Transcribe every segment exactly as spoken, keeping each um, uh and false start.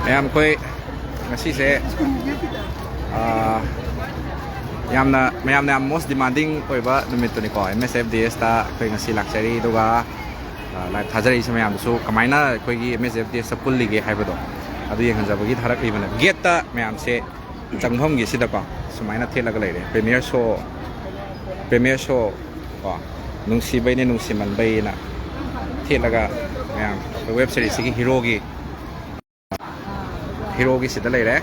ꯃꯌꯥꯝ ꯑꯩꯈꯣꯏ ꯉꯁꯤꯁꯦ, ꯑꯥ, ꯌꯥꯝꯅ, ꯃꯌꯥꯝꯅ ꯌꯥꯝ most demanding ꯑꯣꯏꯕ ꯅꯨꯃꯤꯠꯇꯨꯅꯤꯀꯣ꯫ ꯑꯦꯝ ꯑꯦꯁ ꯑꯦꯐ ꯗꯤ ꯑꯦꯁꯇ ꯑꯩꯈꯣꯏ ꯉꯁꯤ ꯂꯥꯛꯆꯔꯤ, ꯑꯗꯨꯒ, ꯑꯥ, live ꯊꯥꯖꯔꯛꯏꯁꯦ ꯃꯌꯥꯝꯗꯨꯁꯨ ꯀꯃꯥꯏꯅ ꯑꯩꯈꯣꯏꯒꯤ ꯑꯦꯝ ꯑꯦꯁ ꯑꯦꯐ ꯗꯤ ꯑꯦꯁꯇ ꯄꯨꯜꯂꯤꯒꯦ ꯍꯥꯏꯕꯗꯣ ꯑꯗꯨ ꯌꯦꯡꯍꯟꯖꯕꯒꯤ ꯊꯥꯔꯛꯂꯤꯕꯅꯦ꯫ Gateꯇ ꯃꯌꯥꯝꯁꯦ ꯆꯪꯐꯝꯒꯤꯁꯤꯗꯀꯣ ꯁꯨꯃꯥꯏꯅ ꯊꯦꯠꯂꯒ ꯂꯩꯔꯦ꯫ Premiere show, premiere show ꯀꯣ, ꯅꯨꯡꯁꯤꯕꯩꯅꯦ ꯅꯨꯡꯁꯤꯃꯟꯕꯩꯅ ꯊꯦꯠꯂꯒ ꯃꯌꯥꯝ ꯑꯩꯈꯣꯏ web seriesꯁꯤꯒꯤ heroꯒꯤ, heroꯒꯤꯁꯤꯗ ꯂꯩꯔꯦ꯫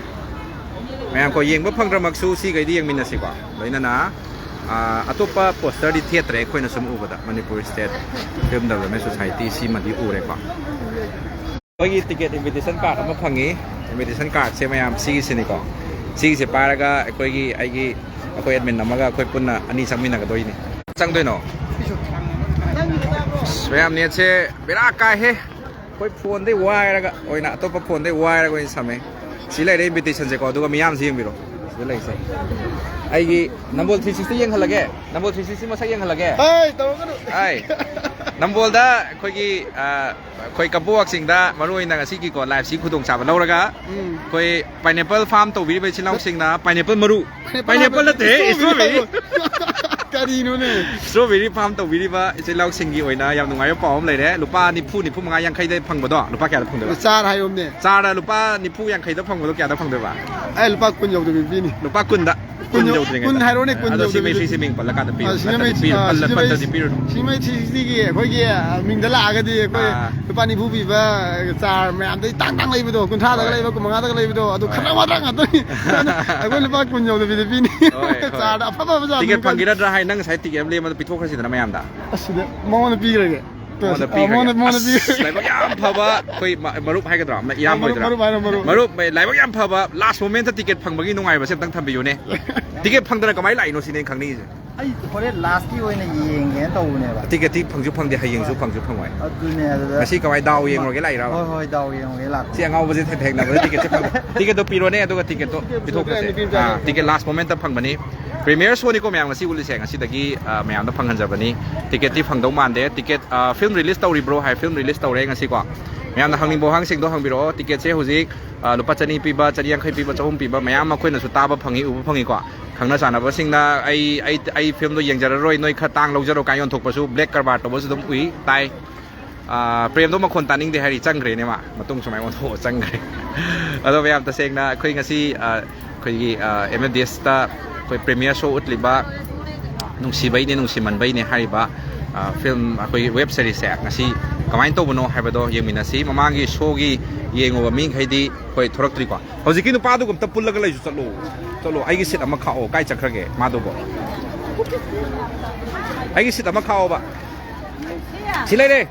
ꯃꯌꯥꯝ ꯀꯣ, ꯌꯦꯡꯕ ꯐꯪꯗ꯭ꯔꯃꯛꯁꯨ ꯁꯤꯈꯩꯗꯤ ꯌꯦꯡꯃꯤꯟꯅꯁꯤꯀꯣ꯫ ꯂꯣꯏꯅꯅ, ꯑꯥ, ꯑꯇꯣꯞꯄ posterꯗꯤ ꯊꯦꯠꯇ꯭ꯔꯦ, ꯑꯩꯈꯣꯏꯅ ꯁꯨꯝ ꯎꯕꯗ Manipur State Film Development Society ꯁꯤꯃꯗꯤ ꯎꯔꯦꯀꯣ꯫ ꯑꯩꯈꯣꯏꯒꯤ ticket invitation card ꯑꯃ ꯐꯪꯉꯤ꯫ Invitation cardꯁꯦ ꯃꯌꯥꯝ ꯁꯤꯒꯤꯁꯤꯅꯤꯀꯣ꯫ ꯁꯤꯒꯤꯁꯦ ꯄꯥꯏꯔꯒ ꯑꯩꯈꯣꯏꯒꯤ, ꯑꯩꯒꯤ, ꯑꯩꯈꯣꯏ admin ꯑꯃꯒ ꯑꯩꯈꯣꯏ ꯄꯨꯟꯅ ꯑꯅꯤ ꯆꯪꯃꯤꯟꯅꯒꯗꯣꯏꯅꯤ꯫ ꯆꯪꯗꯣꯏꯅꯣ? ꯑꯁ, ꯃꯌꯥꯝ netꯁꯦ ꯕꯦꯔꯥ ꯀꯥꯏꯍꯦ꯫ ꯑꯩꯈꯣꯏ phoneꯗꯩ ꯋꯥꯏꯔꯒ ꯑꯣꯏꯅ, ꯑꯇꯣꯞꯄ phoneꯗꯩ ꯋꯥꯏꯔꯒ ꯑꯣꯏꯅ ꯁꯝꯃꯦ꯫ ꯁꯤ ꯂꯩꯔꯦ invitationꯁꯦꯀꯣ, ꯑꯗꯨꯒ ꯃꯤꯌꯥꯝꯁꯦ ꯌꯦꯡꯕꯤꯔꯣ꯫ ꯁꯤꯗ ꯂꯩꯁꯦ꯫ ꯑꯩꯒꯤ ꯅꯝꯕꯣꯜ three sixty ꯌꯦꯡꯍꯜꯂꯒꯦ꯫ ꯅꯝꯕꯣꯜ three sixty ꯃꯁꯛ ꯌꯦꯡꯍꯜꯂꯒꯦ꯫ ꯑꯩ ꯇꯧꯔꯛꯀꯅꯨ꯫ ꯑꯩ ꯅꯝꯕꯣꯜꯗ ꯑꯩꯈꯣꯏꯒꯤ, ꯑ, ꯑꯩꯈꯣꯏ ꯀꯕꯣꯛ ꯋꯥꯛꯆꯤꯡꯗ ꯃꯔꯨ ꯑꯣꯏꯅ ꯉꯁꯤꯒꯤꯀꯣ liveꯁꯤ ꯈꯨꯗꯣꯡꯆꯥꯕ ꯂꯧꯔꯒ ꯎꯝ꯫ ꯑꯩꯈꯣꯏ pineapple farm ꯇꯧꯕꯤꯔꯤꯕ ꯏꯆꯤꯜ ꯏꯅꯥꯎꯁꯤꯡꯅ pineapple ꯃꯔꯨ, pineapple pineapple ꯅꯠꯇꯦ, strawberry strawberry꯫ ꯍꯥꯏꯕ꯫ ꯀꯔꯤꯅꯣꯅꯦ? Strawberry farm ꯇꯧꯕꯤꯔꯤꯕ ꯏꯆꯤꯜ ꯏꯅꯥꯎꯁꯤꯡꯒꯤ ꯑꯣꯏꯅ ꯌꯥꯝ ꯅꯨꯡꯉꯥꯏꯕ ꯄꯥꯎ ꯑꯃ ꯂꯩꯔꯦ꯫ ꯂꯨꯄꯥ ꯅꯤꯐꯨ, ꯅꯤꯐꯨ ꯃꯉꯥ, ꯌꯥꯡꯈꯩꯗ ꯐꯪꯕꯗꯣ ꯂꯨꯄꯥ ꯀꯌꯥꯗ ꯐꯪꯗꯣꯏꯕ? ꯆꯥꯔ ꯍꯥꯏꯌꯣꯝꯅꯦ꯫ ꯆꯥꯔ ꯂꯨꯄꯥ ꯅꯤꯐꯨ, ꯌꯥꯡꯈꯩꯗ ꯐꯪꯕꯗꯣ ꯀꯌꯥꯗ ꯐꯪꯗꯣꯏꯕ? ꯑꯦ, ꯂꯨꯄꯥ ꯀꯨꯟ ꯌꯧꯗꯕꯤ ꯄꯤꯅꯤ꯫ ꯂꯨꯄꯥ ꯀꯨꯟꯗ꯫ ꯀꯨꯟ ꯀꯨꯟ ꯌꯧ-, ꯌꯧꯗ꯭ꯔꯤꯉꯩꯗ꯫ ꯀꯨꯟ ꯍꯥꯏꯔꯣꯅꯦ, ꯀꯨꯟ ꯑꯗꯣ ꯁꯤ ꯌꯧꯗꯕꯤꯗ꯫ ꯃꯩꯁꯤꯁꯦ ꯃꯤꯡ ꯄꯜꯂꯀꯥꯟꯗ ꯄꯤꯌꯨ꯫ ꯑꯥ, ꯁꯤ ꯅꯠꯇ꯭ꯔꯗꯤ ꯃꯩꯁꯤ-, ꯄꯤꯔ-, ꯑꯥ, ꯄꯜꯂ-, ꯁꯤ ꯃꯩꯁꯤ-, ꯄꯜꯂꯗꯤ ꯄꯤꯔꯨꯅꯨ꯫ ꯁꯤ ꯃꯩꯁꯤꯒꯤ ꯑꯩꯈꯣꯏꯒꯤ, ꯑꯥ, ꯃꯤꯡꯗ ꯂꯥꯛꯑꯒꯗꯤ ꯑꯩꯈꯣꯏ ꯑꯥ꯫ ꯂꯨꯄꯥ ꯅꯤꯐꯨ ꯄꯤꯕ ꯆꯥꯔ ꯃꯌꯥꯝꯗꯩ ꯇꯥꯡ ꯇꯥꯡ ꯂꯩꯕꯗꯣ, ꯀꯨꯟꯊ꯭ꯔꯥꯗꯒ ꯍꯣꯏ꯫ ꯂꯩꯕ, ꯀꯨꯟꯃꯉꯥꯗꯒ ꯂꯩꯕꯗꯣ, ꯑꯗꯨ ꯍꯣꯏ꯫ ꯈꯗ꯭ꯔꯛ ꯃꯗ꯭ꯔꯛ ꯉꯥꯛꯇꯅꯤ꯫ ꯑꯩꯈꯣꯏ ꯂꯨꯄꯥ ꯀꯨꯟ ꯌꯧꯗꯕꯤꯗ ꯄꯤꯅꯤ꯫ ꯍꯣꯏ, ꯍꯣꯏ꯫ ꯆꯥꯔꯗ ꯑꯐ ꯑꯐꯕ ꯆꯥꯔ ꯇꯤꯀꯦꯠ ꯑꯗꯨꯝ ꯀꯛ-, ꯐꯪꯈꯤꯔꯗ꯭ꯔꯥ ꯍꯥꯏ, ꯅꯪ ꯉꯁꯥꯏ ꯇꯤꯀꯦꯠ ꯑꯃ ꯂꯦꯝꯕꯗꯣ ꯄꯤꯊꯣꯛꯈ꯭ꯔꯁꯤꯗꯅ ꯃꯌꯥꯝꯗ꯫ ꯑꯁꯤꯗ ꯃꯉꯣꯟꯗ ꯄꯤꯈ꯭ꯔꯒꯦ꯫ ꯃꯉꯣꯟꯗ ꯑ, ꯄꯤꯈ꯭ꯔꯒꯦ꯫ ꯃꯉꯣꯟꯗ, ꯃꯉꯣꯟꯗ ꯑꯁ, ꯄꯤꯈ꯭ꯔꯒꯦ꯫ ꯂꯥꯏꯕꯛ ꯌꯥꯝ ꯐꯕ ꯑꯩꯈꯣꯏ ꯃ-, ꯃꯔꯨꯞ ꯍꯥꯏꯒꯗ꯭ꯔꯥ? ꯑꯃ ꯑ, ꯏꯌꯥꯝꯕ ꯃꯔꯨꯞ, ꯑꯣꯏꯗꯣꯏꯔꯥ? ꯃꯔꯨꯞ ꯍꯥꯏꯔꯣ, ꯃꯔꯨꯞ꯫ ꯃꯔꯨꯞ, ꯂꯥꯏꯕꯛ ꯌꯥꯝ ꯐꯕ last momentꯇ ꯇꯤꯀꯦꯠ ꯐꯪꯕꯒꯤ ꯅꯨꯡꯉꯥꯏꯕꯁꯦ ꯑꯝꯇꯪ ꯊꯝꯕꯤꯌꯨꯅꯦ꯫ ꯇꯤꯀꯦꯠ ꯐꯪꯗꯅ ꯀꯃꯥꯏꯅ ꯂꯥꯛꯏꯅꯣ ꯁꯤꯅꯦ ꯑꯩꯅ ꯈꯪꯅꯤꯡꯉꯤꯁꯦ꯫ ꯑꯩ ꯍꯣꯔꯦꯟ lastꯀꯤ ꯑꯣꯏꯅ ꯌꯦꯡꯒꯦꯅ ꯇꯧꯕꯅꯦꯕ꯫ ꯇꯤꯀꯦꯠꯇꯤ ꯐꯪꯁꯨ ꯐꯪꯗꯦ, ꯍꯌꯦꯡꯁꯨ ꯍꯣꯏ꯫ ꯐꯪꯁꯨ ꯐꯪꯉꯣꯏ꯫ ꯑꯗꯨꯅꯦ, ꯑꯗꯨꯗ ꯉꯁꯤ ꯀꯃꯥꯏꯅ ꯗꯥꯎ ꯌꯦꯡꯉꯨꯔꯒꯦ ꯂꯥꯛꯏꯔꯕ? ꯍꯣꯏ, ꯍꯣꯏ, ꯗꯥꯎ ꯌꯦꯡꯉꯨꯒꯦ ꯂꯥꯛꯄ꯫ ꯁꯤ ꯑꯉꯥꯎꯕꯁꯦ ꯊꯦꯡꯅꯕꯗ ꯇꯤꯀꯦꯠꯁꯦ ꯐꯪꯗꯦ꯫ ꯇꯤꯀꯦꯠꯇꯣ ꯄꯤꯔꯣꯅꯦ, ꯑꯗꯨꯒ ꯇꯤꯀꯦꯠꯇꯣ ꯄꯤꯊꯣꯛꯈ꯭ꯔꯁꯦ꯫ ꯅꯨꯄꯤ ꯃꯆꯥ ꯑꯥ, ꯇꯤꯀꯦꯠ last momentꯇ ꯐꯪꯕꯅꯤ꯫ Premiere showꯅꯤꯀꯣ ꯃꯌꯥꯝ ꯉꯁꯤ ꯎꯠꯂꯤꯁꯦ꯫ ꯉꯁꯤꯗꯒꯤ ꯑ, ꯃꯌꯥꯝꯗ ꯐꯪꯍꯟꯖꯕꯅꯤ꯫ Ticketꯇꯤ ꯐꯪꯗꯧ ꯃꯥꯟꯗꯦ꯫ Ticket, ꯑ, film release ꯇꯧꯔꯤꯕ꯭ꯔꯣ ꯍꯥꯏ, film release ꯇꯧꯔꯦ ꯉꯁꯤꯀꯣ꯫ ꯃꯌꯥꯝꯅ ꯍꯪꯅꯤꯡꯕ ꯋꯥꯍꯪꯁꯤꯡꯗꯣ ꯍꯪꯕꯤꯔꯛꯑꯣ꯫ Ticketꯁꯦ ꯍꯧꯖꯤꯛ, ꯑ, ꯂꯨꯄꯥ ꯆꯅꯤ ꯄꯤꯕ, ꯆꯅꯤ ꯌꯥꯡꯈꯩ ꯄꯤꯕ, ꯆꯍꯨꯝ ꯄꯤꯕ ꯃꯌꯥꯝ ꯑꯩꯈꯣꯏꯅꯁꯨ ꯇꯥꯕ ꯐꯪꯉꯤ, ꯎꯕ ꯐꯪꯉꯤꯀꯣ꯫ ꯈꯪꯅ ꯆꯥꯟꯅꯕꯁꯤꯡꯅ ꯑꯩ, ꯑꯩ, ꯑꯩ filmꯗꯣ ꯌꯦꯡꯖꯔꯔꯣꯏ, ꯅꯣꯏ ꯈꯔ ꯇꯥꯡ ꯂꯧꯖꯔꯣ ꯀꯥꯏꯅ ꯌꯣꯟꯊꯣꯛꯄꯁꯨ, black ꯀꯔꯕꯥꯔ ꯇꯧꯕꯁꯨ ꯑꯗꯨꯝ ꯎꯏ, ꯇꯥꯏ꯫ ꯑꯥ, ꯄ꯭ꯔꯦꯝꯗꯣ ꯃꯈꯣꯟ ꯇꯥꯅꯤꯡꯗꯦ ꯍꯥꯏꯔꯤ, ꯆꯪꯈ꯭ꯔꯦꯅꯦ ꯃꯥ꯫ ꯃꯇꯨꯡ ꯁꯨꯃꯥꯏꯅ ꯑꯣꯟꯊꯣꯛꯑ ꯆꯪꯈ꯭ꯔꯦ꯫ ꯑꯗꯣ ꯃꯌꯥꯝ, ꯇꯁꯦꯡꯅ ꯑꯩꯈꯣꯏ ꯉꯁꯤ, ꯑꯥ, ꯑꯩꯈꯣꯏꯒꯤ, ꯑꯥ, M F D Sꯇ ꯑꯩꯈꯣꯏ premiere show ꯎꯠꯂꯤꯕ ꯅꯨꯡꯁꯤꯕꯩꯅꯦ ꯅꯨꯡꯁꯤꯃꯟꯕꯩꯅꯦ ꯍꯥꯏꯔꯤꯕ, ꯑꯥ, film, ꯑꯩꯈꯣꯏꯒꯤ web seriesꯁꯦ ꯉꯁꯤ ꯀꯃꯥꯏꯅ ꯇꯧꯕꯅꯣ ꯍꯥꯏꯕꯗꯣ ꯌꯦꯡꯃꯤꯟꯅꯁꯤ꯫ ꯃꯃꯥꯡꯒꯤ showꯒꯤ ꯌꯦꯡꯉꯨꯕ ꯃꯤꯈꯩꯗꯤ ꯑꯩꯈꯣꯏ ꯊꯣꯔꯛꯇ꯭ꯔꯤꯀꯣ꯫ ꯍꯧꯖꯤꯛꯀꯤ ꯅꯨꯄꯥꯗꯨꯒ ꯑꯝꯇ ꯄꯨꯜꯂꯒ ꯂꯩꯁꯨ ꯆꯠꯂꯣ꯫ ꯆꯠꯂꯣ, ꯑꯩꯒꯤ seat ꯑꯃ ꯈꯥꯛꯑꯣ꯫ ꯀꯥꯏ ꯆꯠꯈ꯭ꯔꯒꯦ ꯃꯥꯗꯨꯕꯣ? ꯑꯩꯒꯤ seat ꯑꯃ ꯈꯥꯛꯑꯣꯕ꯫ ꯁꯤ ꯂꯩꯔꯦ꯫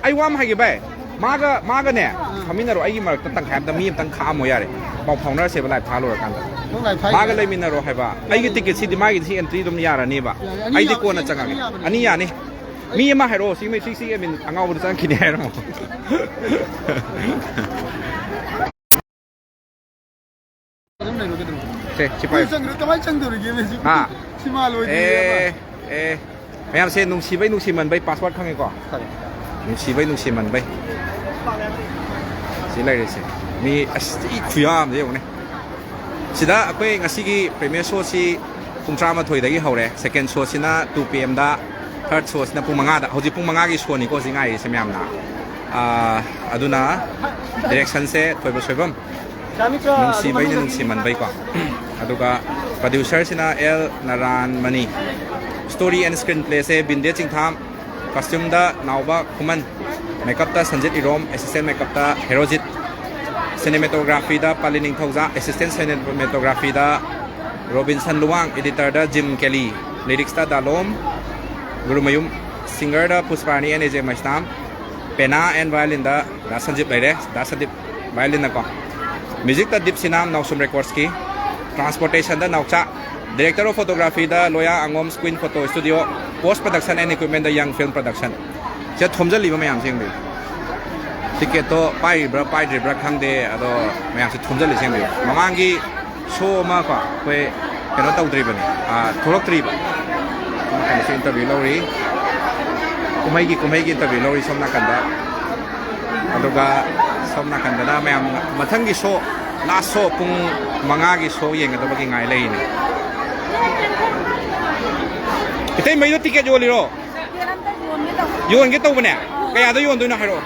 ꯑꯩ ꯋꯥ ꯑꯃ ꯍꯥꯏꯒꯦ ꯚꯥꯏ꯫ ꯃꯥꯒ, ꯃꯥꯒꯅꯦ, ꯐꯝꯃꯤꯟꯅꯔꯣ꯫ ꯑꯩꯒꯤ ꯃꯔꯛꯇ ꯇꯪꯈꯥꯏ ꯑꯝꯇ, ꯃꯤ ꯑꯝꯇꯪ ꯈꯥꯛꯑꯝꯃꯣ ꯌꯥꯔꯦ꯫ ꯄꯥꯎ ꯐꯥꯎꯅꯔꯁꯦꯕ live ꯊꯥ ꯂꯣꯏꯔꯀꯥꯟꯗ꯫ ꯅꯪ live ꯊꯥ ꯃꯥꯒ ꯂꯩꯃꯤꯟꯅꯔꯣ ꯍꯥꯏꯕ꯫ ꯑꯩꯒꯤ ticketꯁꯤꯗꯤ, ꯃꯥꯒꯤꯗꯤ ꯁꯤ entry ꯑꯗꯨꯝ ꯌꯥꯔꯅꯤꯕ꯫ ꯌꯥꯏ, ꯑꯅꯤ ꯑꯩꯗꯤ ꯌꯥꯕ, ꯀꯣꯟꯅ ꯑꯅꯤ ꯆꯪꯉꯒꯦ꯫ ꯌꯥꯕꯅꯦ꯫ ꯑꯅꯤ ꯌꯥꯅꯤ꯫ ꯃꯤ ꯑꯃ ꯍꯥꯏꯔꯛꯑꯣ꯫ ꯁꯤ ꯃꯤ, ꯁꯤ, ꯁꯤ admin ꯑꯉꯥꯎꯕꯗ ꯆꯪꯉꯛꯈꯤꯅꯤ ꯍꯥꯏꯔꯝꯃꯣ꯫ ꯑꯗꯨꯝ ꯂꯩꯔꯣ, ꯀꯩꯗꯧꯔꯒꯦ? ꯁꯦ, ꯁꯤ ꯄꯥꯏꯌꯨ꯫ ꯆꯪꯈ꯭ꯔꯦ, ꯀꯃꯥꯏꯅ ꯆꯪꯗꯧꯔꯤꯒꯦ ꯃꯁꯤ? ꯍꯥ? ꯁꯤꯃꯥ ꯂꯣꯏꯗ꯭ꯔꯤꯑꯕ꯫ ꯑꯦ, ꯑꯦ꯫ ꯃꯌꯥꯝꯁꯦ ꯅꯨꯡꯁꯤꯕꯩ ꯅꯨꯡꯁꯤꯃꯟꯕꯩ password ꯈꯪꯉꯦꯀꯣ? ꯈꯪꯉꯦ꯫ ꯅꯨꯡꯁꯤꯕꯩ ꯅꯨꯡꯁꯤꯃꯟꯕꯩ꯫ ꯁꯤ ꯂꯩꯔꯤꯁꯦ꯫ ꯃꯤ ꯑꯁ, ꯏ ꯈꯨꯌꯥꯝꯁꯦ ꯌꯦꯡꯉꯨꯅꯦ꯫ ꯁꯤꯗ ꯑꯩꯈꯣꯏ ꯉꯁꯤꯒꯤ premiere showꯁꯤ ꯄꯨꯡ ꯇꯔꯥꯃꯥꯊꯣꯏꯗꯒꯤ ꯍꯧꯔꯦ꯫ Second showꯁꯤꯅ two P Mꯗ, third showꯁꯤꯅ ꯄꯨꯡ ꯃꯉꯥꯗ꯫ ꯍꯧꯖꯤꯛ ꯄꯨꯡ ꯃꯉꯥꯒꯤ showꯅꯤꯀꯣ ꯍꯧꯖꯤꯛ ꯉꯥꯏꯔꯤꯁꯦ ꯃꯌꯥꯝꯅ꯫ ꯑꯥ, ꯑꯗꯨꯅ directionꯁꯦ ꯊꯣꯏꯕ ꯁꯣꯏꯕꯝ꯫ ꯅꯨꯡꯁꯤꯕꯩꯅꯦ ꯅꯨꯡꯁꯤꯃꯟꯕꯩꯀꯣ꯫ ꯑꯗꯨꯒ producerꯁꯤꯅ ꯑꯦꯜ ꯅꯥꯔꯥꯟꯃꯅꯤ꯫ Story and screenplayꯁꯦ ꯕꯤꯟꯗꯦ ꯆꯤꯡꯊꯥꯝ꯫ Costumeꯗ ꯅꯥꯎꯕ ꯈꯨꯃꯟ꯫ Makeupꯇ ꯁꯟꯖꯤꯠ ꯏꯔꯣꯝ꯫ Assistant makeupꯇ ꯍꯦꯔꯣꯖꯤꯠ꯫ Cinematographyꯗ ꯄꯥꯂꯤ ꯅꯤꯡꯊꯧꯖꯥ꯫ Assistant cinematographyꯗ ꯔꯣꯕꯤꯟꯁꯟ ꯂꯨꯋꯥꯡ꯫ Editorꯗ ꯖꯤꯝ ꯀꯦꯂꯤ꯫ Lyricsꯇ ꯗꯥꯂꯣꯝ ꯒꯨꯔꯨꯃꯌꯨꯝ꯫ Singerꯗ Pushparani and A J Meisnam. Penna and violinꯗ ꯗꯥ ꯁꯟꯖꯤꯞ ꯂꯩꯔꯦ꯫ ꯗꯥ ꯁꯟꯖꯤꯞ violinꯅꯀꯣ꯫ Musicꯇ ꯗꯤꯞ ꯁꯤꯅꯥꯝ, ꯅꯥꯎꯁꯨꯝ recordsꯀꯤ꯫ Transportationꯗ ꯅꯥꯎꯆꯥ꯫ Director of photographyꯗ ꯂꯣꯌꯥ ꯑꯉꯣꯝ, Queen Photo Studio꯫ Post production and equipmentꯗ Young Film Production꯫ ꯁꯤꯗ ꯊꯣꯝꯖꯜꯂꯤꯕ ꯃꯌꯥꯝꯁꯦ ꯌꯦꯡꯕꯤꯌꯨ꯫ Ticketꯇꯣ ꯄꯥꯏꯔꯤꯕ꯭ꯔꯥ ꯄꯥꯏꯗ꯭ꯔꯤꯕ꯭ꯔꯥ ꯈꯪꯗꯦ, ꯑꯗꯣ ꯃꯌꯥꯝꯁꯦ ꯊꯣꯝꯖꯜꯂꯤꯁꯦ ꯌꯦꯡꯕꯤꯌꯨ꯫ ꯃꯃꯥꯡꯒꯤ show ꯑꯃ ꯀꯣ, ꯑꯩꯈꯣꯏ ꯀꯩꯅꯣ ꯇꯧꯗ꯭ꯔꯤꯕꯅꯤ, ꯑꯥ, ꯊꯣꯛꯂꯛꯇ꯭ꯔꯤꯕ꯫ ꯁꯣꯝ ꯅꯥꯀꯟꯗꯁꯨ interview ꯂꯧꯔꯤ꯫ ꯀꯨꯝꯍꯩꯒꯤ, ꯀꯨꯝꯍꯩꯒꯤ interview ꯂꯧꯔꯤ ꯁꯣꯝ ꯅꯥꯀꯟꯗ꯫ ꯑꯗꯨꯒ ꯁꯣꯝ ꯅꯥꯀꯟꯗꯅ ꯃꯌꯥꯝ ꯃꯊꯪꯒꯤ show, last show ꯄꯨꯡ ꯃꯉꯥꯒꯤ show ꯌꯦꯡꯒꯗꯕꯒꯤ ꯉꯥꯏ ꯂꯩꯔꯤꯅꯤ꯫ ꯏꯇꯩꯃꯩꯗꯣ ticket ꯌꯣꯜꯂꯤꯔꯣ? ꯌꯣꯟꯒꯦ ꯇꯧꯕꯅꯦ꯫ ꯀꯌꯥꯗ ꯌꯣꯟꯗꯣꯏꯅꯣ ꯍꯥꯏꯔꯛꯑꯣ꯫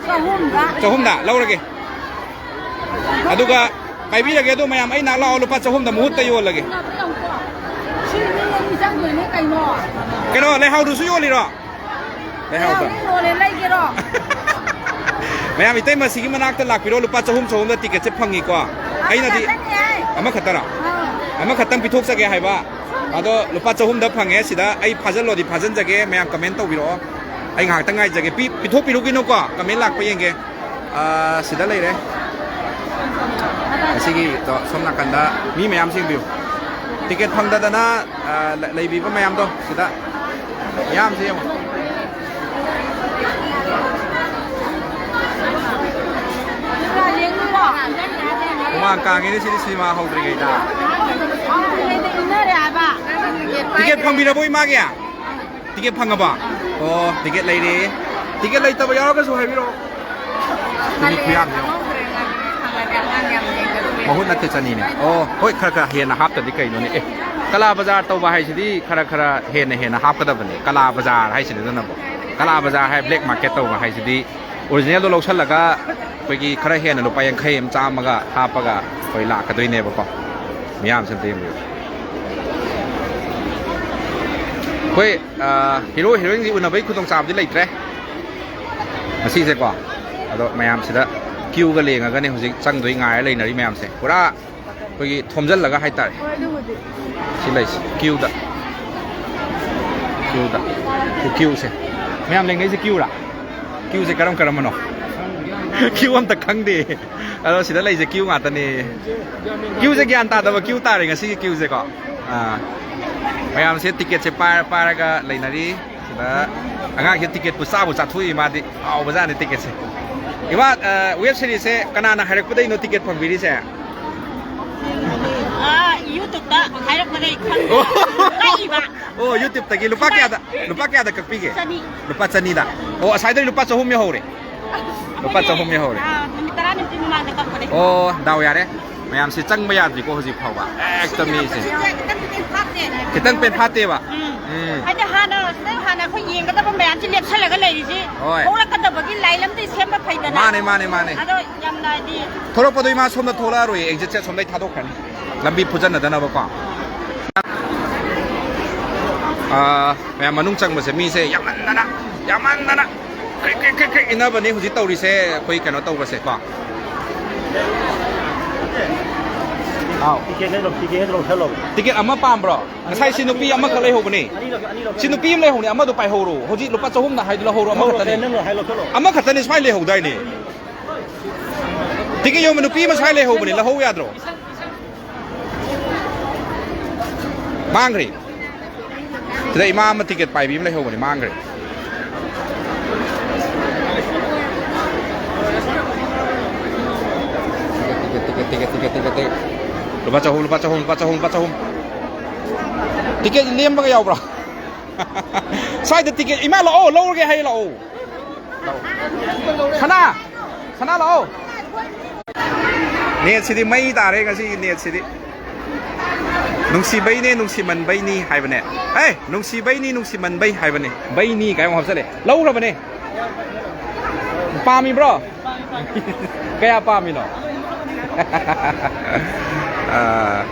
ꯆꯍꯨꯝꯗ꯫ ꯆꯍꯨꯝꯗ ꯂꯧꯔꯒꯦ꯫ ꯑꯗꯨꯒ ꯄꯥꯏꯕꯤꯔꯒꯦ ꯑꯗꯣ ꯃꯌꯥꯝ, ꯑꯩ ꯅꯥꯛ ꯂꯥꯛꯑꯣ, ꯂꯨꯄꯥ ꯆꯍꯨꯝꯗ ꯃꯍꯨꯠꯇ ꯌꯣꯜꯂꯒꯦ꯫ ꯁꯤ ꯃꯤ ꯑꯅꯤ ꯆꯪꯗꯣꯏꯅꯦ ꯀꯩꯅꯣ꯫ ꯀꯩꯅꯣ, ꯂꯩꯍꯥꯎꯗꯨꯁꯨ ꯌꯣꯜꯂꯤꯔꯣ? ꯂꯩꯍꯥꯎꯗ꯫ ꯌꯣꯜꯂꯦ, ꯂꯩꯒꯦꯔꯣ? ꯃꯌꯥꯝ, ꯏꯇꯩꯃꯁꯤꯒꯤ ꯃꯅꯥꯛꯇ ꯂꯥꯛꯄꯤꯔꯣ, ꯂꯨꯄꯥ ꯆꯍꯨꯝ, ꯆꯍꯨꯝꯗ ticketꯁꯦ ꯐꯪꯉꯤꯀꯣ꯫ ꯑꯩꯅꯗꯤ ꯑꯃꯈꯛꯇꯅꯦ꯫ ꯑꯃꯈꯛꯇꯅꯣ? ꯑꯥ꯫ ꯑꯃꯈꯛꯇꯪ ꯄꯤꯊꯣꯛꯆꯒꯦ ꯍꯥꯏꯕ꯫ ꯑꯗꯣ ꯂꯨꯄꯥ ꯆꯍꯨꯝꯗ ꯐꯪꯉꯦ, ꯁꯤꯗ ꯑꯩ ꯐꯥꯖꯜꯂꯣꯗꯤ ꯐꯥꯖꯟꯖꯒꯦ, ꯃꯌꯥꯝ comment ꯇꯧꯕꯤꯔꯛꯑꯣ꯫ ꯑꯩ ꯉꯥꯏꯍꯥꯛꯇꯪ ꯉꯥꯏꯖꯒꯦ꯫ ꯄꯤ-, ꯄꯤꯊꯣꯛꯄꯤꯔꯨꯒꯤꯅꯨꯀꯣ, comment ꯂꯥꯛꯄ ꯌꯦꯡꯒꯦ꯫ ꯑꯥ, ꯁꯤꯗ ꯂꯩꯔꯦ꯫ ꯉꯁꯤꯒꯤ ꯗꯣ ꯁꯣꯝ ꯅꯥꯀꯟꯗ ꯃꯤ ꯃꯌꯥꯝ ꯌꯦꯡꯕꯤꯌꯨ꯫ Ticket ꯐꯪꯗꯗꯅ, ꯑꯥ, ꯂ-, ꯂꯩꯕꯤꯕ ꯃꯌꯥꯝꯗꯣ ꯁꯤꯗ ꯃꯌꯥꯝꯁꯦ ꯌꯦꯡꯉꯣ꯫ ꯍꯨꯃꯥꯡ ꯀꯥꯡꯉꯤꯅꯦ ꯁꯤꯗꯤ ꯁꯤꯅꯦꯃꯥ ꯍꯧꯗ꯭ꯔꯤꯉꯩꯗ꯫ Ticket ꯐꯪꯕꯤꯔꯕꯣ ꯏꯃꯥꯒꯤ? Ticket ꯐꯪꯉꯕꯣ? ꯑꯣ, ticket ꯂꯩꯔꯦ꯫ Ticket ꯂꯩꯇꯕ ꯌꯥꯎꯔꯒꯁꯨ ꯍꯥꯏꯕꯤꯔꯛꯑꯣ꯫ ꯃꯤ ꯈꯨꯌꯥꯝꯁꯦ ꯌꯦꯡꯉꯣ꯫ ꯃꯍꯨꯠ ꯅꯠꯇꯦ, ꯆꯅꯤꯅꯦ꯫ ꯑꯣ, ꯍꯣꯏ, ꯈꯔ ꯈꯔ ꯍꯦꯟꯅ ꯍꯥꯞꯇꯗꯤ ꯀꯩꯅꯣꯅꯦ꯫ ꯑꯦ, ꯀꯂꯥ ꯕꯖꯥꯔ ꯇꯧꯕ ꯍꯥꯏꯁꯤꯗꯤ ꯈꯔ ꯈꯔ ꯍꯦꯟꯅ ꯍꯦꯟꯅ ꯍꯥꯞꯀꯗꯕꯅꯦ꯫ ꯀꯂꯥ ꯕꯖꯥꯔ ꯍꯥꯏꯁꯤꯅꯗꯅꯀꯣ꯫ ꯀꯂꯥ ꯕꯖꯥꯔ ꯍꯥꯏ black market ꯇꯧꯕ ꯍꯥꯏꯁꯤꯗꯤ originalꯗꯣ ꯂꯧꯁꯜꯂꯒ ꯑꯩꯈꯣꯏꯒꯤ ꯈꯔ ꯍꯦꯟꯅ ꯂꯨꯄꯥ ꯌꯥꯡꯈꯩ ꯑꯃ, ꯆꯥꯝꯃꯒ ꯍꯥꯞꯄꯒ ꯑꯩꯈꯣꯏ ꯂꯥꯛꯀꯗꯣꯏꯅꯦꯕꯀꯣ꯫ ꯃꯤꯌꯥꯝꯁꯦ ꯑꯝꯇ ꯌꯦꯡꯕꯤꯌꯨ꯫ ꯑꯩꯈꯣꯏ, ꯑ, hero heroineꯒꯤ ꯎꯅꯕꯒꯤ ꯈꯨꯗꯣꯡꯆꯥꯕꯗꯤ ꯂꯩꯇ꯭ꯔꯦ ꯉꯁꯤꯁꯦꯀꯣ꯫ ꯑꯗꯣ ꯃꯌꯥꯝꯁꯤꯗ queueꯒ ꯂꯦꯡꯉꯒꯅꯦ ꯍꯧꯖꯤꯛ ꯆꯪꯗꯣꯏ ꯉꯥꯏꯔ ꯂꯩꯅꯔꯤ ꯃꯌꯥꯝꯁꯦ꯫ ꯄꯨꯔꯥ ꯑꯩꯈꯣꯏꯒꯤ ꯊꯣꯝꯖꯤꯜꯂꯒ ꯍꯥꯏꯇꯥꯔꯦ꯫ ꯁꯤ ꯂꯩꯁꯤ, queueꯗ꯫ Queueꯗ꯫ Queueꯁꯦ꯫ ꯃꯌꯥꯝ ꯂꯦꯡꯅꯩꯁꯦ queueꯔꯥ? Queueꯁꯦ ꯀꯔꯝ ꯀꯔꯝꯕꯅꯣ? Queue ꯑꯝꯇ ꯈꯪꯗꯦ꯫ ꯑꯗꯣ ꯁꯤꯗ ꯂꯩꯁꯦ queue ꯉꯥꯛꯇꯅꯦ꯫ Queueꯁꯦ ꯒ꯭ꯌꯥꯟ ꯇꯥꯗꯕ queue ꯇꯥꯔꯦ ꯉꯁꯤꯒꯤ queueꯁꯦꯀꯣ꯫ ꯑꯥ꯫ ꯃꯌꯥꯝꯁꯦ ticketꯁꯦ ꯄꯥꯏꯔ ꯄꯥꯏꯔꯒ ꯂꯩꯅꯔꯤ꯫ ꯁꯤꯗ ꯑꯉꯥꯡꯁꯦ ticketꯄꯨ ꯆꯥꯕꯨ ꯆꯥꯊꯣꯛꯏ ꯃꯥꯗꯤ꯫ ꯍꯥꯎꯕꯖꯥꯠꯅꯤ ticketꯁꯦ꯫ ꯏꯃꯥ, ꯑ, web seriesꯁꯦ ꯀꯅꯥꯅ ꯍꯥꯏꯔꯛꯄꯗꯩꯅꯣ ticket ꯐꯪꯕꯤꯔꯤꯁꯦ? ꯑꯥ, YouTube-ꯇ ꯍꯥꯏꯔꯛꯄꯗꯩ ꯈꯪꯉꯦ꯫ ꯑꯣ꯫ ꯀꯛꯏꯕ꯫ ꯑꯣ, YouTube-ꯇꯒꯤ ꯂꯨꯄꯥ ꯀꯌꯥꯗ, ꯂꯨꯄꯥ ꯀꯌꯥꯗ ꯀꯛꯄꯤꯒꯦ? ꯆꯅꯤ꯫ ꯂꯨꯄꯥ ꯆꯅꯤꯗ꯫ ꯑꯣ, ꯑꯁꯥꯏꯗꯩ ꯂꯨꯄꯥ ꯆꯍꯨꯝ ꯌꯧꯍꯧꯔꯦ꯫ ꯂꯨꯄꯥ ꯆꯍꯨꯝ ꯌꯧꯍꯧꯔꯦ꯫ ꯑꯥ, ꯅꯨꯃꯤꯠ ꯇꯔꯥꯅꯤꯃꯨꯛꯀꯤ ꯃꯃꯥꯡꯗ ꯀꯛꯄꯅꯦ꯫ ꯑꯣ, ꯗꯥꯎ ꯌꯥꯔꯦ꯫ ꯃꯌꯥꯝꯁꯤ ꯆꯪꯕ ꯌꯥꯗ꯭ꯔꯤꯀꯣ ꯍꯧꯖꯤꯛ ꯐꯥꯎꯕ꯫ ꯍꯦꯛꯇ ꯃꯤꯁꯦ꯫ ꯈꯤꯇꯪ ꯄꯦꯟ ꯐꯥꯠꯇꯦ꯫ ꯈꯤꯇꯪ ꯄꯦꯟ ꯐꯥꯠꯇꯦꯕ꯫ ꯎꯝ꯫ ꯎꯝ꯫ ꯍꯥꯏꯗꯤ ꯍꯥꯟꯅ, ꯅꯪ ꯍꯥꯟꯅ ꯑꯩꯈꯣꯏ ꯌꯦꯡꯒꯗꯕ ꯃꯌꯥꯝꯁꯤ ꯂꯦꯞꯁꯜꯂꯒ ꯂꯩꯔꯤꯁꯤ꯫ ꯍꯣꯏ꯫ ꯍꯧꯔꯛꯀꯗꯕꯒꯤ ꯂꯥꯏꯟ ꯑꯝꯗꯤ ꯁꯦꯝꯕ ꯐꯩꯗꯅ꯫ ꯃꯥꯅꯦ, ꯃꯥꯅꯦ, ꯃꯥꯅꯦ꯫ ꯑꯗꯣ ꯌꯥꯝꯅ ꯍꯥꯏꯗꯤ ꯊꯣꯛꯂꯛꯄꯗꯣ ꯏꯃꯥ ꯁꯣꯝꯗ ꯊꯣꯛꯂꯛꯑꯔꯣꯏꯌꯦ, exit-ꯁꯦ ꯑꯁꯣꯝꯗꯩ ꯊꯥꯗꯣꯛꯈ꯭ꯔꯅꯤ꯫ ꯂꯝꯕꯤ ꯐꯨꯖꯟꯅꯗꯅꯕꯀꯣ꯫ ꯑꯥ, ꯃꯌꯥꯝ ꯃꯅꯨꯡ ꯆꯪꯕꯁꯦ ꯃꯤꯁꯦ ꯌꯥꯝꯃꯟꯗꯅ, ꯌꯥꯝꯃꯟꯗꯅ ꯀ꯭ꯔꯤꯛ ꯀ꯭ꯔꯤꯛ ꯀ꯭ꯔꯤꯛ ꯀ꯭ꯔꯤꯛ ꯏꯟꯅꯕꯅꯤ ꯍꯧꯖꯤꯛ ꯇꯧꯔꯤꯁꯦ, ꯑꯩꯈꯣꯏ ꯀꯩꯅꯣ ꯇꯧꯕꯁꯦꯀꯣ꯫ ꯑꯥꯎ꯫ ꯇꯤꯀꯦꯠ ꯂꯩꯔꯣ, ꯇꯤꯀꯦꯠ ꯂꯧꯁꯜꯂꯣ꯫ ꯇꯤꯀꯦꯠ ꯑꯃ ꯄꯥꯝꯕ꯭ꯔꯣ? ꯉꯁꯥꯏ ꯁꯤ ꯅꯨꯄꯤ ꯑꯃꯈꯛ ꯂꯩꯍꯧꯕꯅꯦ꯫ ꯑꯅꯤꯔꯛ, ꯑꯅꯤꯔꯛ꯫ ꯁꯤ ꯅꯨꯄꯤ ꯑꯃ ꯂꯩꯍꯧꯕꯅꯦ, ꯑꯃꯗꯣ ꯄꯥꯏꯍꯧꯔꯣ꯫ ꯍꯧꯖꯤꯛ ꯂꯨꯄꯥ ꯆꯍꯨꯝꯗ ꯍꯥꯏꯗꯣ ꯂꯧꯍꯧꯔꯣ, ꯂꯧꯔꯣ, ꯑꯃꯈꯛꯇꯅꯦ꯫ ꯅꯪꯅ ꯍꯥꯏ ꯂꯧꯁꯜꯂꯣ꯫ ꯑꯃꯈꯛꯇꯅꯦ ꯁ꯭ꯋꯥꯏ ꯂꯩꯍꯧꯗꯥꯏꯅꯦ? ꯇꯤꯀꯦꯠ ꯌꯣꯟꯕ ꯅꯨꯄꯤ ꯑꯃ ꯁ꯭ꯋꯥꯏ ꯂꯩꯍꯧꯕꯅꯦ, ꯂꯧꯍꯧ ꯌꯥꯗ꯭ꯔꯣ? ꯃꯥꯡꯈ꯭ꯔꯦ꯫ ꯁꯤꯗ ꯏꯃꯥ ꯑꯃ ꯇꯤꯀꯦꯠ ꯄꯥꯏꯕꯤ ꯑꯃ ꯂꯩꯍꯧꯕꯅꯦ, ꯃꯥꯡꯈ꯭ꯔꯦ꯫ Ticket, ticket, ticket, ticket. ꯂꯨꯄꯥ ꯆꯍꯨꯝ, ꯂꯨꯄꯥ ꯆꯍꯨꯝ, ꯂꯨꯄꯥ ꯆꯍꯨꯝ, ꯂꯨꯄꯥ ꯆꯍꯨꯝ꯫ ꯇꯤꯀꯦꯠ ꯂꯦꯝꯕꯒ ꯌꯥꯎꯕ꯭ꯔꯣ? ꯁ꯭ꯋꯥꯏꯗ ꯇꯤꯀꯦꯠ, ꯏꯃꯥ ꯂꯥꯛꯑꯣ, ꯂꯧꯔꯒꯦ ꯍꯥꯏꯌꯦ, ꯂꯥꯛꯑꯣ꯫ ꯁꯅꯥ! ꯁꯅꯥ ꯂꯥꯛꯑꯣ! ꯅꯦꯠꯁꯤꯗꯤ ꯃꯩ ꯇꯥꯔꯦ ꯉꯁꯤꯒꯤ ꯅꯦꯠꯁꯤꯗꯤ꯫ ꯅꯨꯡꯁꯤꯕꯩꯅꯦ, ꯅꯨꯡꯁꯤꯃꯟꯕꯩꯅꯤ ꯍꯥꯏꯕꯅꯦ꯫ ꯑꯦ, ꯅꯨꯡꯁꯤꯕꯩꯅꯤ, ꯅꯨꯡꯁꯤꯃꯟꯕꯩ ꯍꯥꯏꯕꯅꯦ꯫ ꯕꯩꯅꯤ ꯀꯥꯏ ꯑꯃꯨꯛ ꯍꯥꯞꯆꯜꯂꯦ꯫ ꯂꯧꯈ꯭ꯔꯕꯅꯦ꯫ ꯄꯥꯝꯃꯤꯕ꯭ꯔꯣ? ꯀꯌꯥ ꯄꯥꯝꯃꯤꯅꯣ? ꯑꯥ,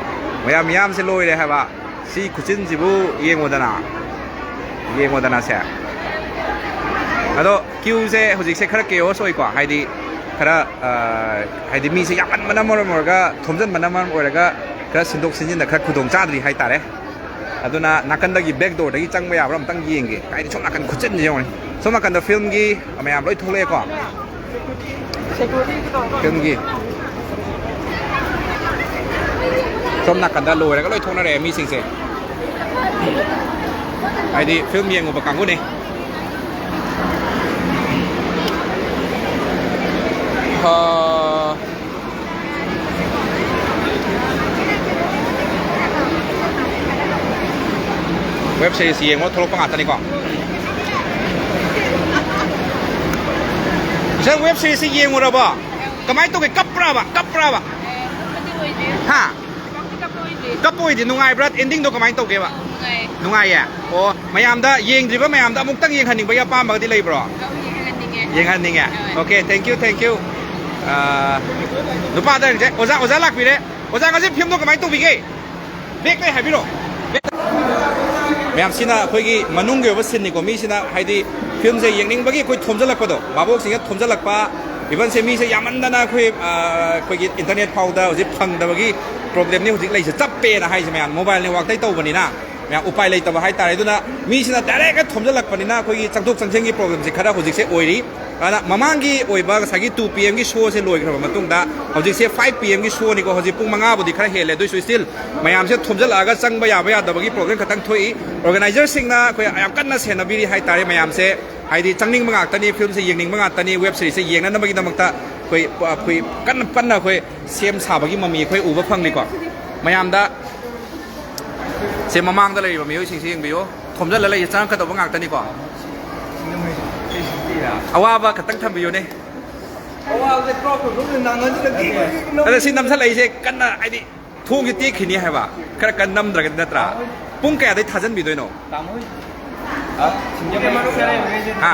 ꯃꯌꯥꯝ ꯃꯤꯌꯥꯝꯁꯦ ꯂꯣꯏꯔꯦ ꯍꯥꯏꯕ꯫ ꯁꯤ ꯈꯨꯆꯤꯟꯁꯤꯕꯨ ꯌꯦꯡꯉꯣꯗꯅ, ꯌꯦꯡꯉꯣꯗꯅ ꯁꯦ꯫ ꯑꯗꯣ ꯀ꯭ꯌꯨꯁꯦ ꯍꯧꯖꯤꯛꯁꯦ ꯈꯔ ꯀꯦꯑꯣꯁ ꯑꯣꯏꯀꯣ, ꯍꯥꯏꯗꯤ ꯈꯔ, ꯑ, ꯍꯥꯏꯗꯤ ꯃꯤꯁꯦ ꯌꯥꯝꯃꯟꯕꯅ ꯃꯔꯝ ꯑꯣꯏꯔꯒ, ꯊꯣꯝꯖꯤꯟꯕꯅ ꯃꯔꯝ ꯑꯣꯏꯔꯒ ꯈꯔ ꯁꯤꯟꯗꯣꯛ ꯁꯤꯟꯖꯤꯟꯗ ꯈꯔ ꯈꯨꯗꯣꯡ ꯆꯥꯗ꯭ꯔꯤ ꯍꯥꯏꯇꯥꯔꯦ꯫ ꯑꯗꯨꯅ ꯅꯥꯀꯟꯗꯒꯤ back door-ꯗꯒꯤ ꯆꯪꯕ ꯌꯥꯕ꯭ꯔꯥ ꯑꯝꯇꯪ ꯌꯦꯡꯒꯦ꯫ ꯍꯥꯏꯗꯤ ꯁꯣꯝ ꯅꯥꯀꯟ ꯈꯨꯆꯤꯟꯁꯦ ꯌꯦꯡꯉꯨꯅꯦ꯫ ꯁꯣꯝ ꯅꯥꯀꯟꯗ film-ꯒꯤ ꯃꯌꯥꯝ ꯂꯣꯏ ꯊꯣꯛꯂꯛꯑꯦꯀꯣ꯫ Film-ꯒꯤ ꯁꯣꯝ ꯅꯥꯀꯟꯗ ꯂꯣꯏꯔꯒ ꯂꯣꯏ ꯊꯣꯛꯅꯔꯛꯑꯦ ꯃꯤꯁꯤꯡꯁꯦ, ꯍꯥꯏꯗꯤ film ꯌꯦꯡꯉꯨꯕ ꯀꯥꯡꯕꯨꯅꯦ꯫ ꯑꯥ, Series ꯌꯦꯡꯉꯣ ꯊꯣꯛꯂꯛꯄ ꯉꯥꯛꯇꯅꯤꯀꯣ꯫ ꯏꯆꯟ, web series ꯁꯤ ꯌꯦꯡꯉꯨꯔꯕꯣ? ꯀꯃꯥꯏꯅ ꯇꯧꯒꯦ? ꯀꯞꯄ꯭ꯔꯕ? ꯀꯞꯄ꯭ꯔꯕ? ꯍꯥ? ꯀꯞꯄ ꯑꯣꯏꯗꯦ꯫ ꯅꯨꯡꯉꯥꯏꯕ꯭ꯔꯥ? Ending ꯗꯣ ꯀꯃꯥꯏꯅ ꯇꯧꯒꯦꯕ? ꯅꯨꯡꯉꯥꯏꯌꯦ? ꯑꯣ, ꯃꯌꯥꯝꯗ, ꯌꯦꯡꯗ꯭ꯔꯤꯕ ꯃꯌꯥꯝꯗ ꯑꯃꯨꯛꯇꯪ ꯌꯦꯡꯍꯟꯅꯤꯡꯕꯒꯤ ꯑꯄꯥꯝꯕꯒꯗꯤ ꯂꯩꯕ꯭ꯔꯣ? ꯌꯦꯡꯍꯟꯅꯤꯡꯉꯦ? Okay, thank you, thank you. ꯑꯥ, ꯅꯨꯄꯥꯗ ꯍꯪꯁꯦ꯫ ꯑꯣꯖꯥ, ꯑꯣꯖꯥ ꯂꯥꯛꯄꯤꯔꯦ꯫ ꯑꯣꯖꯥ, ꯉꯁꯤ film ꯗꯣ ꯀꯃꯥꯏꯅ ꯇꯧꯕꯤꯒꯦ? Back ꯇꯩ ꯍꯥꯏꯕꯤꯔꯣ꯫ ꯃꯌꯥꯝꯁꯤꯅ ꯑꯩꯈꯣꯏꯒꯤ ꯃꯅꯨꯡꯒꯤ ꯑꯣꯏꯕ scene ꯅꯤꯀꯣ, ꯃꯤꯁꯤꯅ ꯍꯥꯏꯗꯤ film ꯁꯦ ꯌꯦꯡꯅꯤꯡꯕꯒꯤ ꯑꯩꯈꯣꯏ ꯊꯣꯝꯖꯤꯜꯂꯛꯄꯗꯣ, ꯚꯥꯕꯣꯛꯁꯤꯡꯅ ꯊꯣꯝꯖꯤꯜꯂꯛꯄ, even ꯁꯦ ꯃꯤꯁꯦ ꯌꯥꯝꯃꯟꯗꯅ ꯑꯩꯈꯣꯏ, ꯑ, ꯑꯩꯈꯣꯏꯒꯤ internet ꯐꯥꯎꯗ ꯍꯧꯖꯤꯛ ꯐꯪꯗꯕꯒꯤ problem ꯅꯤ ꯍꯧꯖꯤꯛ ꯂꯩꯁꯦ, ꯆꯞꯄꯦꯅ ꯍꯥꯏꯁꯦ ꯃꯌꯥꯝ mobile network ꯇꯩ ꯇꯧꯕꯅꯤꯅ꯫ ꯃꯌꯥꯝ ꯎꯄꯥꯏ ꯂꯩꯇꯕ ꯍꯥꯏꯇꯥꯔꯦ꯫ ꯑꯗꯨꯅ ꯃꯤꯁꯤꯅ direct ꯊꯣꯝꯖꯤꯜꯂꯛꯄꯅꯤꯅ ꯑꯩꯈꯣꯏꯒꯤ ꯆꯪꯊꯣꯛ ꯆꯪꯁꯤꯟꯒꯤ problem ꯁꯦ ꯈꯔ ꯍꯧꯖꯤꯛꯁꯦ ꯑꯣꯏꯔꯤ꯫ ꯑꯗꯨꯅ ꯃꯃꯥꯡꯒꯤ ꯑꯣꯏꯕ ꯉꯁꯥꯏꯒꯤ two P M ꯒꯤ show ꯁꯦ ꯂꯣꯏꯈ꯭ꯔꯕ ꯃꯇꯨꯡꯗ ꯍꯧꯖꯤꯛꯁꯦ five P M ꯒꯤ show ꯅꯤꯀꯣ, ꯍꯧꯖꯤꯛ ꯄꯨꯡ ꯃꯉꯥꯕꯨꯗꯤ ꯈꯔ ꯍꯦꯜꯂꯦ, ꯑꯗꯨꯏꯁꯨ still ꯃꯌꯥꯝꯁꯦ ꯊꯣꯝꯖꯤꯜꯂꯛꯑꯒ ꯆꯪꯕ ꯌꯥꯕ ꯌꯥꯗꯕꯒꯤ problem ꯈꯛꯇꯪ ꯊꯣꯛꯏ꯫ Organizer ꯁꯤꯡꯅ ꯑꯩꯈꯣꯏ ꯌꯥꯝ ꯀꯟꯅ ꯁꯦꯟꯅꯕꯤꯔꯤ ꯍꯥꯏꯇꯥꯔꯦ ꯃꯌꯥꯝꯁꯦ, ꯍꯥꯏꯗꯤ ꯆꯪꯅꯤꯡꯕ ꯉꯥꯛꯇꯅꯤ, film ꯁꯦ ꯌꯦꯡꯅꯤꯡꯕ ꯉꯥꯛꯇꯅꯤ, web series ꯁꯦ ꯌꯦꯡꯅꯅꯕꯒꯤꯗꯃꯛꯇ ꯑꯩꯈꯣꯏ, ꯑꯩꯈꯣꯏ ꯀꯟꯅ ꯀꯟꯅ ꯑꯩꯈꯣꯏ ꯁꯦꯝ ꯁꯥꯕꯒꯤ ꯃꯃꯤ ꯑꯩꯈꯣꯏ ꯎꯕ ꯐꯪꯂꯤꯀꯣ꯫ ꯃꯌꯥꯝꯗ ꯁꯦ ꯃꯃꯥꯡꯗ ꯂꯩꯔꯤꯕ ꯃꯤꯑꯣꯏꯁꯤꯡꯁꯦ ꯌꯦꯡꯕꯤꯌꯨ꯫ ꯊꯣꯝꯖꯤꯜꯂ ꯂꯩꯌꯦ, ꯆꯪꯉꯛꯀꯗꯧꯕ ꯉꯥꯛꯇꯅꯤꯀꯣ꯫ ꯑꯋꯥꯕ ꯈꯛꯇꯪ ꯊꯝꯕꯤꯌꯨꯅꯦ꯫ ꯑꯗ ꯁꯤ ꯅꯝꯁꯤꯜꯂꯛꯏꯁꯦ ꯀꯟꯅ, ꯍꯥꯏꯗꯤ ꯊꯣꯡꯁꯦ ꯇꯦꯛꯈꯤꯅꯤ ꯍꯥꯏꯕ, ꯈꯔ ꯀꯟꯅ ꯅꯝꯗ꯭ꯔꯒꯗꯤ ꯅꯠꯇ꯭ꯔꯥ? ꯄꯨꯡ ꯀꯌꯥꯗꯩ ꯊꯥꯖꯤꯟꯕꯤꯗꯣꯏꯅꯣ? ꯍꯥ?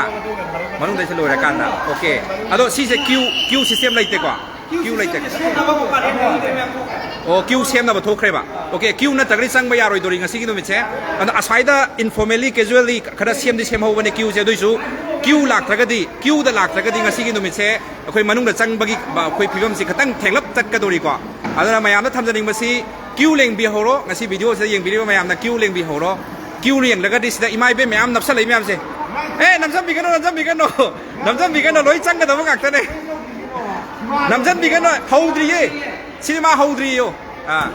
ꯃꯅꯨꯡꯗꯩꯁꯦ ꯂꯣꯏꯔꯀꯥꯟꯗ꯫ Okay꯫ ꯑꯗꯣ ꯁꯤꯁꯦ queue, queue system ꯂꯩꯇꯦꯀꯣ? Queue ꯂꯩꯇꯦ꯫ ꯑꯣ, queue ꯁꯦꯝꯅꯕ ꯊꯣꯛꯈ꯭ꯔꯦꯕ꯫ Okay, queue ꯅꯠꯇ꯭ꯔꯒꯗꯤ ꯆꯪꯕ ꯌꯥꯔꯣꯏꯗꯧꯔꯤ ꯉꯁꯤꯒꯤ ꯅꯨꯃꯤꯠꯁꯦ꯫ ꯑꯗꯣ ꯑꯁ꯭ꯋꯥꯏꯗ informally, casually ꯈꯔ ꯁꯦꯝꯗꯤ ꯁꯦꯝꯍꯧꯕꯅꯦ queue ꯁꯦ, ꯑꯗꯨꯏꯁꯨ queue ꯂꯥꯛꯇ꯭ꯔꯒꯗꯤ, queue ꯗ ꯂꯥꯛꯇ꯭ꯔꯒꯗꯤ ꯉꯁꯤꯒꯤ ꯅꯨꯃꯤꯠꯁꯦ ꯑꯩꯈꯣꯏ ꯃꯅꯨꯡꯗ ꯆꯪꯕꯒꯤ, ꯑꯩꯈꯣꯏ ꯐꯤꯕꯝꯁꯤ ꯈꯤꯇꯪ ꯊꯦꯡꯂꯞ ꯆꯠꯀꯗꯧꯔꯤꯀꯣ꯫ ꯑꯗꯨꯅ ꯃꯌꯥꯝꯗ ꯊꯝꯖꯅꯤꯡꯕꯁꯤ, queue ꯂꯦꯡꯕꯤꯍꯧꯔꯣ꯫ ꯉꯁꯤ video ꯁꯤꯗ ꯌꯦꯡꯕꯤꯔꯤꯕ ꯃꯌꯥꯝꯅ queue ꯂꯦꯡꯕꯤꯍꯧꯔꯣ꯫ Queue ꯂꯦꯡꯂꯒꯗꯤ ꯁꯤꯗ ꯏꯃꯥ ꯏꯕꯦꯟ ꯃꯌꯥꯝ ꯅꯞꯁꯜꯂꯛꯏ ꯃꯌꯥꯝꯁꯦ꯫ ꯑꯦ, ꯅꯝꯖꯟꯕꯤꯒꯅꯨ, ꯅꯝꯖꯟꯕꯤꯒꯅꯨ, ꯅꯝꯖꯟꯕꯤꯒꯅꯨ, ꯂꯣꯏ ꯆꯪꯒꯗꯕ ꯉꯥꯛꯇꯅꯦ꯫ ꯅꯝꯖꯟꯕꯤꯒꯅꯨ, ꯍꯧꯗ꯭ꯔꯤꯌꯦ꯫ ꯁꯤꯅꯦꯃꯥ ꯍꯧꯗ꯭ꯔꯤꯌꯦ꯫ ꯑꯥ,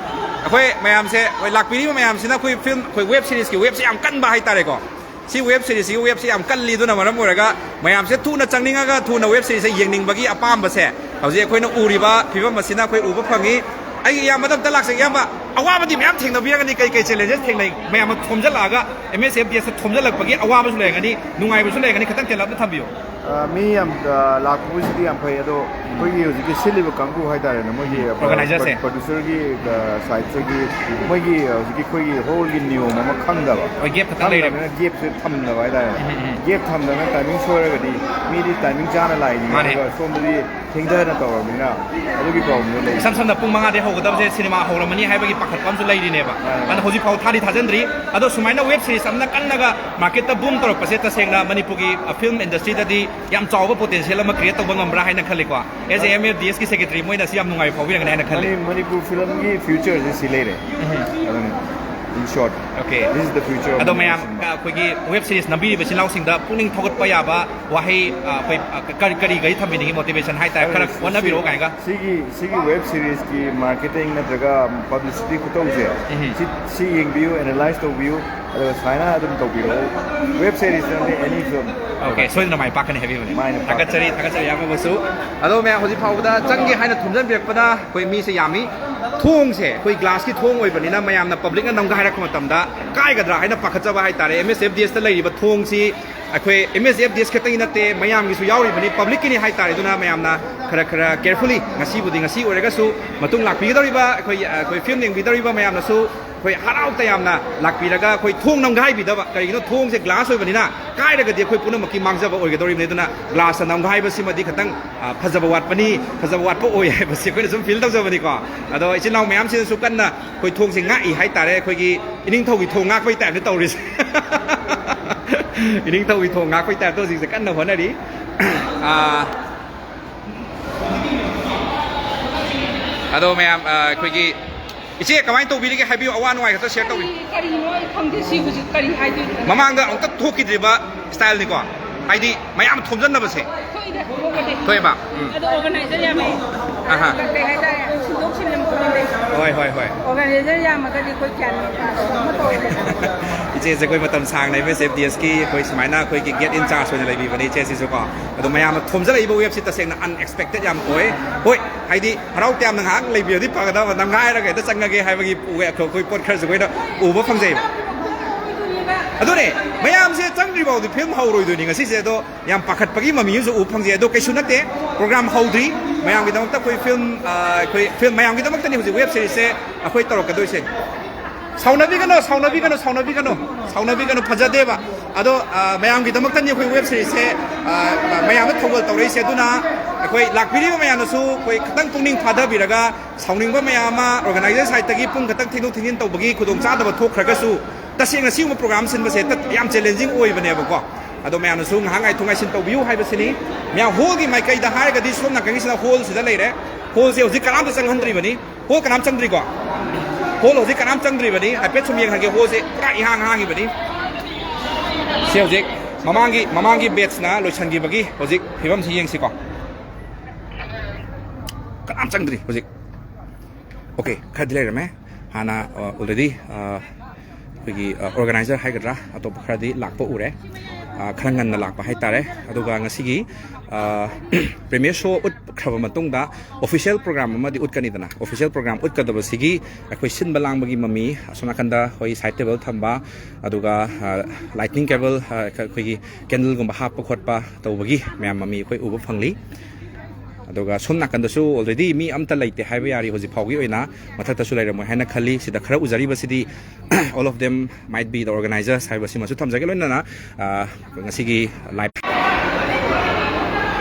ꯑꯩꯈꯣꯏ ꯃꯌꯥꯝꯁꯦ, ꯑꯩꯈꯣꯏ ꯂꯥꯛꯄꯤꯔꯤꯕ ꯃꯌꯥꯝꯁꯤꯅ ꯑꯩꯈꯣꯏ film, ꯑꯩꯈꯣꯏ web series ꯀꯤ web ꯁꯦ ꯌꯥꯝ ꯀꯟꯕ ꯍꯥꯏꯇꯥꯔꯦꯀꯣ꯫ ꯁꯤ web series ꯁꯤꯒꯤ web ꯁꯦ ꯌꯥꯝ ꯀꯜꯂꯤ, ꯑꯗꯨꯅ ꯃꯔꯝ ꯑꯣꯏꯔꯒ ꯃꯌꯥꯝꯁꯦ ꯊꯨꯅ ꯆꯪꯅꯤꯡꯉꯒ ꯊꯨꯅ web series ꯁꯦ ꯌꯦꯡꯅꯤꯡꯕꯒꯤ ꯑꯄꯥꯝꯕꯁꯦ ꯍꯧꯖꯤꯛ ꯑꯩꯈꯣꯏꯅ ꯎꯔꯤꯕ ꯐꯤꯕꯝ ꯑꯁꯤꯅ ꯑꯩꯈꯣꯏ ꯎꯕ ꯐꯪꯉꯤ꯫ ꯑꯩꯒꯤ ꯏꯌꯥꯝꯕꯗ ꯑꯝꯇ ꯂꯥꯛꯆꯒꯦ꯫ ꯏꯌꯥꯝꯕ, ꯑꯋꯥꯕꯗꯤ ꯃꯌꯥꯝ ꯊꯦꯡꯅꯕꯤꯔꯒꯅꯤ, ꯀꯩ ꯀꯩ challenges ꯊꯦꯡꯅꯩ? ꯃꯌꯥꯝ ꯑꯃ ꯊꯣꯝꯖꯤꯜꯂꯛꯑꯒ, M S F D S ꯊꯣꯝꯖꯤꯜꯂꯛꯄꯒꯤ ꯑꯋꯥꯕꯁꯨ ꯂꯩꯔꯝꯒꯅꯤ, ꯅꯨꯡꯉꯥꯏꯕꯁꯨ ꯂꯩꯔꯝꯒꯅꯤ, ꯈꯤꯇꯪ ꯇꯦꯜꯂꯞꯅ ꯊꯝꯕꯤꯌꯨ꯫ ꯑ, ꯃꯤ ꯌꯥꯝ, ꯑ, ꯂꯥꯛꯄꯕꯨꯗꯤ ꯌꯥꯝ ꯐꯩ, ꯑꯗꯣ ꯑꯩꯈꯣꯏꯒꯤ ꯍꯧꯖꯤꯛꯀꯤ ꯁꯤꯜꯂꯤꯕ ꯀꯥꯡꯕꯨ ꯍꯥꯏꯇꯥꯔꯦꯅꯦ, ꯃꯣꯏꯒꯤ, ꯎꯝ, organizerꯁꯦ꯫ Producerꯒꯤ, ꯑ, sideꯇꯒꯤ ꯃꯣꯏꯒꯤ ꯍꯧꯖꯤꯛꯀꯤ ꯑꯩꯈꯣꯏꯒꯤ roleꯒꯤ ꯅꯤꯌꯣꯝ ꯑꯃ ꯈꯪꯗꯕ꯫ ꯍꯣꯏ, gap ꯈꯛꯇꯪ ꯂꯩꯔꯦꯕ꯫ ꯈꯪꯗꯕꯅꯤꯅ gapꯁꯦ ꯊꯝꯗꯕ ꯍꯥꯏꯇꯥꯔꯦꯅꯦ꯫ ꯎꯝ, ꯎꯝ, ꯎꯝ꯫ Gap ꯊꯝꯗꯕꯅ timing ꯁꯣꯏꯔꯒꯗꯤ ꯃꯤꯗꯤ timing ꯆꯥꯅ ꯂꯥꯛꯏꯅꯤ, ꯃꯥꯅꯦ꯫ ꯑꯗꯨꯒ ꯁꯣꯝꯗꯗꯤ ꯊꯦꯡꯊꯅ ꯇꯧꯔꯕꯅꯤꯅ ꯑꯗꯨꯒꯤ problemꯗꯣ ꯂꯩ꯫ ꯏꯁꯝ ꯁꯝꯅ ꯄꯨꯡ ꯃꯉꯥꯗꯩ ꯍꯧꯒꯗꯕꯁꯦ ꯁꯤꯅꯦꯃꯥ ꯍꯧꯔꯝꯃꯅꯤ ꯍꯥꯏꯕꯒꯤ ꯄꯥꯈꯠꯄ ꯑꯃꯁꯨ ꯂꯩꯔꯤꯅꯦꯕ꯫ ꯃꯥꯅꯦ, ꯃꯥꯅꯦ꯫ ꯑꯗꯨꯅ ꯍꯧꯖꯤꯛ ꯐꯥꯎ ꯊꯥꯗꯤ ꯊꯥꯖꯤꯟꯗ꯭ꯔꯤ꯫ ꯑꯗꯣ ꯁꯨꯃꯥꯏꯅ web series ꯑꯃꯅ ꯀꯟꯅꯒ marketꯇ boom ꯇꯧꯔꯛꯄꯁꯦ ꯇꯁꯦꯡꯅ ꯃꯅꯤꯄꯨꯔꯒꯤ, ꯑ, film industryꯗꯗꯤ ꯌꯥꯝ ꯆꯥꯎꯕ potential ꯑꯃ create ꯇꯧꯕ ꯉꯝꯕ꯭ꯔꯥ ꯍꯥꯏꯅ ꯈꯜꯂꯤꯀꯣ꯫ As a M F D Sꯀꯤ secretary, ꯃꯣꯏꯅꯁꯨ ꯌꯥꯝ ꯅꯨꯡꯉꯥꯏꯕ ꯐꯥꯎꯕꯤꯔꯝꯒꯅꯤ ꯍꯥꯏꯅ ꯈꯜꯂꯤ꯫ ꯃꯅꯤ-, ꯃꯅꯤꯄꯨꯔ filmꯒꯤ futureꯁꯦ ꯁꯤ ꯂꯩꯔꯦ꯫ ꯎꯝ꯫ ꯑꯗꯨꯅꯤ, in short, okay, this is the future of ꯑꯗꯣ ꯃꯌꯥꯝ, Myanmar cinema꯫ ꯑ, ꯑꯩꯈꯣꯏꯒꯤ web series ꯅꯝꯕꯤꯔꯤꯕ ꯏꯆꯤꯜ ꯏꯅꯥꯎꯁꯤꯡꯗ ꯄꯨꯛꯅꯤꯡ ꯊꯧꯒꯠꯄ ꯌꯥꯕ ꯋꯥꯍꯩ, ꯑ, ꯑꯩꯈꯣꯏ, ꯑ, ꯀꯔꯤ, ꯀꯔꯤ, ꯀꯔꯤ ꯊꯝꯕꯤꯅꯤꯡꯉꯤ, motivation ꯍꯥꯏꯇꯥꯔꯦ, ꯈꯔ ꯁꯤ, ꯍꯣꯠꯅꯕꯤꯔꯛꯑꯣ ꯀꯥꯏꯅꯒ? ꯁꯤꯒꯤ, ꯁꯤꯒꯤ web seriesꯀꯤ marketing ꯅꯠꯇ꯭ꯔꯒ publicity ꯈꯨꯇꯧꯁꯦ, ꯎꯝ꯫ ꯁꯤ, ꯁꯤ ꯌꯦꯡꯕꯤꯌꯨ, analyse ꯇꯧꯕꯤꯌꯨ, ꯑꯗꯨꯒ ꯁꯨꯃꯥꯏꯅ ꯑꯗꯨꯝ ꯇꯧꯕꯤꯔꯛꯑꯣ꯫ Web series ꯅꯠꯇꯦ, any film꯫ Okay, ꯁꯣꯏꯗꯅ ꯃꯥꯏ ꯄꯥꯛꯀꯅꯤ ꯍꯥꯏꯕꯤꯕꯅꯦ꯫ ꯃꯥꯏꯅ ꯄꯥꯛꯀꯅꯤ꯫ ꯊꯥꯒꯠꯆꯔꯤ, ꯊꯥꯒꯠꯆꯔꯤ ꯏꯌꯥꯝꯕꯕꯨꯁꯨ꯫ ꯑꯗꯣ ꯃꯌꯥꯝ ꯍꯧꯖꯤꯛ ꯐꯥꯎꯕꯗ ꯆꯪꯒꯦ ꯍꯥꯏꯅ ꯊꯣꯝꯖꯤꯟꯕꯤꯔꯛꯄꯗ ꯑꯩꯈꯣꯏ ꯃꯤꯁꯦ ꯌꯥꯝꯃꯤ꯫ ꯊꯣꯡꯁꯦ ꯑꯩꯈꯣꯏ glassꯀꯤ ꯊꯣꯡ ꯑꯣꯏꯕꯅꯤꯅ ꯃꯌꯥꯝꯅ publicꯅ ꯅꯝꯒꯥꯏꯔꯛꯄ ꯃꯇꯝꯗ ꯀꯥꯏꯒꯗ꯭ꯔꯥ ꯍꯥꯏꯅ ꯄꯥꯈꯠꯆꯕ ꯍꯥꯏꯇꯥꯔꯦ꯫ M S F D Sꯇ ꯂꯩꯔꯤꯕ ꯊꯣꯡꯁꯤ ꯑꯩꯈꯣꯏ M S F D S ꯈꯛꯇꯒꯤ ꯅꯠꯇꯦ, ꯃꯌꯥꯝꯒꯤꯁꯨ ꯌꯥꯎꯔꯤꯕꯅꯤ, publicꯀꯤꯅꯤ ꯍꯥꯏꯇꯥꯔꯦ꯫ ꯑꯗꯨꯅ ꯃꯌꯥꯝꯅ ꯈꯔ ꯈꯔ carefully, ꯉꯁꯤꯕꯨꯗꯤ ꯉꯁꯤ ꯑꯣꯏꯔꯒꯁꯨ, ꯃꯇꯨꯡ ꯂꯥꯛꯄꯤꯒꯗꯧꯔꯤꯕ ꯑꯩꯈꯣꯏ, ꯑꯩꯈꯣꯏ film ꯌꯦꯡꯕꯤꯗꯧꯔꯤꯕ ꯃꯌꯥꯝꯅꯁꯨ ꯑꯩꯈꯣꯏ ꯍꯔꯥꯎ ꯇꯌꯥꯝꯅ ꯂꯥꯛꯄꯤꯔꯒ ꯑꯩꯈꯣꯏ ꯊꯣꯡ ꯅꯝꯒꯥꯏꯕꯤꯗꯕ꯫ ꯀꯔꯤꯒꯤꯅꯣ, ꯊꯣꯡꯁꯦ glass ꯑꯣꯏꯕꯅꯤꯅ ꯀꯥꯏꯔꯒꯗꯤ ꯑꯩꯈꯣꯏ ꯄꯨꯝꯅꯃꯛꯀꯤ ꯃꯥꯡꯖꯕ ꯑꯣꯏꯒꯗꯧꯔꯤꯕꯅꯤ꯫ ꯑꯗꯨꯅ glassꯇ ꯅꯝꯒꯥꯏꯕꯁꯤꯃꯗꯤ ꯈꯤꯇꯪ, ꯑ, ꯐꯖꯕ ꯋꯥꯠꯄꯅꯤ, ꯐꯖꯕ ꯋꯥꯠꯄ ꯑꯣꯏ ꯍꯥꯏꯕꯁꯤ ꯑꯩꯈꯣꯏꯅ ꯁꯨꯝ feel ꯇꯧꯖꯕꯅꯤꯀꯣ꯫ ꯑꯗꯣ ꯏꯆꯤꯜ ꯏꯅꯥꯎ ꯃꯌꯥꯝꯁꯤꯅꯁꯨ ꯀꯟꯅ ꯑꯩꯈꯣꯏ ꯊꯣꯡꯁꯦ ꯉꯥꯛꯏ ꯍꯥꯏꯇꯥꯔꯦ, ꯑꯩꯈꯣꯏꯒꯤ ꯏꯅꯤꯡꯊꯧꯒꯤ ꯊꯣꯡ ꯉꯥꯛꯄꯒꯤ typeꯅ ꯇꯧꯔꯤꯁꯦ꯫ ꯏꯅꯤꯡꯊꯧꯒꯤ ꯊꯣꯡ ꯉꯥꯛꯄꯒꯤ typeꯇ ꯍꯧꯖꯤꯛꯁꯦ ꯀꯟꯅ ꯍꯣꯠꯅꯔꯤ꯫ ꯑ, ꯑꯗꯣ ꯃꯌꯥꯝ, ꯑ, ꯑꯩꯈꯣꯏꯒꯤ ꯏꯆꯦ ꯀꯃꯥꯏꯅ ꯇꯧꯕꯤꯔꯤꯒꯦ ꯍꯥꯏꯕꯤꯌꯨ, ꯑꯋꯥ ꯅꯨꯡꯉꯥꯏ ꯈꯛꯇ share ꯇꯧꯕꯤꯌꯨ꯫ ꯀꯔꯤ-, ꯀꯔꯤꯅꯣ ꯑꯩ ꯈꯪꯗꯦ, ꯁꯤ ꯍꯧꯖꯤꯛ ꯀꯔꯤ ꯍꯥꯏꯗꯣꯏꯅꯣ? ꯃꯃꯥꯡꯗ ꯑꯃꯨꯛꯇ ꯊꯣꯛꯈꯤꯗ꯭ꯔꯤꯕ styleꯅꯤꯀꯣ꯫ ꯍꯥꯏꯗꯤ ꯃꯌꯥꯝ ꯊꯣꯝꯖꯤꯟꯅꯕꯁꯦ꯫ ꯊꯣꯛꯏꯗ, ꯊꯣꯛꯄꯗꯤ꯫ ꯊꯣꯛꯑꯦꯕ? ꯎꯝ꯫ ꯑꯗꯣ organizer ꯌꯥꯝꯃꯦ꯫ ꯑꯍꯥ꯫ ꯀꯩ ꯍꯥꯏꯇꯥꯔꯦ, ꯁꯤꯟꯗꯣꯛ ꯁꯤꯟꯖꯤꯟ ꯈꯣꯠꯆꯤꯟꯗꯦ꯫ ꯍꯣꯏ, ꯍꯣꯏ, ꯍꯣꯏ꯫ Organizer ꯌꯥꯝꯃꯒꯗꯤ ꯑꯩꯈꯣꯏ ꯒ꯭ꯌꯥꯟ ꯃꯦꯟ ꯇꯥꯗꯕ ꯑꯃ ꯇꯧꯔꯦ꯫ ꯏꯆꯦꯁꯦ ꯑꯩꯈꯣꯏ ꯃꯇꯝ ꯁꯥꯡꯅ M S F D S ꯀꯤ ꯑꯩꯈꯣꯏ ꯁꯨꯃꯥꯏꯅ ꯑꯩꯈꯣꯏꯒꯤ guest in charge ꯑꯣꯏꯅ ꯂꯩꯕꯤꯕꯅꯦ ꯏꯆꯦꯁꯤꯁꯨ ꯀꯣ꯫ ꯑꯗꯣ ꯃꯌꯥꯝꯅ ꯊꯣꯝꯖꯤꯜꯂꯛꯏꯕ waveꯁꯤ ꯇꯁꯦꯡꯅ unexpected ꯌꯥꯝ ꯑꯣꯏ꯫ ꯍꯣꯏ, ꯍꯥꯏꯗꯤ ꯍꯔꯥꯎ ꯇꯌꯥꯝꯅ ꯉꯥꯏꯍꯥꯛ ꯂꯩꯕꯤꯔꯗꯤ ꯐꯒꯗꯕ, ꯅꯝꯒꯥꯏꯔꯒ ꯍꯦꯛꯇ ꯆꯪꯉꯒꯦ ꯍꯥꯏꯕꯒꯤ ꯑꯩꯈꯣꯏ ꯄꯣꯠ ꯈꯔꯁꯨ ꯑꯩꯈꯣꯏꯅ ꯎꯕ ꯐꯪꯖꯩꯕ꯫ ꯑꯗꯨꯅꯦ, ꯃꯌꯥꯝꯁꯦ ꯆꯪꯗ꯭ꯔꯤ ꯐꯥꯎꯗꯤ film ꯍꯧꯔꯣꯏꯗꯣꯏꯅꯤ ꯉꯁꯤꯁꯦ꯫ ꯑꯗꯣ ꯌꯥꯝ ꯄꯥꯈꯠꯄꯒꯤ ꯃꯃꯤ ꯑꯃꯁꯨ ꯎꯕ ꯐꯪꯖꯩ꯫ ꯑꯗꯣ ꯀꯩꯁꯨ ꯅꯠꯇꯦ, program ꯍꯧꯗ꯭ꯔꯤ꯫ ꯃꯌꯥꯝꯒꯤꯗꯃꯛꯇ ꯑꯩꯈꯣꯏ film, ꯑ, ꯑꯩꯈꯣꯏ film ꯃꯌꯥꯝꯒꯤꯗꯃꯛꯇꯅꯤ ꯍꯧꯖꯤꯛ web seriesꯁꯦ ꯑꯩꯈꯣꯏ ꯇꯧꯔꯛꯀꯗꯣꯏꯁꯦ꯫ ꯁꯥꯎꯅꯕꯤꯒꯅꯨ, ꯁꯥꯎꯅꯕꯤꯒꯅꯨ, ꯁꯥꯎꯅꯕꯤꯒꯅꯨ, ꯁꯥꯎꯅꯕꯤꯒꯅꯨ, ꯐꯖꯗꯦꯕ꯫ ꯑꯗꯣ, ꯑ, ꯃꯌꯥꯝꯒꯤꯗꯃꯛꯇꯅꯤ ꯑꯩꯈꯣꯏ web seriesꯁꯦ, ꯑ, ꯃꯌꯥꯝꯗ ꯊꯧꯒꯜ ꯇꯧꯔꯛꯏꯁꯦ꯫ ꯑꯗꯨꯅ ꯑꯩꯈꯣꯏ ꯂꯥꯛꯄꯤꯔꯤꯕ ꯃꯌꯥꯝꯅꯁꯨ ꯑꯩꯈꯣꯏ ꯈꯤꯇꯪ ꯄꯨꯛꯅꯤꯡ ꯊꯥꯗꯕꯤꯔꯒ, ꯁꯥꯎꯅꯤꯡꯕ ꯃꯌꯥꯝ ꯑꯃ organizer sideꯇꯒꯤ ꯄꯨꯡ ꯈꯛꯇꯪ ꯊꯤꯟꯗꯣꯛ ꯊꯤꯟꯖꯤꯟ ꯇꯧꯕꯒꯤ ꯈꯨꯗꯣꯡꯆꯥꯗꯕ ꯊꯣꯛꯈ꯭ꯔꯒꯁꯨ, ꯇꯁꯦꯡꯅ ꯁꯤꯒꯨꯝꯕ program ꯁꯤꯟꯕꯁꯦ ꯇ-, ꯌꯥꯝ challenging ꯑꯣꯏꯕꯅꯦꯕꯀꯣ꯫ ꯑꯗꯣ ꯃꯌꯥꯝꯅꯁꯨ ꯉꯥꯏꯍꯥꯛ ꯉꯥꯏꯊꯣꯛ ꯉꯥꯏꯁꯤꯟ ꯇꯧꯕꯤꯌꯨ ꯍꯥꯏꯕꯁꯤꯅꯤ꯫ ꯃꯌꯥꯝ hallꯒꯤ ꯃꯥꯏꯀꯩꯗ ꯍꯥꯏꯔꯒꯗꯤ ꯁꯣꯝ ꯅꯥꯀꯟꯒꯤꯁꯤꯅ hallꯁꯤꯗ ꯂꯩꯔꯦ꯫ Hallꯁꯦ ꯍꯧꯖꯤꯛ ꯀꯅꯥꯝꯇ ꯆꯪꯍꯟꯗ꯭ꯔꯤꯕꯅꯤ꯫ Hall ꯀꯅꯥꯝ ꯆꯪꯗ꯭ꯔꯤꯀꯣ? Hall ꯍꯧꯖꯤꯛ ꯀꯅꯥꯝ ꯆꯪꯗ꯭ꯔꯤꯕꯅꯤ꯫ ꯍꯥꯏꯐꯦꯠ ꯁꯨꯝ ꯌꯦꯡꯍꯟꯒꯦ, hallꯁꯦ ꯄꯨꯔꯥ ꯏꯍꯥꯡ ꯍꯥꯡꯉꯤꯕꯅꯤ꯫ ꯁꯤ ꯍꯧꯖꯤꯛ ꯃꯃꯥꯡꯒꯤ, ꯃꯃꯥꯡꯒꯤ batchꯅ ꯂꯣꯏꯁꯤꯟꯈꯤꯕꯒꯤ ꯍꯧꯖꯤꯛ ꯐꯤꯕꯝꯁꯤ ꯌꯦꯡꯁꯤꯀꯣ꯫ ꯀꯅꯥꯝ ꯆꯪꯗ꯭ꯔꯤ ꯍꯧꯖꯤꯛ꯫ Okay, ꯈꯔꯗꯤ ꯂꯩꯔꯝꯃꯦ꯫ ꯍꯥꯟꯅ, ꯑ, already, ꯑ, ꯑꯩꯈꯣꯏꯒꯤ, ꯑ, organizer ꯍꯥꯏꯒꯗ꯭ꯔꯥ, ꯑꯇꯣꯞꯄ ꯈꯔꯗꯤ ꯂꯥꯛꯄ ꯎꯔꯦ꯫ ꯑ, ꯈꯔ ꯉꯟꯅ ꯂꯥꯛꯄ ꯍꯥꯏꯇꯥꯔꯦ꯫ ꯑꯗꯨꯒ ꯉꯁꯤꯒꯤ, ꯑ, premiere show ꯎꯠꯈ꯭ꯔꯕ ꯃꯇꯨꯡꯗ official program ꯑꯃꯗꯤ ꯎꯠꯀꯅꯤꯗꯅ, official program ꯎꯠꯀꯗꯕꯁꯤꯒꯤ ꯑꯩꯈꯣꯏ ꯁꯤꯟꯕ ꯂꯥꯡꯕꯒꯤ ꯃꯃꯤ, ꯑꯁꯣꯝ ꯅꯥꯀꯟꯗ ꯑꯩꯈꯣꯏ side table ꯊꯝꯕ, ꯑꯗꯨꯒ, ꯑ, lighting cable, ꯑ, ꯑꯩꯈꯣꯏꯒꯤ candleꯒꯨꯝꯕ ꯍꯥꯞꯄ ꯈꯣꯠꯄ ꯇꯧꯕꯒꯤ ꯃꯌꯥꯝ ꯃꯃꯤ ꯑꯩꯈꯣꯏ ꯎꯕ ꯐꯪꯂꯤ꯫ ꯑꯗꯨꯒ ꯁꯣꯝ ꯅꯥꯀꯟꯗꯁꯨ already ꯃꯤ ꯑꯝꯇ ꯂꯩꯇꯦ ꯍꯥꯏꯕ ꯌꯥꯔꯤ ꯍꯧꯖꯤꯛ ꯐꯥꯎꯒꯤ ꯑꯣꯏꯅ꯫ ꯃꯊꯛꯇꯁꯨ ꯂꯩꯔꯝꯃꯣꯏ ꯍꯥꯏꯅ ꯈꯜꯂꯤ꯫ ꯁꯤꯗ ꯈꯔ ꯎꯖꯔꯤꯕꯁꯤꯗꯤ all of them might be the organizers ꯍꯥꯏꯕꯁꯤꯃꯁꯨ ꯊꯝꯖꯒꯦ꯫ ꯂꯣꯏꯅꯅ, ꯑ, ꯉꯁꯤꯒꯤ live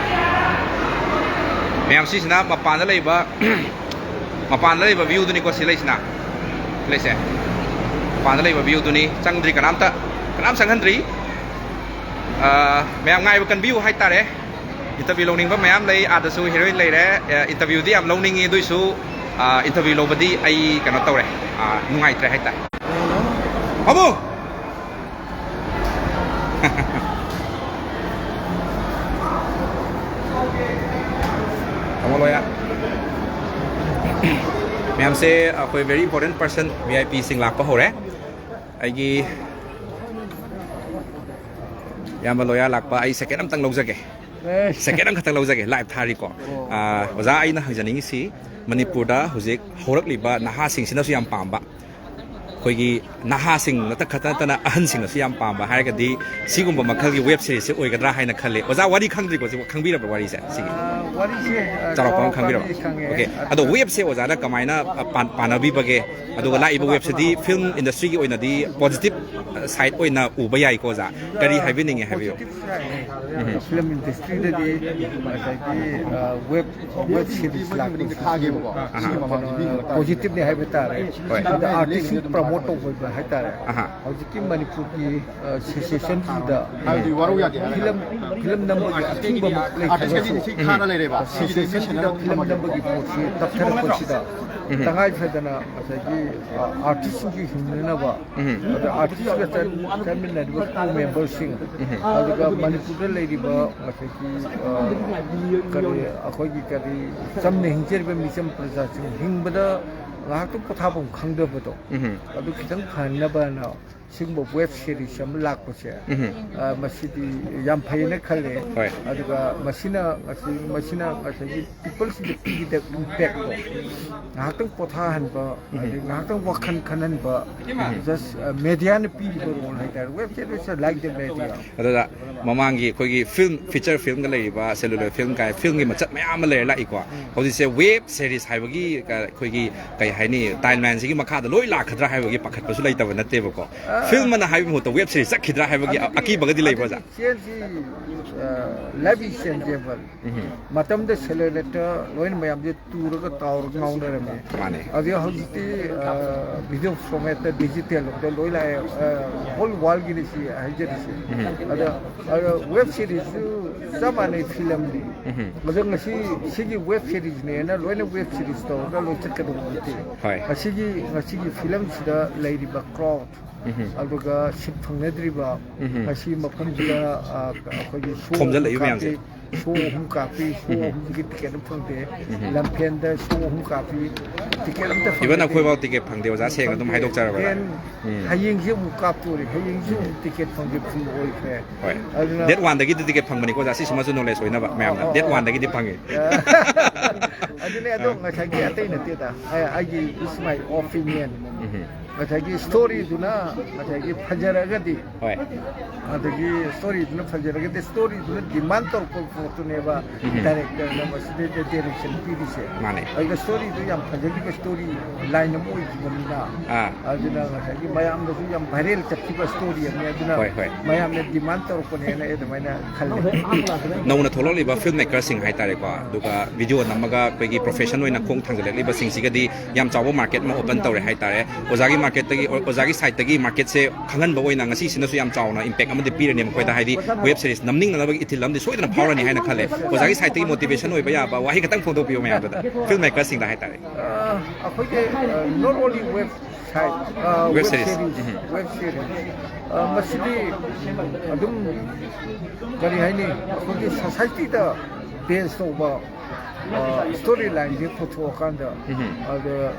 ꯃꯌꯥꯝ ꯁꯤꯁꯤꯅ ꯃꯄꯥꯟꯗ ꯂꯩꯕ, ꯃꯄꯥꯟꯗ ꯂꯩꯕ viewꯗꯨꯅꯤꯀꯣ ꯁꯤ ꯂꯩꯁꯤꯅ꯫ ꯁꯤ ꯂꯩꯁꯦ꯫ ꯃꯄꯥꯟꯗ ꯂꯩꯕ viewꯗꯨꯅꯤ꯫ ꯆꯪꯗ꯭ꯔꯤ ꯀꯅꯥꯝꯇ꯫ ꯀꯅꯥꯝ ꯆꯪꯍꯟꯗ꯭ꯔꯤ꯫ ꯑ, ꯃꯌꯥꯝ ꯉꯥꯏꯕ ꯀꯟꯕꯤꯌꯨ ꯍꯥꯏꯇꯥꯔꯦ꯫ Interview ꯂꯧꯅꯤꯡꯕ ꯃꯌꯥꯝ ꯂꯩ꯫ ꯑꯥꯗꯁꯨ heroine ꯂꯩꯔꯦ꯫ ꯑ, interviewꯗꯤ ꯌꯥꯝ ꯂꯧꯅꯤꯡꯉꯤ, ꯑꯗꯨꯏꯁꯨ, ꯑ, interview ꯂꯧꯕꯗꯤ ꯑꯩ ꯀꯩꯅꯣ ꯇꯧꯔꯦ꯫ ꯑ, ꯅꯨꯡꯉꯥꯏꯇ꯭ꯔꯦ ꯍꯥꯏꯇꯥꯔꯦ꯫ ꯑꯕꯨ! ꯃꯌꯥꯝꯁꯦ ꯑꯩꯈꯣꯏ very important person, V I P ꯁꯤꯡ ꯂꯥꯛꯄ ꯍꯧꯔꯦ꯫ ꯑꯩꯒꯤ ꯏꯌꯥꯝꯕ ꯂꯣꯌꯥ ꯂꯥꯛꯄ, ꯑꯩ ꯁꯦꯀꯦꯟ ꯑꯝꯇꯪ ꯂꯧꯖꯒꯦ꯫ ꯁꯦꯀꯦꯟ ꯑꯃꯈꯛꯇꯪ ꯂꯧꯖꯒꯦ, ꯂꯥꯏꯚ ꯊꯥꯔꯤꯀꯣ꯫ ꯑꯥ, ꯑꯣꯖꯥ, ꯑꯩꯅ ꯍꯪꯖꯅꯤꯡꯉꯤꯁꯤ, ꯃꯅꯤꯄꯨꯔꯗ ꯍꯧꯖꯤꯛ ꯍꯧꯔꯛꯂꯤꯕ ꯅꯍꯥꯁꯤꯡꯁꯤꯅꯁꯨ ꯌꯥꯝ ꯄꯥꯝꯕ, ꯑꯩꯈꯣꯏꯒꯤ ꯅꯍꯥꯁꯤꯡ ꯅꯠꯇ ꯈꯛꯇ ꯅꯠꯇꯅ ꯑꯍꯟꯁꯤꯡꯅꯁꯨ ꯌꯥꯝ ꯄꯥꯝꯕ ꯍꯥꯏꯔꯒꯗꯤ ꯁꯤꯒꯨꯝꯕ ꯃꯈꯜꯒꯤ ꯋꯦꯕ ꯁꯦꯔꯤꯁꯁꯦ ꯑꯣꯏꯒꯗ꯭ꯔꯥ ꯍꯥꯏꯅ ꯈꯜꯂꯦ꯫ ꯑꯣꯖꯥ, ꯋꯥꯔꯤ ꯈꯪꯗ꯭ꯔꯤꯀꯣ? ꯁꯤ ꯈꯪꯕꯤꯔꯕ꯭ꯔꯥ ꯋꯥꯔꯤꯁꯦ? ꯁꯤꯒꯤ ꯑꯥ, ꯋꯥꯔꯤꯁꯦ, ꯑꯥ, ꯆꯥꯎꯔꯥꯛꯄ ꯑꯃ ꯈꯪꯕꯤꯔꯕ? ꯆꯥꯎꯔꯥꯛꯄꯗꯤ ꯈꯪꯉꯦ꯫ ꯑꯣꯀꯦ꯫ ꯑꯗꯣ ꯋꯦꯕꯁꯦ ꯑꯣꯖꯥꯅ ꯀꯃꯥꯏꯅ, ꯑ, ꯄꯥꯟ-, ꯄꯥꯟꯅꯕꯤꯕꯒꯦ? ꯑꯗꯨꯒ ꯂꯥꯛꯏꯕ ꯋꯦꯕꯁꯤꯗꯤ ꯐꯤꯜꯝ ꯏꯟꯗꯁꯇ꯭ꯔꯤꯒꯤ ꯑꯣꯏꯅꯗꯤ ꯄꯣꯖꯤꯇꯤꯚ ꯁꯥꯏꯠ ꯑꯣꯏꯅ ꯎꯕ ꯌꯥꯏꯀꯣ ꯑꯣꯖꯥ? ꯀꯔꯤ ꯍꯥꯏꯕꯤꯅꯤꯡꯉꯦ ꯍꯥꯏꯕꯤꯌꯨ꯫ ꯄꯣꯖꯤꯇꯤꯚ ꯁꯥꯏꯠ ꯍꯥꯏꯇꯥꯔꯦ꯫ ꯎꯝ꯫ ꯐꯤꯂꯝ ꯏꯟꯗꯁꯇ꯭ꯔꯤꯗꯗꯤ ꯉꯁꯥꯏꯒꯤ, ꯑ, ꯋꯦꯕ, ꯋꯦꯕ ꯁꯤꯔꯤꯁ ꯂꯥꯛꯄꯁꯤꯁꯨ, ꯑꯍꯥ, ꯀꯩꯅꯣ, ꯄꯣꯖꯤꯇꯤꯚꯅꯤ ꯍꯥꯏꯕ ꯇꯥꯔꯦ꯫ ꯍꯣꯏ꯫ ꯑꯗ ꯑꯥꯔꯇꯤꯁꯁꯤꯡ ꯄ꯭ꯔꯃꯣꯠ ꯇꯧꯕ ꯍꯥꯏꯇꯥꯔꯦ꯫ ꯑꯍꯥ꯫ ꯍꯧꯖꯤꯛꯀꯤ ꯃꯅꯤꯄꯨꯔꯒꯤ, ꯑ, ꯁꯤꯆꯨꯋꯦꯁꯟꯁꯤꯗ ꯍꯥꯏꯕꯗꯤ ꯋꯥꯔꯧ ꯌꯥꯗꯦ ꯍꯥꯏꯔꯦ꯫ ꯐꯤꯂꯝ, ꯐꯤꯂꯝ ꯅꯝꯕꯒꯤ ꯑꯊꯤꯡꯕ ꯑꯃ ꯑꯥꯔꯇꯤꯁꯀꯤꯗꯤ ꯂꯩꯇ꯭ꯔꯒꯁꯨ, ꯁꯤ ꯈꯥꯅ ꯂꯩꯔꯦꯕ꯫ ꯁꯤꯆꯨꯋꯦꯁꯟꯁꯤꯗ ꯐꯤꯂꯝ ꯅꯝꯕꯒꯤ ꯄꯣꯠꯁꯤ ꯇꯞꯊꯔꯛꯄꯁꯤꯗ ꯎꯝ꯫ ꯇꯉꯥꯏ ꯐꯗꯅ ꯉꯁꯥꯏꯒꯤ, ꯑ, ꯑꯥꯔꯇꯤꯁꯁꯤꯡꯒꯤ ꯍꯤꯡꯅꯅꯕ, ꯎꯝ꯫ ꯑꯗ ꯑꯥꯔꯇꯤꯁꯀ ꯆꯠ-, ꯆꯠꯃꯤꯟꯅꯔꯤꯕ ꯀ꯭ꯔꯨ ꯃꯦꯝꯕꯔꯁꯤꯡ, ꯎꯝ꯫ ꯑꯗꯨꯒ ꯃꯅꯤꯄꯨꯔꯗ ꯂꯩꯔꯤꯕ ꯉꯁꯥꯏꯒꯤ, ꯑ, ꯀꯔꯤ, ꯑꯩꯈꯣꯏꯒꯤ ꯀꯔꯤ ꯆꯝꯅ ꯍꯤꯡꯖꯔꯤꯕ ꯃꯤꯆꯝ ꯄ꯭ꯔꯖꯥꯁꯤꯡ ꯍꯤꯡꯕꯗ ꯉꯥꯏꯍꯥꯛꯇꯪ ꯄꯣꯊꯥꯐꯝ ꯈꯪꯗꯕꯗꯣ, ꯎꯝ꯫ ꯑꯗꯨ ꯈꯤꯇꯪ ꯐꯍꯟꯅꯕꯅ ꯁꯤꯒꯨꯝꯕ ꯋꯦꯕ ꯁꯦꯔꯤꯁ ꯑꯃ ꯂꯥꯛꯄꯁꯦ, ꯎꯝ꯫ ꯑ, ꯃꯁꯤꯗꯤ ꯌꯥꯝ ꯐꯩꯅ ꯈꯜꯂꯦ꯫ ꯍꯣꯏ꯫ ꯑꯗꯨꯒ ꯃꯁꯤꯅ, ꯃꯁꯤ, ꯃꯁꯤꯅ ꯉꯁꯥꯏꯒꯤ ꯄꯤꯄꯜꯁꯤꯡꯗ ꯄꯤꯒꯗꯕ ꯏꯝꯄꯦꯛꯇꯣ ꯉꯥꯏꯍꯥꯛꯇꯪ ꯄꯣꯊꯥꯍꯟꯕ, ꯎꯝ꯫ ꯑꯗꯩ ꯉꯥꯏꯍꯥꯛꯇꯪ ꯋꯥꯈꯜ ꯈꯟꯍꯟꯕ, ꯎꯝ꯫ Just, ꯑ, ꯃꯦꯗꯤꯌꯥꯅ ꯄꯤꯔꯤꯕ ꯔꯣꯜ ꯍꯥꯏꯇꯥꯔꯦ꯫ Web series like the media꯫ ꯑꯗꯨꯗ ꯃꯃꯥꯡꯒꯤ ꯑꯩꯈꯣꯏꯒꯤ ꯐꯤꯜꯝ, ꯐꯤꯆꯔ ꯐꯤꯜꯝꯒ ꯂꯩꯔꯤꯕ, ꯁꯦꯂꯨꯂꯔ ꯐꯤꯜꯝ ꯀꯥꯏ ꯐꯤꯜꯝꯒꯤ ꯃꯆꯠ ꯃꯌꯥꯝ ꯑꯃ ꯂꯩꯔ ꯂꯥꯛꯏꯀꯣ꯫ ꯎꯝ꯫ ꯍꯧꯖꯤꯛꯁꯦ ꯋꯦꯕ ꯁꯦꯔꯤꯁ ꯍꯥꯏꯕꯒꯤ, ꯑ, ꯑꯩꯈꯣꯏꯒꯤ ꯀꯩ ꯍꯥꯏꯅꯤ, ꯇꯥꯏꯝꯂꯥꯏꯟꯁꯤꯒꯤ ꯃꯈꯥꯗ ꯂꯣꯏ ꯂꯥꯛꯀꯗ꯭ꯔꯥ ꯍꯥꯏꯕꯒꯤ ꯄꯥꯈꯠꯄꯁꯨ ꯂꯩꯇꯕ ꯅꯠꯇꯦꯕꯀꯣ꯫ ꯑ, ꯐꯤꯜꯝ ꯑꯅ ꯍꯥꯏꯕꯒꯤ ꯃꯍꯨꯠꯇ ꯋꯦꯕ ꯁꯦꯔꯤꯁ ꯆꯠꯈꯤꯗ꯭ꯔꯥ ꯍꯥꯏꯕꯒꯤ ꯑꯗꯨꯗꯤ, ꯑꯀꯤꯕꯒꯗꯤ ꯂꯩꯕ꯭ꯔꯥ, ꯑꯣꯖꯥ? ꯑꯗꯨꯗꯤ ꯆꯦꯟꯁꯤ, ꯑ, life is changeable꯫ ꯎꯝ꯫ ꯃꯇꯝꯗ ꯁꯦꯂꯦꯔꯦꯇꯔ ꯂꯣꯏꯅ ꯃꯌꯥꯝꯁꯦ ꯇꯨꯔꯒ ꯇꯥꯎꯔꯒ ꯉꯥꯎꯅꯔꯝꯃꯦ꯫ ꯃꯥꯅꯦ꯫ ꯑꯗꯩ ꯍꯧꯖꯤꯛꯇꯤ, ꯑ, video format ꯇ, digital ꯂꯣꯝꯗ ꯂꯣꯏ ꯂꯥꯛꯑꯦ꯫ ꯑ, whole world ꯒꯤꯅꯤ ꯁꯤ ꯍꯥꯏꯖꯔꯤꯁꯦ꯫ ꯎꯝ꯫ ꯑꯗ, ꯑꯗ ꯋꯦꯕ ꯁꯦꯔꯤꯁꯁꯨ ꯆꯞ ꯃꯥꯟꯅꯩ, ꯐꯤꯂꯝꯗꯤ꯫ ꯎꯝ꯫ ꯑꯗꯣ ꯉꯁꯤ ꯁꯤꯒꯤ ꯋꯦꯕ ꯁꯦꯔꯤꯁꯅꯦꯅ ꯂꯣꯏꯅ ꯋꯦꯕ ꯁꯦꯔꯤꯁ ꯇꯧꯔꯒ ꯂꯣꯏ ꯆꯠꯀꯗꯧꯕ ꯅꯠꯇꯦ꯫ ꯍꯣꯏ꯫ ꯉꯁꯤꯒꯤ, ꯉꯁꯤꯒꯤ ꯐꯤꯂꯝꯁꯤꯗ ꯂꯩꯔꯤꯕ ꯀ꯭ꯔꯥꯎꯗ, ꯎꯝ꯫ ꯑꯗꯨꯒ ꯁꯤꯠ ꯐꯪꯅꯗ꯭ꯔꯤꯕ, ꯎꯝ꯫ ꯉꯁꯤ ꯃꯐꯝꯁꯤꯗ, ꯑ, ꯑꯩꯈꯣꯏꯒꯤ ꯁꯣ ꯈꯣꯝꯖꯤꯜꯂꯛꯏꯕ ꯃꯌꯥꯝꯁꯦ꯫ ꯀꯥꯞꯄꯤ, ꯁꯣ ꯑꯍꯨꯝ ꯀꯥꯞꯄꯤ, ꯁꯣ ꯑꯍꯨꯝꯒꯤ ꯇꯤꯀꯦꯠ ꯑꯃ ꯐꯪꯗꯦ꯫ ꯂꯝꯐꯦꯟꯗ ꯁꯣ ꯑꯍꯨꯝ ꯀꯥꯞꯄꯤ, ꯇꯤꯀꯦꯠ ꯑꯝꯇ ꯐꯪꯗꯦ꯫ ꯏꯚꯟ ꯑꯩꯈꯣꯏꯐꯥꯎ ꯇꯤꯀꯦꯠ ꯐꯪꯗꯦ, ꯑꯣꯖꯥ ꯁꯦꯡꯅ ꯑꯗꯨꯝ ꯍꯥꯏꯗꯣꯛꯆꯔꯕꯗ꯫ ꯍꯌꯦꯡꯁꯦ ꯑꯃꯨꯛ ꯀꯥꯞꯇꯣꯔꯤ, ꯍꯌꯦꯡꯁꯦ ꯑꯃꯨꯛ ꯇꯤꯀꯦꯠ ꯐꯪꯗꯦ, ꯐꯨꯜ ꯑꯣꯏꯈ꯭ꯔꯦ꯫ ꯍꯣꯏ꯫ ꯑꯗꯨꯅ ꯗꯦꯠ ꯋꯥꯟꯗꯒꯤꯗꯤ ꯇꯤꯀꯦꯠ ꯐꯪꯕꯅꯤꯀꯣ ꯑꯣꯖꯥ, ꯁꯤꯁꯤꯃꯁꯨ ꯅꯣꯂꯦꯖ ꯑꯣꯏꯅꯕ ꯃꯌꯥꯝꯅ꯫ ꯑꯣ, ꯑꯣ, ꯗꯦꯠ ꯑꯣ꯫ ꯋꯥꯟꯗꯒꯤꯗꯤ ꯐꯪꯉꯤ꯫ ꯑꯗꯨꯅꯦ ꯑꯗꯣ ꯉꯁꯥꯏꯒꯤ ꯑꯇꯩ ꯅꯠꯇꯦꯗ, ꯑꯩ- ꯑꯩꯒꯤ is my opinion꯫ ꯉꯁꯥꯏꯒꯤ ꯁ꯭ꯇꯣꯔꯤꯗꯨꯅ ꯉꯁꯥꯏꯒꯤ ꯐꯖꯔꯒꯗꯤ, ꯍꯣꯏ꯫ ꯑꯗꯒꯤ ꯁ꯭ꯇꯣꯔꯤꯗꯨꯅ ꯐꯖꯔꯒꯗꯤ ꯁ꯭ꯇꯣꯔꯤꯗꯨꯅ ꯗꯤꯃꯥꯟ ꯇꯧꯔꯛꯄ ꯄꯣꯠꯇꯨꯅꯦꯕ ꯗꯥꯏꯔꯦꯛꯇꯔꯅ ꯃꯁꯤꯗꯩꯗ ꯗꯥꯏꯔꯦꯛꯁꯟ ꯄꯤꯔꯤꯁꯦ꯫ ꯃꯥꯅꯦ꯫ ꯑꯗꯨꯒ ꯁ꯭ꯇꯣꯔꯤꯗꯨ ꯌꯥꯝ ꯐꯖꯈꯤꯕ ꯁ꯭ꯇꯣꯔꯤ ꯂꯥꯏꯟ ꯑꯃ ꯑꯣꯏꯈꯤꯕꯅꯤꯅ, ꯑꯥ꯫ ꯑꯗꯨꯅ ꯉꯁꯥꯏꯒꯤ ꯃꯌꯥꯝꯗꯁꯨ ꯌꯥꯝ ꯚꯥꯏꯔꯦꯜ ꯆꯠꯈꯤꯕ ꯁ꯭ꯇꯣꯔꯤ ꯑꯃꯅꯤ꯫ ꯑꯗꯨꯅ ꯍꯣꯏ, ꯍꯣꯏ꯫ ꯃꯌꯥꯝꯅ ꯗꯤꯃꯥꯟ ꯇꯧꯔꯛꯄꯅꯦꯅ ꯑꯩ ꯑꯗꯨꯃꯥꯏꯅ ꯈꯜꯂꯦ꯫ ꯅꯧꯅ ꯊꯣꯛꯂꯛꯂꯤꯕ ꯐꯤꯜꯝ ꯃꯦꯀꯔꯁꯤꯡ ꯍꯥꯏꯇꯥꯔꯦꯀꯣ, ꯑꯗꯨꯒ ꯚꯤꯗꯤꯑꯣ ꯅꯝꯃꯒ ꯑꯩꯈꯣꯏꯒꯤ ꯄ꯭ꯔꯣꯐꯦꯁꯟ ꯑꯣꯏꯅ ꯈꯣꯡ ꯊꯥꯡꯖꯜꯂꯛꯂꯤꯕꯁꯤꯡꯁꯤꯒꯗꯤ ꯌꯥꯝ ꯆꯥꯎꯕ ꯃꯥꯔꯀꯦꯠ ꯑꯃ ꯑꯣꯄꯟ ꯇꯧꯔꯦ ꯍꯥꯏꯇꯥꯔꯦ꯫ ꯑꯣꯖꯥꯒꯤ ꯃꯥꯔꯀꯦꯠꯇꯒꯤ, ꯑꯣꯖꯥꯒꯤ ꯁꯥꯏꯠꯇꯒꯤ ꯃꯥꯔꯀꯦꯠꯁꯦ ꯈꯪꯍꯟꯕ ꯑꯣꯏꯅ ꯉꯁꯤꯁꯤꯅꯁꯨ ꯌꯥꯝ ꯆꯥꯎꯅ ꯏꯝꯄꯦꯛ ꯑꯃꯗꯤ ꯄꯤꯔꯅꯤ ꯃꯈꯣꯏꯗ, ꯍꯥꯏꯗꯤ ꯋꯦꯕ ꯁꯤꯔꯤꯁ ꯅꯝꯅꯤꯡꯅꯅꯕꯒꯤ ꯏꯊꯤꯜ ꯑꯃꯗꯤ ꯁꯣꯏꯗꯅ ꯐꯥꯎꯔꯅꯤ ꯍꯥꯏꯅ ꯈꯜꯂꯦ꯫ ꯑꯣꯖꯥꯒꯤ ꯁꯥꯏꯠꯇꯒꯤ ꯃꯣꯇꯤꯚꯦꯁꯟ ꯑꯣꯏꯕ ꯌꯥꯕ ꯋꯥꯍꯩ ꯈꯛꯇꯪ ꯐꯣꯡꯗꯣꯛꯄꯤꯌꯨ ꯃꯌꯥꯝꯗꯨꯗ, ꯐꯤꯜꯝ ꯃꯦꯀꯔꯁꯤꯡꯗ ꯍꯥꯏꯇꯥꯔꯦ꯫ ꯑ, ꯑꯩꯈꯣꯏꯒꯤ not only website, Web series. Web series, ꯃꯁꯤꯗꯤ ꯑꯗꯨꯝ ꯀꯔꯤ ꯍꯥꯏꯅꯤ, ꯑꯩꯈꯣꯏꯒꯤ ꯁꯣꯁꯥꯏꯇꯤꯗ ꯕꯦꯁ ꯇꯧꯕ ꯁ꯭ꯇꯣꯔꯤ ꯂꯥꯏꯟꯁꯦ ꯄꯨꯊꯣꯛꯑꯀꯥꯟꯗ, ꯑꯗ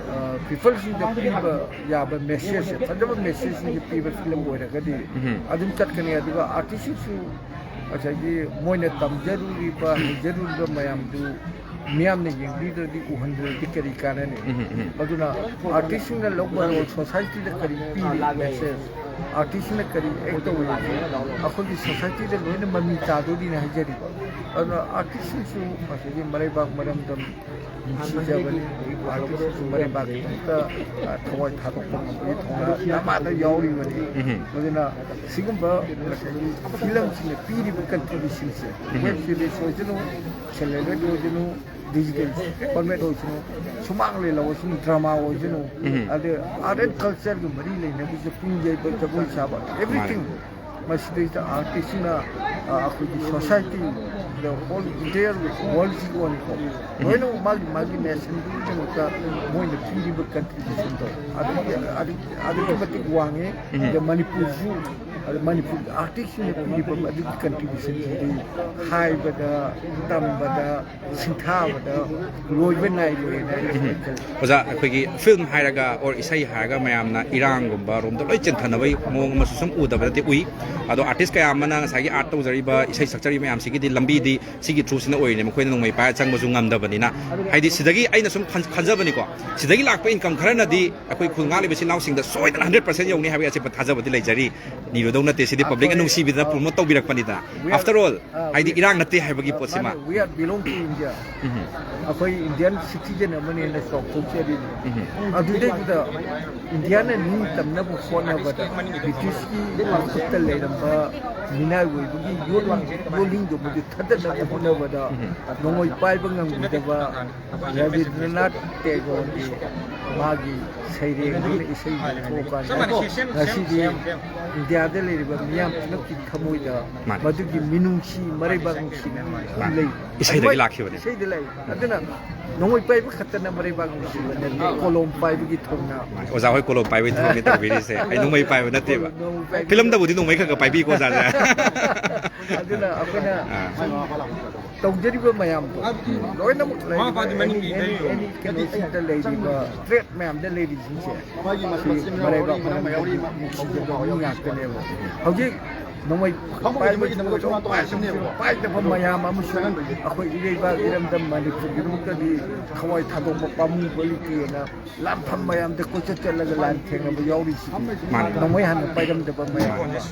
ꯄꯤꯄꯜꯁꯤꯡꯗ ꯄꯤꯕ ꯌꯥꯕ ꯃꯦꯁꯦꯖꯁꯦ, ꯐꯖꯕ ꯃꯦꯁꯦꯖꯁꯤꯡꯁꯦ ꯄꯤꯕ ꯐꯤꯂꯝ ꯑꯣꯏꯔꯒꯗꯤ ꯑꯗꯨꯝ ꯆꯠꯀꯅꯤ꯫ ꯑꯗꯨꯒ ꯑꯥꯔꯇꯤꯁꯁꯤꯡꯁꯨ ꯉꯁꯥꯏꯒꯤ ꯃꯣꯏꯅ ꯇꯝꯖꯔꯨꯔꯤꯕ, ꯍꯩꯖꯔꯨꯔꯤꯕ ꯃꯌꯥꯝꯗꯨ ꯃꯤꯌꯥꯝꯅ ꯌꯦꯡꯕꯤꯗ꯭ꯔꯗꯤ, ꯎꯍꯟꯗ꯭ꯔꯗꯤ ꯀꯔꯤ ꯀꯥꯟꯅꯅꯤ? ꯑꯗꯨꯅ ꯑꯥꯔꯇꯤꯁꯁꯤꯡꯅ ꯂꯧꯕ ꯔꯣꯜ, ꯁꯣꯁꯥꯏꯇꯤꯗ ꯀꯔꯤ ꯄꯤꯔꯤ ꯃꯦꯁꯦꯖ, ꯑꯥꯔꯇꯤꯁꯁꯤꯡꯅ ꯀꯔꯤ ꯑꯦꯛ ꯇꯧꯔꯤꯕꯁꯤ ꯑꯩꯈꯣꯏꯒꯤ ꯁꯣꯁꯥꯏꯇꯤꯗ ꯂꯣꯏꯅ ꯃꯃꯤ ꯇꯥꯗꯣꯔꯤꯅ ꯍꯥꯏꯖꯔꯤꯕ꯫ ꯑꯗꯨꯅ ꯑꯥꯔꯇꯤꯁꯁꯤꯡꯁꯨ ꯉꯁꯥꯏꯒꯤ ꯃꯔꯩꯕꯥꯛ ꯃꯔꯝꯗꯝ ꯅꯨꯡꯁꯤꯖꯕꯅꯤ꯫ ꯑꯥꯔꯇꯤꯁꯁꯤꯡꯁꯨ ꯃꯔꯩꯕꯥꯛꯀꯤꯗꯃꯛꯇ, ꯑ, ꯊꯋꯥꯏ ꯊꯥꯗꯣꯛꯄ ꯉꯝꯕꯒꯤ ꯊꯧꯅꯥ ꯗꯃꯥꯗ ꯌꯥꯎꯔꯤꯕꯅꯤ꯫ ꯑꯗꯨꯅ ꯁꯤꯒꯨꯝꯕ ꯉꯁꯥꯏꯒꯤ ꯐꯤꯂꯝꯁꯤꯡꯅ ꯄꯤꯔꯤꯕ ꯀꯟꯇ꯭ꯔꯤꯕ꯭ꯌꯨꯁꯟꯁꯦ, ꯋꯦꯕ ꯁꯤꯔꯤꯁ ꯑꯣꯏꯁꯅꯨ, ꯁꯦꯂꯦꯕ꯭ꯔꯦꯠ ꯑꯣꯏꯁꯅꯨ, ꯗꯤꯖꯤꯇꯦꯜ ꯐꯣꯔꯃꯦꯠ ꯑꯣꯏꯁꯅꯨ, ꯁꯨꯃꯥꯡ ꯂꯤꯂꯥ ꯑꯣꯏꯁꯅꯨ, ꯗ꯭ꯔꯃꯥ ꯑꯣꯏꯁꯅꯨ, ꯑꯗꯩ ꯑꯥꯔꯠ ꯑꯦꯟ ꯀꯜꯆꯔꯒ ꯃꯔꯤ ꯂꯩꯅꯕꯁꯦ, ꯄꯨꯡ ꯌꯩꯕ, ꯖꯒꯣꯏ ꯁꯥꯕ, ꯑꯦꯚ꯭ꯔꯤꯊꯤꯡ꯫ ꯃꯁꯤꯗꯩꯁꯤꯗ ꯑꯥꯔꯇꯤꯁꯁꯤꯡꯅ, ꯑ, ꯑꯩꯈꯣꯏꯒꯤ society, the whole entire world ꯁꯤꯒꯤ ꯑꯣꯏꯅꯀꯣ, ꯂꯣꯏꯅꯃꯛ ꯃꯥꯒꯤ ꯃꯥꯒꯤ ꯅꯦꯁꯟꯗꯨꯒꯤꯗꯃꯛꯇ ꯃꯣꯏꯅ ꯄꯤꯔꯤꯕ ꯀꯟꯇ꯭ꯔꯤꯕ꯭ꯌꯨꯁꯟꯗꯣ ꯑꯗꯨꯒꯤ, ꯑꯗꯨ-, ꯑꯗꯨꯛꯀꯤ ꯃꯇꯤꯛ ꯋꯥꯡꯉꯦ꯫ ꯑꯗ ꯃꯅꯤꯄꯨꯔꯁꯨ ꯑꯗꯨ ꯃꯅꯤꯄꯨꯔꯒꯤ ꯑꯥꯔꯇꯤꯁꯁꯤꯡꯅ ꯄꯤꯔꯤꯕ ꯃꯗꯨꯒꯤ ꯀꯟꯇ꯭ꯔꯤꯕ꯭ꯌꯨꯁꯟꯁꯤꯗꯤ ꯍꯥꯏꯕꯗ, ꯇꯝꯕꯗ, ꯁꯤꯡꯊꯥꯕꯗ ꯂꯣꯏꯕ ꯅꯥꯏꯔꯣꯏꯅ ꯑꯩꯅ ꯈꯜꯂꯤ꯫ ꯑꯣꯖꯥ, ꯑꯩꯈꯣꯏꯒꯤ ꯐꯤꯂꯝ ꯍꯥꯏꯔꯒ ꯑꯣꯔ ꯏꯁꯩ ꯍꯥꯏꯔꯒ ꯃꯌꯥꯝꯅ ꯏꯔꯥꯡꯒꯨꯝꯕ ꯔꯣꯝꯗ ꯂꯣꯏ ꯆꯦꯟꯊꯅꯕꯒꯤ ꯃꯑꯣꯡ ꯑꯃꯁꯨ ꯁꯨꯝ ꯎꯗꯕ ꯅꯠꯇꯦ, ꯎꯏ꯫ ꯑꯗꯣ ꯑꯥꯔꯇꯤꯁ ꯀꯌꯥ ꯑꯃꯅ ꯉꯁꯥꯏꯒꯤ ꯑꯥꯔꯠ ꯇꯧꯖꯔꯤꯕ, ꯏꯁꯩ ꯁꯛꯆꯔꯤꯕ ꯃꯌꯥꯝꯁꯤꯒꯤꯗꯤ ꯂꯝꯕꯤꯗꯤ ꯁꯤꯒꯤ ꯊ꯭ꯔꯨꯁꯤꯅ ꯑꯣꯏꯔꯤꯅꯦ, ꯃꯈꯣꯏꯅ ꯅꯣꯡꯃꯩ ꯄꯥꯏꯔ ꯆꯪꯕꯁꯨ ꯉꯝꯗꯕꯅꯤꯅ꯫ ꯍꯥꯏꯗꯤ ꯁꯤꯗꯒꯤ ꯑꯩꯅ ꯁꯨꯝ ꯈꯟ- ꯈꯟꯖꯕꯅꯤꯀꯣ, ꯁꯤꯗꯒꯤ ꯂꯥꯛꯄ ꯏꯟꯀꯝ ꯈꯔꯅꯗꯤ ꯑꯩꯈꯣꯏ ꯈꯨꯜ ꯉꯥꯛꯂꯤꯕ ꯏꯆꯤꯜ ꯏꯅꯥꯎꯁꯤꯡꯗ ꯁꯣꯏꯗꯅ ꯍꯟꯗ꯭ꯔꯦꯠ ꯄꯥꯔꯁꯦꯟ ꯌꯧꯅꯤ ꯍꯥꯏꯕꯒꯤ ꯑꯆꯦꯠꯄ ꯊꯥꯖꯕꯗꯤ ꯂꯩꯖꯔꯤ꯫ ꯅꯤꯔꯨꯗꯧ ꯅꯠꯇꯦ, ꯁꯤꯗꯤ ꯄꯕ꯭ꯂꯤꯛꯅ ꯅꯨꯡꯁꯤꯕꯤꯗꯅ ꯄ꯭ꯔꯣꯃꯣꯠ ꯇꯧꯕꯤꯔꯛꯄꯅꯤꯗ꯫ ꯑꯥꯐꯇꯔ ꯑꯣꯜ, ꯍꯥꯏꯗꯤ ꯏꯔꯥꯡ ꯅꯠꯇꯦ ꯍꯥꯏꯕꯒꯤ ꯄꯣꯠꯁꯤꯃ꯫ We are belong to India. ꯑꯩꯈꯣꯏ ꯏꯟꯗꯤꯌꯟ ꯁꯤꯇꯤꯖꯟ ꯑꯃꯅꯦꯅ ꯆꯥꯎꯊꯣꯛꯆꯔꯤꯕꯅꯤ꯫ ꯑꯗꯨꯗꯩꯗꯨꯗ ꯏꯟꯗꯤꯌꯥꯅ ꯅꯤꯡꯇꯝꯅꯕ ꯍꯣꯠꯅꯕꯗ ꯕ꯭ꯔꯤꯇꯤꯁꯀꯤ ꯃꯈꯨꯠꯇ ꯂꯩꯔꯝꯕ ꯃꯤꯅꯥꯏ ꯑꯣꯏꯕꯒꯤ ꯌꯣꯠ- ꯌꯣꯠꯂꯤꯡꯗꯣ ꯃꯗꯨ ꯊꯥꯗꯠꯅꯕ ꯍꯣꯠꯅꯕꯗ ꯅꯣꯡꯃꯩ ꯄꯥꯏꯕ ꯉꯝꯈꯤꯗꯕ ꯔꯕꯤꯟꯗ꯭ꯔꯅꯥꯊ ꯇꯦꯒꯣꯔꯒꯤ ꯃꯥꯒꯤ ꯁꯩꯔꯦꯡꯗꯨꯅ ꯏꯁꯩ ꯊꯣꯛꯑꯀꯥꯟꯗ ꯉꯁꯤꯗꯤ ꯏꯟꯗꯤꯌꯥꯗ ꯂꯩꯔꯤꯕ ꯃꯤꯌꯥꯝ ꯄꯨꯝꯅꯃꯛꯀꯤ ꯊꯃꯣꯏꯗ ꯃꯥꯅꯤ꯫ ꯃꯗꯨꯒꯤ ꯃꯤꯅꯨꯡꯁꯤ, ꯃꯔꯩꯕꯥꯛ ꯅꯨꯡꯁꯤꯕ ꯃꯥꯅꯤ꯫ ꯂꯩ꯫ ꯏꯁꯩꯗꯒꯤ ꯑꯗꯨꯃꯥꯏ-, ꯂꯥꯛꯈꯤꯕꯅꯦ꯫ ꯏꯁꯩꯗ ꯂꯩ꯫ ꯑꯗꯨꯅ ꯅꯣꯡꯃꯩ ꯄꯥꯏꯕ ꯈꯛꯇꯅ ꯃꯔꯩꯕꯥꯛ ꯅꯨꯡꯁꯤꯕ ꯅꯠꯇꯦ, ꯀꯣꯂꯣꯝ ꯄꯥꯏꯕꯒꯤ ꯊꯧꯅꯥ꯫ ꯃꯥꯅꯤ꯫ ꯑꯣꯖꯥ ꯍꯣꯏ ꯀꯣꯂꯣꯝ ꯄꯥꯏꯕꯒꯤ ꯊꯕꯛꯅꯤ ꯇꯧꯕꯤꯔꯤꯁꯦ, ꯑꯩ ꯅꯣꯡꯃꯩ ꯄꯥꯏꯕ ꯅꯠꯇꯦꯕ꯫ ꯅꯣꯡꯃꯩ ꯄꯥꯏꯕ ꯐꯤꯂꯝꯗꯕꯨꯗꯤ ꯅꯣꯡꯃꯩ ꯈꯔ ꯈꯔ ꯄꯥꯏꯕꯤꯀꯣ ꯑꯣꯖꯥꯁꯦ꯫ ꯑꯗꯨꯅ ꯑꯩꯈꯣꯏꯅ ꯑꯥ꯫ ꯇꯧꯖꯔꯤꯕ ꯃꯌꯥꯝꯗꯣ ꯂꯣꯏꯅꯃꯛ ꯂꯩꯔꯤꯕ ꯑꯦꯅꯤ, ꯑꯦꯅꯤ, ꯑꯦꯅꯤ ꯀꯩꯅꯣꯁꯤꯡꯗ ꯂꯩꯔꯤꯕ ꯇ꯭ꯔꯦꯠ ꯃꯌꯥꯝꯗ ꯂꯩꯔꯤꯁꯤꯡꯁꯦ ꯁꯤ ꯃꯔꯩꯕꯥꯛ ꯃꯔꯝꯗꯝꯒꯤ ꯅꯨꯡꯁꯤꯖꯕ ꯃꯤ ꯉꯥꯛꯇꯅꯦꯕ꯫ ꯍꯧꯖꯤꯛ ꯅꯣꯡꯃꯩ ꯄꯥꯏꯕ, ꯄꯥꯏꯗꯕ ꯃꯌꯥꯝ ꯑꯃꯁꯨ ꯑꯩꯈꯣꯏ ꯏꯔꯩꯕꯥꯛ ꯏꯔꯝꯗꯝ ꯃꯅꯤꯄꯨꯔꯒꯤꯗꯃꯛꯇꯗꯤ ꯊꯋꯥꯏ ꯊꯥꯗꯣꯛꯄ ꯄꯥꯝꯃꯨꯕ ꯂꯩꯇꯦꯅ ꯂꯥꯟꯐꯝ ꯃꯌꯥꯝꯗ ꯀꯣꯏꯆꯠ ꯆꯠꯂꯒ ꯂꯥꯟ ꯊꯦꯡꯅꯕ ꯌꯥꯎꯔꯤꯁꯤꯗꯤ ꯃꯥꯅꯤ꯫ ꯅꯣꯡꯃꯩ ꯍꯥꯟꯅ ꯄꯥꯏꯔꯝꯗꯕ ꯃꯌꯥꯝ꯫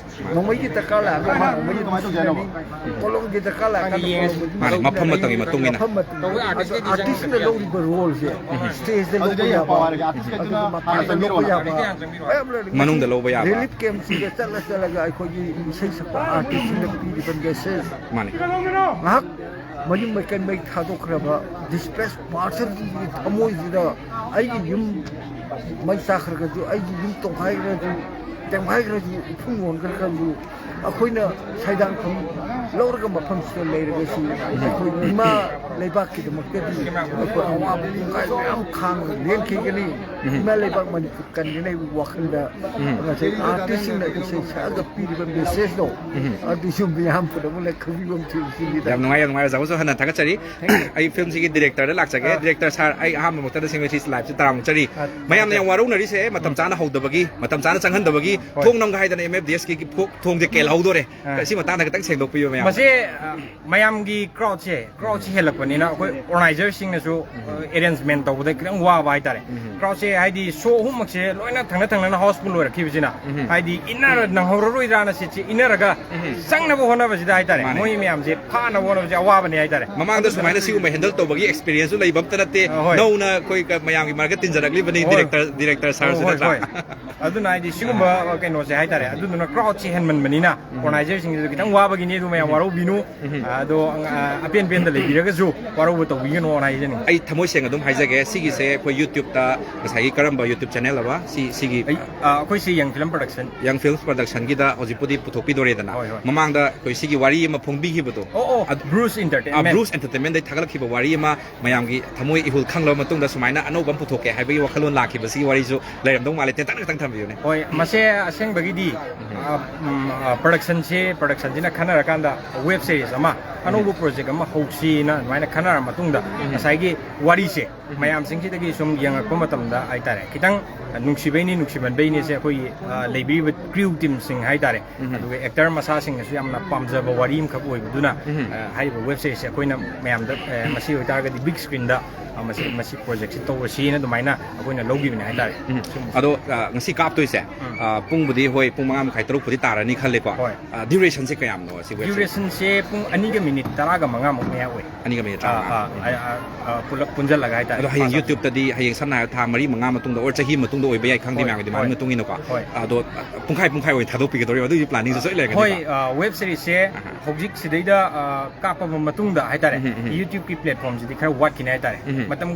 ꯅꯣꯡꯃꯩꯒꯤ ꯗꯔꯀꯥꯔ ꯂꯥꯛꯑꯒꯅ ꯅꯣꯡꯃꯩ ꯑꯗꯨꯝ ꯁꯤꯖꯤꯟꯅꯅꯤ, ꯀꯣꯂꯣꯝꯒꯤ ꯗꯔꯀꯥꯔ ꯂꯥꯛꯑꯒꯅ ꯀꯣꯂꯣꯝ ꯑꯗꯨꯝ ꯃꯥꯅꯤ, ꯂꯧꯅꯤ꯫ ꯃꯐꯝ ꯃꯇꯝꯒꯤ ꯃꯇꯨꯡ ꯏꯟꯅ꯫ ꯃꯐꯝ ꯃꯇꯝꯒꯤ꯫ ꯑꯗꯣ ꯑꯥꯔꯇꯤꯁꯅ ꯂꯧꯔꯤꯕ ꯔꯣꯜꯁꯦ ꯁ꯭ꯇꯦꯖꯇ ꯂꯧꯕ ꯌꯥꯕ, ꯑꯗꯨꯒ ꯃꯄꯥꯟꯗ ꯂꯧꯕ ꯌꯥꯕ ꯃꯌꯥꯝ ꯂꯩꯔꯦ꯫ ꯃꯅꯨꯡꯗ ꯂꯧꯕ ꯌꯥꯕ꯫ ꯔꯤꯂꯤꯐ ꯀꯦꯝꯞꯁꯤꯡꯗ ꯆꯠꯂ ꯆꯠꯂꯒ ꯑꯩꯈꯣꯏꯒꯤ ꯏꯁꯩ ꯁꯛꯄ ꯑꯥꯔꯇꯤꯁꯁꯤꯡꯗ ꯄꯤꯔꯤꯕ ꯃꯦꯁꯦꯖ ꯃꯥꯅꯤ꯫ ꯉꯥꯏꯍꯥꯛ ꯃꯌꯨꯝ ꯃꯀꯩ ꯃꯩ ꯊꯥꯗꯣꯛꯈ꯭ꯔꯕ ꯗꯤꯁꯄ꯭ꯂꯦꯁ ꯄꯥꯔꯁꯟꯁꯤꯡꯒꯤ ꯊꯃꯣꯏꯁꯤꯗ ꯑꯩꯒꯤ ꯌꯨꯝ ꯃꯩ ꯆꯥꯈ꯭ꯔꯒꯁꯨ, ꯑꯩꯒꯤ ꯌꯨꯝ ꯇꯣꯈꯥꯏꯈ꯭ꯔꯁꯨ, ꯇꯦꯝꯍꯥꯏꯈ꯭ꯔꯁꯨ, ꯏꯐꯨꯡ ꯑꯣꯟꯈ꯭ꯔꯁꯨ, ꯑꯩꯈꯣꯏꯅ ꯁꯩꯗꯥꯡꯐꯝ ꯂꯧꯔꯒ ꯃꯐꯝꯁꯤꯗ ꯂꯩꯔꯒꯁꯨ, ꯑꯩꯈꯣꯏ ꯏꯃꯥ ꯂꯩꯕꯥꯛꯀꯤꯗꯃꯛꯇꯗꯤ ꯑꯩꯈꯣꯏ ꯑꯋꯥꯕ ꯄꯨꯡꯀꯥꯏ ꯃꯌꯥꯝ ꯈꯥꯡꯉꯒ ꯂꯦꯟꯈꯤꯒꯅꯤ꯫ ꯏꯃꯥ ꯂꯩꯕꯥꯛ ꯃꯅꯤꯄꯨꯔ ꯀꯟꯒꯅꯤ ꯍꯥꯏꯕꯒꯤ ꯋꯥꯈꯜꯗ ꯉꯁꯥꯏ ꯑꯥꯔꯇꯤꯁꯁꯤꯡꯅ ꯏꯁꯩ ꯁꯛꯑꯒ ꯄꯤꯔꯤꯕ ꯃꯦꯁꯦꯖꯇꯣ, ꯑꯗꯨꯁꯨ ꯃꯤꯌꯥꯝ ꯄꯨꯝꯅꯃꯛꯅ ꯈꯪꯕꯤꯕ ꯑꯃ ꯊꯤꯕꯁꯤꯅꯤꯗ꯫ ꯌꯥꯝ ꯅꯨꯡꯉꯥꯏ, ꯌꯥꯝ ꯅꯨꯡꯉꯥꯏ꯫ ꯑꯣꯖꯥꯕꯨꯁꯨ ꯍꯟꯅ ꯊꯥꯒꯠꯆꯔꯤ꯫ ꯑꯩ ꯐꯤꯂꯝꯁꯤꯒꯤ ꯗꯤꯔꯦꯛꯇꯔꯗ ꯂꯥꯛꯆꯒꯦ꯫ ꯑꯥ꯫ ꯗꯤꯔꯦꯛꯇꯔ ꯁꯥꯔ, ꯑꯩ ꯑꯍꯥꯟꯕꯃꯛꯇꯗ ꯁꯤꯡꯃꯩꯊꯤ ꯂꯥꯏꯞꯁꯦ ꯇꯔꯥꯃꯨꯛ ꯆꯠꯂꯤ꯫ ꯑꯥ, ꯃꯌꯥꯝꯅ ꯌꯥꯝ ꯋꯥꯔꯧꯅꯔꯤꯁꯦ, ꯃꯇꯝ ꯆꯥꯅ ꯍꯧꯗꯕꯒꯤ, ꯃꯇꯝ ꯆꯥꯅ ꯆꯪꯍꯟꯗꯕꯒꯤ, ꯍꯣꯏ꯫ ꯊꯣꯡ ꯅꯝꯒ ꯍꯥꯏꯗꯅ ꯑꯦꯝ ꯑꯦꯐ ꯗꯤ ꯑꯦꯁꯀꯤ ꯊꯣꯡꯁꯦ ꯀꯦꯜꯍꯧꯗꯣꯔꯦ꯫ ꯑꯥ꯫ ꯁꯤ ꯃꯇꯥꯡꯗ ꯈꯤꯇꯪ ꯁꯦꯡꯗꯣꯛꯄꯤꯌꯨ ꯃꯌꯥꯝ꯫ ꯃꯁꯤ, ꯑ, ꯃꯌꯥꯝꯒꯤ ꯀ꯭ꯔꯥꯎꯗꯁꯦ, ꯀ꯭ꯔꯥꯎꯗꯁꯦ ꯍꯦꯜꯂꯛꯄꯅꯤꯅ ꯑꯩꯈꯣꯏ ꯑꯣꯔꯒꯅꯥꯏꯖꯔꯁꯤꯡꯅꯁꯨ, ꯑ, ꯑꯦꯔꯦꯟꯖꯃꯦꯟ ꯇꯧꯕꯗ ꯈꯤꯇꯪ ꯋꯥꯕ ꯍꯥꯏꯇꯥꯔꯦ꯫ ꯎꯝ꯫ ꯀ꯭ꯔꯥꯎꯗꯁꯦ ꯍꯥꯏꯗꯤ ꯁꯣ ꯑꯍꯨꯝꯃꯛꯁꯦ ꯂꯣꯏꯅ ꯊꯪꯅ ꯊꯪꯅꯅ ꯍꯥꯎꯁꯐꯨꯜ ꯑꯣꯏꯔꯛꯈꯤꯕꯁꯤꯅ, ꯎꯝ꯫ ꯍꯥꯏꯗꯤ ꯏꯟꯅꯔ ꯅꯪꯍꯧꯔꯔꯣꯏꯗ꯭ꯔꯥꯅ ꯁꯤꯠꯁꯦ ꯏꯟꯅꯔꯒ ꯎꯝ꯫ ꯆꯪꯅꯕ ꯍꯣꯠꯅꯕꯁꯤꯗ ꯍꯥꯏꯇꯥꯔꯦ꯫ ꯃꯥꯅꯦ꯫ ꯃꯣꯏ ꯃꯌꯥꯝꯁꯦ ꯐꯥꯅꯕ ꯍꯣꯠꯅꯕꯁꯦ ꯑꯋꯥꯕꯅꯦ ꯍꯥꯏꯇꯥꯔꯦ꯫ ꯃꯃꯥꯡꯗ ꯁꯨꯃꯥꯏꯅ ꯁꯤꯒꯨꯝꯕ ꯍꯦꯟꯗꯜ ꯇꯧꯕꯒꯤ ꯑꯦꯛꯁꯄꯤꯔꯤꯌꯦꯟꯁꯁꯨ ꯂꯩꯕ ꯑꯝꯇ ꯅꯠꯇꯦ꯫ ꯑ, ꯍꯣꯏ꯫ ꯅꯧꯅ ꯑꯩꯈꯣꯏ ꯀ-, ꯃꯌꯥꯝꯒꯤ ꯃꯔꯛꯇ ꯇꯤꯟꯖꯔꯛꯂꯤꯕꯅꯤ, ꯍꯣꯏ꯫ ꯗꯤꯔꯦꯛꯇꯔ, ꯗꯤꯔꯦꯛꯇꯔ ꯁꯥꯔꯁꯨ ꯍꯣꯏ, ꯅꯠꯇ꯭ꯔꯥ? ꯍꯣꯏ꯫ ꯑꯗꯨꯅ ꯍꯥꯏꯗꯤ ꯁꯤꯒꯨꯝꯕ, ꯑ, ꯀꯩꯅꯣꯁꯦ ꯍꯥꯏꯇꯥꯔꯦ, ꯑꯗꯨꯗꯨꯅ ꯀ꯭ꯔꯥꯎꯗꯁꯦ ꯍꯦꯟꯃꯟꯕꯅꯤꯅ ꯎꯝ꯫ ꯑꯣꯔꯒꯅꯥꯏꯖꯔꯁꯤꯡꯁꯤꯁꯨ ꯈꯤꯇꯪ ꯋꯥꯕꯒꯤꯅꯤ꯫ ꯑꯗꯨ ꯃꯌꯥꯝ ꯎꯝ꯫ ꯋꯥꯔꯧꯕꯤꯅꯨ꯫ ꯎꯝ꯫ ꯑ, ꯑꯗꯣ, ꯑ, ꯑꯄꯦꯟ ꯄꯦꯟꯗ ꯂꯩꯕꯤꯔꯒꯁꯨ ꯋꯥꯔꯧꯕ ꯇꯧꯕꯤꯒꯅꯣꯅ ꯍꯥꯏꯖꯅꯤꯡꯉꯤ꯫ ꯑꯩ ꯊꯃꯣꯏ ꯁꯦꯡꯅ ꯑꯗꯨꯝ ꯍꯥꯏꯖꯒꯦ, ꯁꯤꯒꯤꯁꯦ ꯑꯩꯈꯣꯏ YouTube-ꯇ ꯉꯁꯥꯏꯒꯤ ꯀꯔꯝꯕ YouTube channel ꯑꯕ? ꯁꯤ, ꯁꯤꯒꯤ ꯑꯩ, ꯑ, ꯑꯩꯈꯣꯏ ꯁꯤ ꯌꯪ ꯐꯤꯂꯝ ꯄ꯭ꯔꯗꯛꯁꯟ꯫ ꯌꯪ ꯐꯤꯜꯝꯁ ꯄ꯭ꯔꯗꯛꯁꯟꯒꯤꯗ ꯍꯧꯖꯤꯛꯄꯨꯗꯤ ꯄꯨꯊꯣꯛꯄꯤꯗꯣꯔꯦꯗꯅ꯫ ꯍꯣꯏ, ꯍꯣꯏ꯫ ꯃꯃꯥꯡꯗ ꯑꯩꯈꯣꯏ ꯁꯤꯒꯤ ꯋꯥꯔꯤ ꯑꯃ ꯐꯣꯡꯕꯤꯈꯤꯕꯗꯣ꯫ ꯑꯣ, ꯑꯣ, ꯑꯗ-, ꯕ꯭ꯔꯨꯁ ꯑ, ꯏꯟꯇꯔꯇꯦꯟꯃꯦꯟ꯫ ꯕ꯭ꯔꯨꯁ ꯑꯦꯟꯇꯔꯇꯦꯟꯃꯦꯟꯗꯩ ꯊꯥꯒꯠꯂꯛꯈꯤꯕ ꯋꯥꯔꯤ ꯑꯃ ꯃꯌꯥꯝꯒꯤ ꯊꯃꯣꯏ ꯏꯍꯨꯜ ꯈꯪꯂꯕ ꯃꯇꯨꯡꯗ ꯁꯨꯃꯥꯏꯅ ꯑꯅꯧꯕ ꯑꯃ ꯄꯨꯊꯣꯛꯀꯦ ꯍꯥꯏꯕꯒꯤ ꯋꯥꯈꯜꯂꯣꯟ ꯂꯥꯛꯈꯤꯕꯁꯤꯒꯤ ꯋꯥꯔꯤꯁꯨ ꯂꯩꯔꯝꯗꯧ ꯃꯥꯜꯂꯦ꯫ ꯇꯦꯟꯇꯛꯅ ꯈꯤꯇꯪ ꯊꯝꯕꯤꯌꯨꯅꯦ꯫ ꯍꯣꯏ, ꯃꯁꯦ ꯑꯁꯦꯡꯕꯒꯤꯗꯤ, ꯎꯝ꯫ ꯑ, ꯎꯝ, ꯑ, ꯄ꯭ꯔꯗꯛꯁꯟꯁꯦ, ꯄ꯭ꯔꯗꯛꯁꯟꯁꯤꯅ ꯈꯟꯅꯔꯀꯥꯟꯗ ꯋꯦꯕ ꯁꯤꯔꯤꯁ ꯑꯃ, ꯎꯝ꯫ ꯑꯅꯧꯕ ꯄ꯭ꯔꯣꯖꯦꯛ ꯑꯃ ꯍꯧꯁꯤꯅ ꯑꯗꯨꯃꯥꯏꯅ ꯈꯟꯅꯔ ꯃꯇꯨꯡꯗ ꯎꯝ꯫ ꯉꯁꯥꯏꯒꯤ ꯋꯥꯔꯤꯁꯦ ꯎꯝ꯫ ꯃꯌꯥꯝꯁꯤꯡꯁꯤꯗꯒꯤ ꯁꯨꯝ ꯌꯦꯡꯉꯛꯄ ꯃꯇꯝꯗ ꯍꯥꯏꯇꯥꯔꯦ, ꯈꯤꯇꯪ ꯅꯨꯡꯁꯤꯕꯩꯅꯤ, ꯅꯨꯡꯁꯤꯃꯟꯕꯩꯅꯤꯁꯦ ꯑꯩꯈꯣꯏꯒꯤ, ꯑ, ꯂꯩꯕꯤꯔꯤꯕ ꯀ꯭ꯔꯤꯎ ꯇꯤꯝꯁꯤꯡ ꯍꯥꯏꯇꯥꯔꯦ, ꯎꯝ꯫ ꯑꯗꯨꯒ ꯑꯦꯛꯇꯔ ꯃꯁꯥꯁꯤꯡꯅꯁꯨ ꯌꯥꯝꯅ ꯄꯥꯝꯖꯕ ꯋꯥꯔꯤ ꯑꯃꯈꯛ ꯑꯣꯏꯕꯗꯨꯅ, ꯎꯝ꯫ ꯑ, ꯍꯥꯏꯔꯤꯕ ꯋꯦꯕ ꯁꯤꯔꯤꯁꯁꯦ ꯑꯩꯈꯣꯏꯅ ꯃꯌꯥꯝꯗ, ꯑ, ꯃꯁꯤ ꯑꯣꯏꯇꯥꯔꯒꯗꯤ ꯕꯤꯛ ꯁ꯭ꯀ꯭ꯔꯤꯟꯗ, ꯑ, ꯃꯁꯤ, ꯃꯁꯤ ꯄ꯭ꯔꯣꯖꯦꯛꯁꯤ ꯇꯧꯔꯁꯤꯅ ꯑꯗꯨꯃꯥꯏꯅ ꯑꯩꯈꯣꯏꯅ ꯂꯧꯈꯤꯕꯅꯦ ꯍꯥꯏꯇꯥꯔꯦ꯫ ꯎꯝ꯫ ꯁꯨꯝ ꯑꯗꯣ, ꯑ, ꯉꯁꯤ ꯀꯥꯞꯇꯣꯏꯁꯦ, ꯎꯝ꯫ ꯑ, ꯄꯨꯡꯕꯨꯗꯤ ꯍꯣꯏ ꯄꯨꯡ ꯃꯉꯥ ꯃꯈꯥꯏ ꯇꯔꯨꯛꯄꯨꯗꯤ ꯇꯥꯔꯅꯤ ꯈꯜꯂꯦꯀꯣ꯫ ꯍꯣꯏ꯫ ꯑ, ꯗ꯭ꯌꯨꯔꯦꯁꯟꯁꯦ ꯀꯌꯥꯝꯅꯣ ꯁꯤ ꯋꯦꯕ ꯁꯤꯔꯤꯁ? ꯗ꯭ꯌꯨꯔꯦꯁꯟꯁꯦ ꯄꯨꯡ ꯑꯅꯤꯒ ꯃꯤꯅꯤꯠ ꯇꯔꯥꯒ ꯃꯉꯥꯃꯨꯛ ꯃꯌꯥ ꯑꯣꯏ꯫ ꯑꯅꯤꯒ ꯃꯤꯅꯤꯠ ꯑꯥ, ꯇꯔꯥꯃꯉꯥ꯫ ꯑꯥ, ꯑꯥ, ꯑꯥ, ꯄꯨꯂꯞ ꯄꯨꯟꯁꯤꯜꯂꯒ ꯍꯥꯏꯇꯥꯔꯦ꯫ ꯑꯗꯣ ꯍꯌꯦꯡ ꯄꯥꯁ ꯑꯥꯎꯠ꯫ YouTube-ꯇꯗꯤ ꯍꯌꯦꯡ ꯁꯝꯅ ꯍꯥꯏꯔꯕ ꯊꯥ ꯃꯔꯤ ꯃꯉꯥ ꯃꯇꯨꯡꯗ ꯑꯣꯔ ꯆꯍꯤ ꯃꯇꯨꯡꯗ ꯑꯣꯏꯕ ꯌꯥꯏ, ꯈꯪꯗꯦ ꯍꯣꯏ, ꯃꯌꯥꯝꯒꯤ demand ꯍꯣꯏ, ꯃꯇꯨꯡ ꯏꯟꯅꯀꯣ꯫ ꯍꯣꯏ꯫ ꯑꯗꯣ ꯄꯨꯡꯈꯥꯏ ꯄꯨꯡꯈꯥꯏ ꯑꯣꯏꯅ ꯊꯥꯗꯣꯛꯄꯤꯒꯗꯧꯔꯤꯕ ꯑꯗꯨꯒꯤ planning-ꯁꯨ ꯁꯣꯏ ꯂꯩꯔꯒꯅꯤꯀꯣ꯫ ꯍꯣꯏ, ꯑꯥ, web series-ꯁꯦ ꯑꯍꯥ꯫ ꯍꯧꯖꯤꯛ ꯁꯤꯗꯩꯗ, ꯑꯥ, ꯀꯥꯞꯄꯕ ꯃꯇꯨꯡꯗ ꯍꯥꯏꯇꯥꯔꯦ, ꯎꯝ, ꯎꯝ, ꯎꯝ꯫ YouTube-ꯀꯤ platform-ꯁꯤꯗꯤ ꯈꯔ ꯋꯥꯠꯈꯤꯅꯤ ꯍꯥꯏꯇꯥꯔꯦ꯫ ꯎꯝ꯫ ꯃꯇꯝ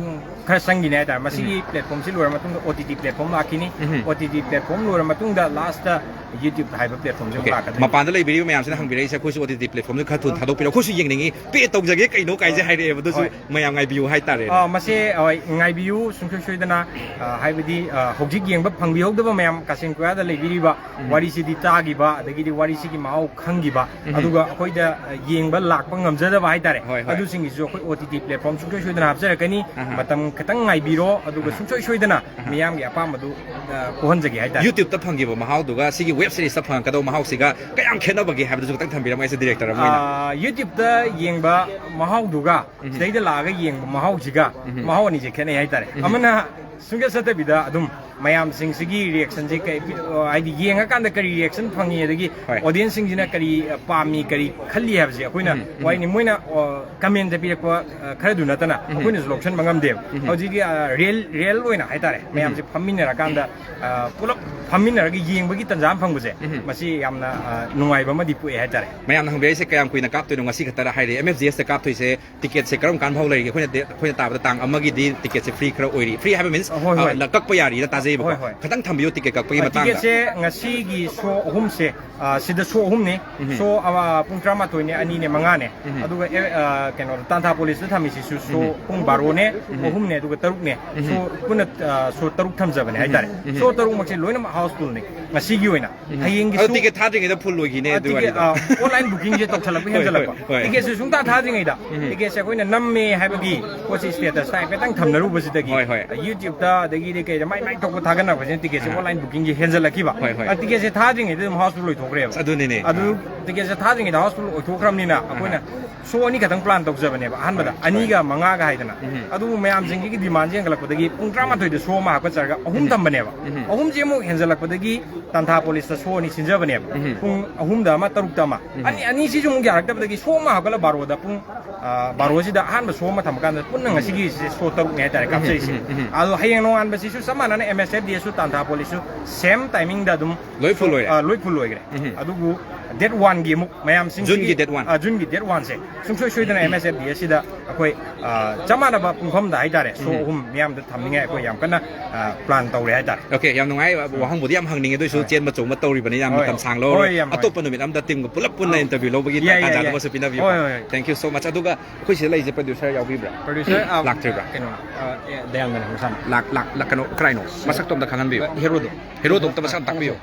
ꯈꯔ ꯆꯪꯈꯤꯅꯤ ꯍꯥꯏꯇꯥꯔꯦ꯫ ꯃꯁꯤꯒꯤ ꯎꯝ꯫ Platform-ꯁꯤ ꯂꯣꯏꯔ ꯃꯇꯨꯡꯗ OTT platform ꯂꯥꯛꯈꯤꯅꯤ꯫ ꯎꯝ꯫ OTT platform ꯂꯣꯏꯔ ꯃꯇꯨꯡꯗ last-ꯇ YouTube ꯍꯥꯏꯕ platform-ꯁꯤ ꯑꯃꯨꯛ OK, ꯂꯥꯛꯀꯗꯣꯏꯅꯤ꯫ ꯃꯄꯥꯟꯗ ꯂꯩꯕꯤꯔꯤꯕ ꯃꯌꯥꯝꯁꯤꯅ ꯍꯪꯕꯤꯔꯛꯏꯁꯦ, ꯑꯩꯈꯣꯏꯁꯨ OTT platform-ꯁꯦ ꯈꯔ ꯊꯨꯅ ꯊꯥꯗꯣꯛꯄꯤꯔꯛꯑꯣ, ꯑꯩꯈꯣꯏꯁꯨ ꯌꯦꯡꯅꯤꯡꯉꯤ, pay ꯇꯧꯖꯒꯦ ꯀꯩꯅꯣ ꯀꯥꯏꯁꯦ ꯍꯣꯏ꯫ ꯍꯥꯏꯔꯛꯑꯦꯕ, ꯑꯗꯨꯁꯨ ꯍꯣꯏ꯫ ꯃꯌꯥꯝ ꯉꯥꯏꯕꯤꯌꯨ ꯍꯥꯏꯇꯥꯔꯦꯅꯦ꯫ ꯑꯥ, ꯃꯁꯦ, ꯍꯣꯏ, ꯉꯥꯏꯕꯤꯌꯨ ꯁꯨꯡꯁꯣꯏ ꯁꯣꯏꯗꯅ꯫ ꯑꯥ, ꯍꯥꯏꯕꯗꯤ, ꯑꯥ, ꯍꯧꯖꯤꯛ ꯌꯦꯡꯕ ꯐꯪꯕꯤꯍꯧꯗꯕ ꯃꯌꯥꯝ ꯀꯥꯆꯤꯟ ꯀꯣꯌꯥꯗ ꯂꯩꯕꯤꯔꯤꯕ, ꯎꯝ꯫ ꯋꯥꯔꯤꯁꯤꯗꯤ ꯇꯥꯈꯤꯕ, ꯑꯗꯒꯤꯗꯤ ꯋꯥꯔꯤꯁꯤꯒꯤ ꯃꯍꯥꯎ ꯈꯪꯈꯤꯕ, ꯎꯝ꯫ ꯑꯗꯨꯒ ꯑꯩꯈꯣꯏꯗ, ꯑ, ꯌꯦꯡꯕ ꯂꯥꯛꯄ ꯉꯝꯖꯗꯕ ꯍꯥꯏꯇꯥꯔꯦ, ꯍꯣꯏ, ꯍꯣꯏ꯫ ꯑꯗꯨꯁꯤꯡꯒꯤꯁꯨ ꯑꯩꯈꯣꯏ OTT platform ꯁꯨꯡꯁꯣꯏ ꯁꯣꯏꯗꯅ ꯍꯥꯞꯆꯔꯛꯀꯅꯤ꯫ ꯑꯍꯥ꯫ ꯃꯇꯝ ꯈꯤꯇꯪ ꯉꯥꯏꯕꯤꯔꯣ, ꯑꯗꯨꯒ ꯑꯍꯥ꯫ ꯁꯨꯡꯁꯣꯏ ꯁꯣꯏꯗꯅ ꯑꯍꯥ꯫ ꯃꯤꯌꯥꯝꯒꯤ ꯑꯄꯥꯝꯕꯗꯨ, ꯑ, ꯄꯣꯛꯍꯟꯖꯒꯦ ꯍꯥꯏꯇꯥꯔꯦ꯫ YouTube-ꯇ ꯐꯪꯈꯤꯕ ꯃꯍꯥꯎꯗꯨꯒ ꯁꯤꯒꯤ web series-ꯇ ꯐꯪꯉꯛꯀꯗꯧꯕ ꯃꯍꯥꯎꯁꯤꯒ ꯀꯌꯥꯝ ꯈꯦꯠꯅꯕꯒꯦ ꯍꯥꯏꯕꯗꯨꯁꯨ ꯈꯤꯇꯪ ꯊꯝꯕꯤꯔꯝꯃꯣ, ꯑꯩꯁꯦ director ꯑꯃ ꯑꯣꯏꯅ꯫ ꯑ, YouTube-ꯇ ꯌꯦꯡꯕ ꯃꯍꯥꯎꯗꯨꯒ ꯎꯝ꯫ ꯁꯤꯗꯩꯗ ꯂꯥꯛꯑꯒ ꯌꯦꯡꯕ ꯃꯍꯥꯎꯁꯤꯒ ꯎꯝ꯫ ꯃꯍꯥꯎ ꯑꯅꯤꯁꯦ ꯈꯦꯠꯅꯩ ꯍꯥꯏꯇꯥꯔꯦ꯫ ꯎꯝ꯫ ꯑꯃꯅ ꯁꯨꯡꯆꯠ ꯆꯠꯇꯕꯤꯗ ꯑꯗꯨꯝ ꯃꯌꯥꯝꯁꯤꯡꯁꯤꯒꯤ reaction-ꯁꯤ ꯀꯩ, ꯑ, ꯍꯥꯏꯗꯤ ꯌꯦꯡꯉꯀꯥꯟꯗ ꯀꯔꯤ reaction ꯐꯪꯉꯤ, ꯑꯗꯒꯤ ꯍꯣꯏ꯫ Audience-ꯁꯤꯡꯁꯤꯅ ꯀꯔꯤ, ꯑ, ꯄꯥꯝꯃꯤ, ꯀꯔꯤ ꯈꯜꯂꯤ ꯍꯥꯏꯕꯁꯦ ꯑꯩꯈꯣꯏꯅ ꯎꯝ, ꯎꯝ꯫ ꯋꯥꯔꯤꯅꯤ꯫ ꯃꯣꯏꯅ, ꯑ, comment-ꯇ ꯄꯤꯔꯛꯄ, ꯑ, ꯈꯔꯗꯨ ꯅꯠꯇꯅ ꯎꯝ꯫ ꯑꯩꯈꯣꯏꯅꯁꯨ ꯂꯧꯁꯤꯟꯕ ꯉꯝꯗꯦꯕ꯫ ꯎꯝ꯫ ꯍꯧꯖꯤꯛꯀꯤ, ꯑ, real, real ꯑꯣꯏꯅ ꯍꯥꯏꯇꯥꯔꯦ, ꯎꯝ꯫ ꯃꯌꯥꯝꯁꯦ ꯐꯝꯃꯤꯟꯅꯔꯀꯥꯟꯗ, ꯑ, ꯄꯨꯂꯞ ꯐꯝꯃꯤꯟꯅꯔꯒ ꯌꯦꯡꯕꯒꯤ ꯇꯟꯖꯥ ꯑꯃ ꯐꯪꯕꯁꯦ, ꯎꯝ꯫ ꯃꯁꯤ ꯌꯥꯝꯅ, ꯑ, ꯅꯨꯡꯉꯥꯏꯕ ꯑꯃꯗꯤ ꯄꯣꯛꯑꯦ ꯍꯥꯏꯇꯥꯔꯦ꯫ ꯃꯌꯥꯝꯅ ꯍꯪꯕꯤꯔꯛꯏꯁꯦ ꯀꯌꯥꯝ ꯀꯨꯏꯅ ꯀꯥꯞꯇꯣꯏꯅꯣ, ꯉꯁꯤ ꯈꯛꯇꯔ ꯍꯥꯏꯔꯦ꯫ MFGS-ꯇ ꯀꯥꯞꯇꯣꯏꯁꯦ ticket-ꯁꯦ ꯀꯔꯝ ꯀꯥꯟ ꯐꯥꯎ ꯂꯩꯔꯤꯒꯦ? ꯑꯩꯈꯣꯏꯅ ꯗꯦ-, ꯑꯩꯈꯣꯏꯅ ꯇꯥꯕꯗ ꯇꯥꯡ ꯑꯃꯒꯤꯗꯤ ticket-ꯁꯦ free ꯈꯔ ꯑꯣꯏꯔꯤ꯫ Free ꯍꯥꯏꯕ means, ꯑ, ꯍꯣꯏ, ꯑ, ꯍꯣꯏ꯫ ꯂ-, ꯀꯛꯄ ꯌꯥꯔꯤꯅ ꯇꯥꯖꯩꯕꯀꯣ꯫ ꯍꯣꯏ, ꯍꯣꯏ꯫ ꯈꯤꯇꯪ ꯊꯝꯕꯤꯌꯨ ticket ꯀꯛꯄꯒꯤ ꯑ, ꯃꯇꯥꯡꯗ꯫ Ticket-ꯁꯦ ꯉꯁꯤꯒꯤ show ꯑꯍꯨꯝꯁꯦ, ꯑ, ꯁꯤꯗ show ꯑꯍꯨꯝꯅꯤ꯫ ꯎꯝ꯫ Show ꯑꯃ ꯄꯨꯡ ꯇꯔꯥꯃꯥꯊꯣꯏꯅꯦ, ꯑꯅꯤꯅꯦ, ꯃꯉꯥꯅꯦ꯫ ꯎꯝ꯫ ꯑꯗꯨꯒ, ꯑꯦ, ꯑ, ꯀꯩꯅꯣꯗ, ꯇꯥꯟꯊꯥ ꯄꯣꯂꯤꯁꯇ ꯊꯝꯃꯤꯁꯤꯁꯨ show ꯎꯝ꯫ ꯄꯨꯡ ꯕꯥꯔꯣꯅꯦ, ꯎꯝ꯫ ꯑꯍꯨꯝꯅꯦ, ꯑꯗꯨꯒ ꯇꯔꯨꯛꯅꯦ꯫ ꯎꯝ꯫ Show ꯄꯨꯟꯅ, ꯑ, show ꯇꯔꯨꯛ ꯊꯝꯖꯕꯅꯦ ꯎꯝ꯫ ꯍꯥꯏꯇꯥꯔꯦ꯫ ꯎꯝ꯫ Show ꯇꯔꯨꯛꯃꯛꯁꯦ ꯂꯣꯏꯅꯃꯛ housefull-ꯅꯤ ꯉꯁꯤꯒꯤ ꯑꯣꯏꯅ꯫ ꯎꯝ꯫ ꯍꯌꯦꯡꯒꯤꯁꯨ ꯑꯗꯣ ticket ꯊꯥꯗ꯭ꯔꯤꯉꯩꯗ full ꯑꯣꯏꯈꯤꯅꯦ ꯑ, ꯑꯗꯨ ticket, ꯋꯥꯔꯤꯗꯣ꯫ ꯑ, online booking-ꯁꯦ ꯇꯧꯁꯜꯂꯛꯄ ꯍꯣꯏ, ꯍꯣꯏ, ꯍꯦꯟꯖꯜꯂꯛꯄ꯫ ꯍꯣꯏ꯫ Ticket-ꯁꯦ ꯁꯨꯡꯊꯥ ꯊꯥꯗ꯭ꯔꯤꯉꯩꯗ ꯎꯝ꯫ Ticket-ꯁꯦ ꯑꯩꯈꯣꯏꯅ ꯅꯝꯃꯦ ꯍꯥꯏꯕꯒꯤ ꯄꯣꯠꯁꯦ status-ꯇ ꯍꯥꯏꯐꯦꯠꯇꯪ ꯊꯝꯅꯔꯨꯕꯁꯤꯗꯒꯤ, ꯍꯣꯏ, ꯍꯣꯏ꯫ ꯑ, YouTube-ꯇ ꯑꯗꯒꯤꯗꯤ ꯀꯩꯗ ꯃꯥꯏ ꯃꯥꯏ ꯊꯣꯛꯄ ꯊꯥꯒꯠꯅꯔꯛꯄꯁꯤꯅ ꯇꯤꯀꯦꯠꯁꯦ ꯑꯥ꯫ ꯑꯣꯟꯂꯥꯏꯟ ꯕꯨꯀꯤꯡꯒꯤ ꯍꯦꯟꯖꯜꯂꯛꯈꯤꯕ꯫ ꯍꯣꯏ, ꯍꯣꯏ꯫ ꯑ, ꯇꯤꯀꯦꯠꯁꯦ ꯊꯥꯗ꯭ꯔꯤꯉꯩꯗ ꯑꯗꯨꯝ ꯍꯥꯎꯁꯐꯨꯜ ꯑꯣꯏꯊꯣꯛꯈ꯭ꯔꯦꯕ꯫ ꯑꯗꯨꯅꯤꯅꯦ꯫ ꯑꯗꯨ ꯑꯥ꯫ ꯇꯤꯀꯦꯠꯁꯦ ꯊꯥꯗ꯭ꯔꯤꯉꯩꯗ ꯍꯥꯎꯁꯐꯨꯜ ꯑꯣꯏꯊꯣꯛꯈ꯭ꯔꯕꯅꯤꯅ ꯑꯩꯈꯣꯏꯅ ꯑꯍꯥ꯫ ꯁꯣ ꯑꯅꯤꯈꯛꯇꯪ ꯄ꯭ꯂꯥꯟ ꯇꯧꯖꯕꯅꯦꯕ꯫ ꯑꯍꯥꯟꯕꯗ ꯍꯣꯏ, ꯍꯣꯏ꯫ ꯑꯅꯤꯒ ꯃꯉꯥꯒ ꯍꯥꯏꯗꯅ꯫ ꯎꯝ꯫ ꯑꯗꯨꯕꯨ ꯃꯌꯥꯝꯁꯤꯡꯁꯤꯒꯤ ꯗꯤꯃꯥꯟꯁꯦ ꯍꯦꯟꯒꯠꯂꯛꯄꯗꯒꯤ ꯄꯨꯡ ꯇꯔꯥꯃꯥꯊꯣꯏꯗ ꯁꯣ ꯑꯃ ꯍꯥꯞꯀꯠꯆꯔꯒ ꯑꯍꯨꯝ ꯎꯝ꯫ ꯊꯝꯕꯅꯦꯕ꯫ ꯎꯝ꯫ ꯑꯍꯨꯝꯁꯦ ꯑꯃꯨꯛ ꯍꯦꯟꯖꯜꯂꯛꯄꯗꯒꯤ ꯇꯥꯟꯊꯥ ꯄꯣꯂꯤꯁꯇ ꯁꯣ ꯑꯅꯤ ꯁꯤꯟꯖꯕꯅꯦꯕ꯫ ꯎꯝ꯫ ꯄꯨꯡ ꯑꯍꯨꯝꯗ ꯑꯃ, ꯇꯔꯨꯛꯇ ꯑꯃ꯫ ꯎꯝ꯫ ꯑꯅꯤ, ꯑꯅꯤꯁꯤꯁꯨ ꯑꯃꯨꯛ ꯌꯥꯔꯛꯇꯕꯗꯒꯤ ꯁꯣ ꯑꯃ ꯍꯥꯞꯀꯠꯂ ꯕꯥꯔꯣꯗ ꯄꯨꯡ ꯑ, ꯕꯥꯔꯣꯁꯤꯗ ꯑꯍꯥꯟꯕ ꯁꯣ ꯑꯃ ꯊꯝꯃꯀꯥꯟꯗ ꯄꯨꯟꯅ ꯎꯝ꯫ ꯉꯁꯤꯒꯤꯁꯦ ꯁꯣ ꯇꯔꯨꯛꯅꯦ ꯍꯥꯏꯇꯥꯔꯦ ꯎꯝ, ꯀꯥꯞꯆꯔꯤꯁꯦ꯫ ꯎꯝ, ꯎꯝ꯫ ꯑꯗꯣ ꯍꯌꯦꯡ ꯅꯣꯡꯉꯥꯟꯕꯁꯤꯁꯨ ꯆꯞ ꯃꯥꯟꯅꯅ ꯑꯦꯝ ꯑꯦꯁ ꯑꯦꯐ ꯗꯤ ꯑꯦꯁꯁꯨ ꯇꯥꯟꯊꯥ ꯄꯣꯂꯤꯁꯁꯨ ꯁꯦꯝ ꯇꯥꯏꯃꯤꯡꯗ ꯑꯗꯨꯝ ꯂꯣꯏ ꯐꯨꯜ ꯁꯣ-, ꯑꯣꯏꯔꯦ? ꯑ, ꯂꯣꯏ ꯐꯨꯜ ꯑꯣꯏꯈ꯭ꯔꯦ꯫ ꯎꯝ꯫ ꯑꯗꯨꯕꯨ ꯗꯦꯠ ꯋꯥꯟꯒꯤ ꯑꯃꯨꯛ ꯃꯌꯥꯝꯁꯤꯡꯁꯤꯒꯤ, ꯖꯨꯟꯒꯤ ꯗꯦꯠ ꯋꯥꯟ꯫ ꯑ, ꯖꯨꯟꯒꯤ ꯗꯦꯠ ꯋꯥꯟꯁꯦ ꯁꯨꯡꯁꯣꯏ ꯁꯣꯏꯗꯅ ꯑꯦꯝ ꯑꯦꯁ ꯑꯦꯐ ꯗꯤ ꯑꯦꯁꯁꯤꯗ ꯑꯩꯈꯣꯏ, ꯑ, ꯆꯞ ꯃꯥꯟꯅꯕ ꯄꯨꯡꯐꯝꯗ ꯍꯥꯏꯇꯥꯔꯦ, ꯁꯣ ꯎꯝ꯫ ꯑꯍꯨꯝ ꯃꯤꯌꯥꯝꯗ ꯊꯝꯅꯤꯡꯉꯥꯏ ꯑꯩꯈꯣꯏ ꯌꯥꯝ ꯀꯟꯅ, ꯑ, ꯄ꯭ꯂꯥꯟ ꯇꯧꯔꯦ ꯍꯥꯏꯇꯥꯔꯦ꯫ ꯑꯣꯀꯦ, ꯌꯥꯝ ꯅꯨꯡꯉꯥꯏ꯫ ꯋꯥꯍꯪꯕꯨꯗꯤ ꯌꯥꯝ ꯍꯪꯅꯤꯡꯉꯦ, ꯑꯗꯨ ꯑꯣꯏꯁꯨ ꯍꯣꯏ꯫ ꯆꯦꯟꯕ ꯆꯣꯡꯕ ꯇꯧꯔꯤꯕꯅꯤꯅ ꯌꯥꯝ ꯍꯣꯏ꯫ ꯃꯇꯝ ꯁꯥꯡ ꯂꯧꯔꯣꯏ꯫ ꯍꯣꯏ, ꯌꯥꯝ ꯍꯣꯏ꯫ ꯑꯇꯣꯞꯄ ꯅꯨꯃꯤꯠ ꯑꯃꯗ ꯇꯤꯝꯒ ꯄꯨꯂꯞ ꯄꯨꯟꯅ ꯑꯥ꯫ ꯏꯟꯇꯔꯚ꯭ꯌꯨ ꯂꯧꯕꯒꯤ ꯌꯥꯏ, ꯌꯥꯏ, ꯇꯥꯟꯖꯥ ꯌꯥꯏ꯫ ꯑꯃꯁꯨ ꯄꯤꯅꯕꯤꯌꯨ꯫ ꯍꯣꯏ, ꯍꯣꯏ, ꯍꯣꯏ꯫ Thank you so much꯫ ꯑꯗꯨꯒ ꯑꯩꯈꯣꯏ ꯁꯤꯗ ꯂꯩꯔꯤꯁꯦ ꯄ꯭ꯔꯗ꯭ꯌꯨꯁꯔ ꯌꯥꯎꯕꯤꯕ꯭ꯔꯥ? ꯄ꯭ꯔꯗ꯭ꯌꯨꯁꯔ, ꯑ, ꯂꯥꯛꯇ꯭ꯔꯤꯕ꯭ꯔꯥ? ꯑ, ꯑꯦ, ꯗꯌꯥꯅꯟꯗꯅ ꯃꯁꯥꯅ꯫ ꯂꯥꯛ-, ꯂꯥꯛ-, ꯂꯥꯛ-, ꯀꯩꯅꯣ, ꯀꯔꯥꯏꯅꯣ? ꯃꯁꯛꯇꯣ ꯑꯝꯇ ꯈꯪꯍꯟꯕꯤꯌꯨ꯫ ꯍꯦꯔꯣꯗꯣ꯫ ꯍꯦꯔꯣꯗꯣ ꯑꯝꯇ ꯃꯁꯛ ꯑꯝꯇ ꯇꯥꯛꯄꯤꯌꯨ꯫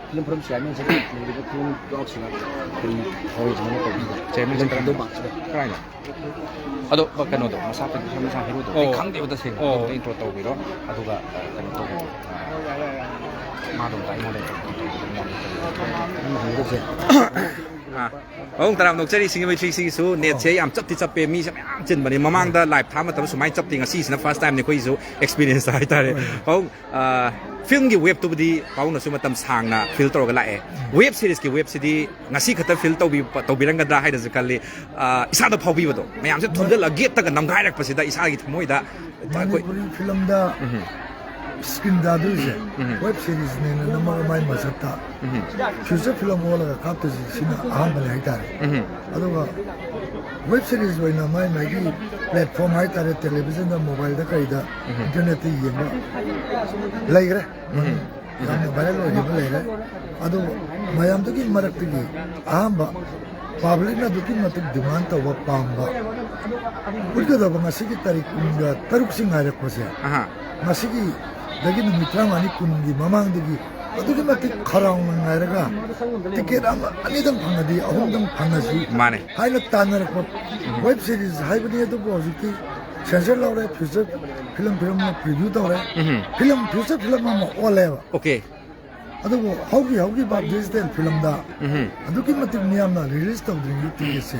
ꯐꯤꯂꯝ ꯐꯣꯔꯝ ꯆꯤꯌꯥꯔꯃꯦꯟꯁꯦ ꯂꯩꯔꯤꯕ ꯐꯤꯂꯝ ꯌꯥꯎꯔꯛꯁꯤꯅ ꯑꯩꯈꯣꯏ ꯍꯧꯔꯤꯁꯤꯅ ꯇꯧꯕꯤꯕ꯫ ꯆꯤꯌꯥꯔꯃꯦꯟꯁꯦ ꯐꯤꯂꯝ ꯀꯔꯥꯏꯅꯣ? ꯐꯣꯡꯗꯣꯛꯄ꯫ ꯀꯔꯥꯏꯅꯣ? ꯑꯗꯣ, ꯀꯩꯅꯣꯗꯣ, ꯃꯁꯥ ꯄ꯭ꯔꯗ꯭ꯌꯨꯁꯔ ꯃꯁꯥ ꯍꯦꯔꯣꯗꯣ꯫ ꯑꯩ ꯑꯣ꯫ ꯈꯪꯗꯦꯕ ꯇꯁꯦꯡꯅ꯫ ꯑꯣ꯫ ꯑꯗꯨꯗ ꯏꯟꯇ꯭ꯔꯣ ꯇꯧꯕꯤꯔꯣ꯫ ꯑꯗꯨꯒ, ꯑ, ꯀꯩꯅꯣ ꯇꯧꯕꯤꯔꯣ꯫ ꯑ, ꯃꯥꯗꯣ ꯑꯝꯇ ꯑꯩꯉꯣꯟꯗ ꯏꯟꯇ꯭ꯔꯣ ꯇꯧꯕꯤꯔꯣ꯫ ꯑꯥ꯫ ꯄꯥꯕꯨꯡ ꯇꯔꯥꯝ ꯅꯣꯛꯆꯔꯤ, ꯁꯤꯡꯖꯃꯩ ꯊ꯭ꯔꯤ ꯁꯤꯒꯤꯁꯨ ꯅꯦꯠꯁꯦ ꯌꯥꯝ ꯆꯞꯇꯤ ꯆꯞꯄꯦ, ꯃꯤꯁꯦ ꯃꯌꯥꯝ ꯆꯤꯟꯕꯅꯦ꯫ ꯃꯃꯥꯡꯗ ꯂꯥꯏꯚ ꯊꯥꯕ ꯃꯇꯝꯗ ꯁꯨꯃꯥꯏꯅ ꯆꯞꯇꯦ, ꯉꯁꯤꯁꯤꯅ ꯐꯥꯔꯁ ꯇꯥꯏꯝꯅꯦ ꯑꯩꯈꯣꯏꯒꯤꯁꯨ ꯑꯦꯛꯁꯄꯤꯔꯤꯌꯦꯟꯁꯇ ꯍꯥꯏꯇꯥꯔꯦ꯫ ꯍꯣꯏ꯫ ꯄꯥꯕꯨꯡ, ꯑ, ꯐꯤꯜꯝꯒꯤ ꯋꯦꯕꯇꯨꯕꯨꯗꯤ ꯄꯥꯕꯨꯡꯅꯁꯨ ꯃꯇꯝ ꯁꯥꯡꯅ ꯐꯤꯜ ꯇꯧꯔꯒ ꯂꯥꯛꯑꯦ꯫ ꯋꯦꯕ ꯁꯤꯔꯤꯁꯀꯤ ꯋꯦꯕꯁꯤꯗꯤ ꯉꯁꯤ ꯈꯛꯇ ꯐꯤꯜ ꯇꯧꯕꯤ-, ꯇꯧꯕꯤꯔꯝꯒꯗ꯭ꯔꯥ ꯍꯥꯏꯅꯁꯨ ꯈꯜꯂꯤ꯫ ꯑ, ꯏꯁꯥꯗ ꯐꯥꯎꯕꯤꯕꯗꯣ, ꯃꯌꯥꯝꯁꯦ ꯊꯨꯝꯖꯤꯜꯂꯒ ꯒꯦꯠꯇꯒ ꯅꯝꯒꯥꯏꯔꯛꯄꯁꯤꯗ ꯏꯁꯥꯒꯤ ꯊꯃꯣꯏꯗ ꯑꯩꯈꯣꯏ ꯃꯅꯤꯄꯨꯔꯤ ꯐꯤꯂꯝꯗ ꯎꯝ꯫ ꯁ꯭ꯀ꯭ꯔꯤꯟꯗ ꯑꯗꯨꯏꯁꯦ ꯎꯝ꯫ ꯋꯦꯕ ꯁꯤꯔꯤꯁꯅꯦꯅ ꯅꯝꯃꯒ ꯃꯥꯏ ꯃꯁꯛꯇ ꯎꯝ꯫ ꯐ꯭ꯌꯨꯆꯔ ꯐꯤꯂꯝ ꯑꯣꯜꯂꯒ ꯀꯥꯞꯇꯣꯏꯁꯦ ꯁꯤꯅ ꯑꯍꯥꯟꯕꯅꯦ ꯍꯥꯏꯇꯥꯔꯦ꯫ ꯎꯝ꯫ ꯑꯗꯨꯒ ꯋꯦꯕ ꯁꯤꯔꯤꯁ ꯑꯣꯏꯅ ꯃꯥꯏ ꯃꯥꯏꯒꯤ ꯄ꯭ꯂꯦꯠꯐꯣꯔꯝ ꯍꯥꯏꯇꯥꯔꯦ, ꯇꯦꯂꯤꯚꯤꯖꯟꯗ, ꯃꯣꯕꯥꯏꯜꯗ ꯀꯩꯗ ꯎꯝ꯫ ꯏꯟꯇꯔꯅꯦꯠꯇ ꯌꯦꯡꯕ ꯂꯩꯈ꯭ꯔꯦ꯫ ꯎꯝ꯫ ꯌꯥꯝꯅ ꯚꯥꯏꯔꯦꯜ ꯑꯣꯏꯈꯤꯕ ꯂꯩꯔꯦ꯫ ꯑꯗꯨ ꯃꯌꯥꯝꯗꯨꯒꯤ ꯃꯔꯛꯇꯒꯤ ꯑꯍꯥꯟꯕ ꯄꯥꯕ꯭ꯂꯤꯛꯅ ꯑꯗꯨꯛꯀꯤ ꯃꯇꯤꯛ ꯗꯤꯃꯥꯟ ꯇꯧꯕ ꯄꯥꯝꯕ ꯎꯠꯀꯗꯕ ꯉꯁꯤꯒꯤ ꯇꯥꯔꯤꯛ ꯀꯨꯟꯒ ꯇꯔꯨꯛꯁꯤ ꯉꯥꯏꯔꯛꯄꯁꯦ, ꯑꯍꯥ꯫ ꯉꯁꯤꯒꯤꯗꯒꯤ ꯅꯨꯃꯤꯠ ꯇꯔꯥꯃꯉꯥꯅꯤ ꯀꯨꯟꯒꯤ ꯃꯃꯥꯡꯗꯒꯤ ꯑꯗꯨꯛꯀꯤ ꯃꯇꯤꯛ ꯈꯧꯔꯥꯡꯅ ꯉꯥꯏꯔꯒ ꯇꯤꯀꯦꯠ ꯑꯃ ꯑꯅꯤꯗꯪ ꯐꯪꯉꯗꯤ ꯑꯍꯨꯝꯗꯪ ꯐꯪꯉꯁꯤ ꯃꯥꯅꯦ꯫ ꯍꯥꯏꯅ ꯇꯥꯟꯅꯔꯛꯄ ꯎꯝ꯫ ꯋꯦꯕ ꯁꯤꯔꯤꯁ ꯍꯥꯏꯕꯅꯤ꯫ ꯑꯗꯨꯕꯨ ꯍꯧꯖꯤꯛꯇꯤ ꯁꯦꯟꯁꯔ ꯂꯧꯔꯦ, ꯐꯤꯆꯔ ꯐꯤꯂꯝ ꯐꯤꯂꯝ ꯑꯃ ꯄ꯭ꯔꯤꯚ꯭ꯌꯨ ꯇꯧꯔꯦ꯫ ꯎꯝ꯫ ꯐꯤꯂꯝ, ꯐꯤꯆꯔ ꯐꯤꯂꯝ ꯑꯃ ꯑꯣꯜꯂꯦꯕ꯫ ꯑꯣꯀꯦ꯫ ꯑꯗꯨꯕꯨ ꯍꯧꯈꯤ ꯍꯧꯈꯤꯕ ꯗꯤꯖꯤꯇꯦꯜ ꯐꯤꯂꯝꯗ ꯎꯝ꯫ ꯑꯗꯨꯛꯀꯤ ꯃꯇꯤꯛ ꯃꯤꯌꯥꯝꯅ ꯔꯤꯂꯤꯁ ꯇꯧꯗ꯭ꯔꯤꯉꯩꯒꯤ ꯇꯤꯀꯦꯠꯁꯦ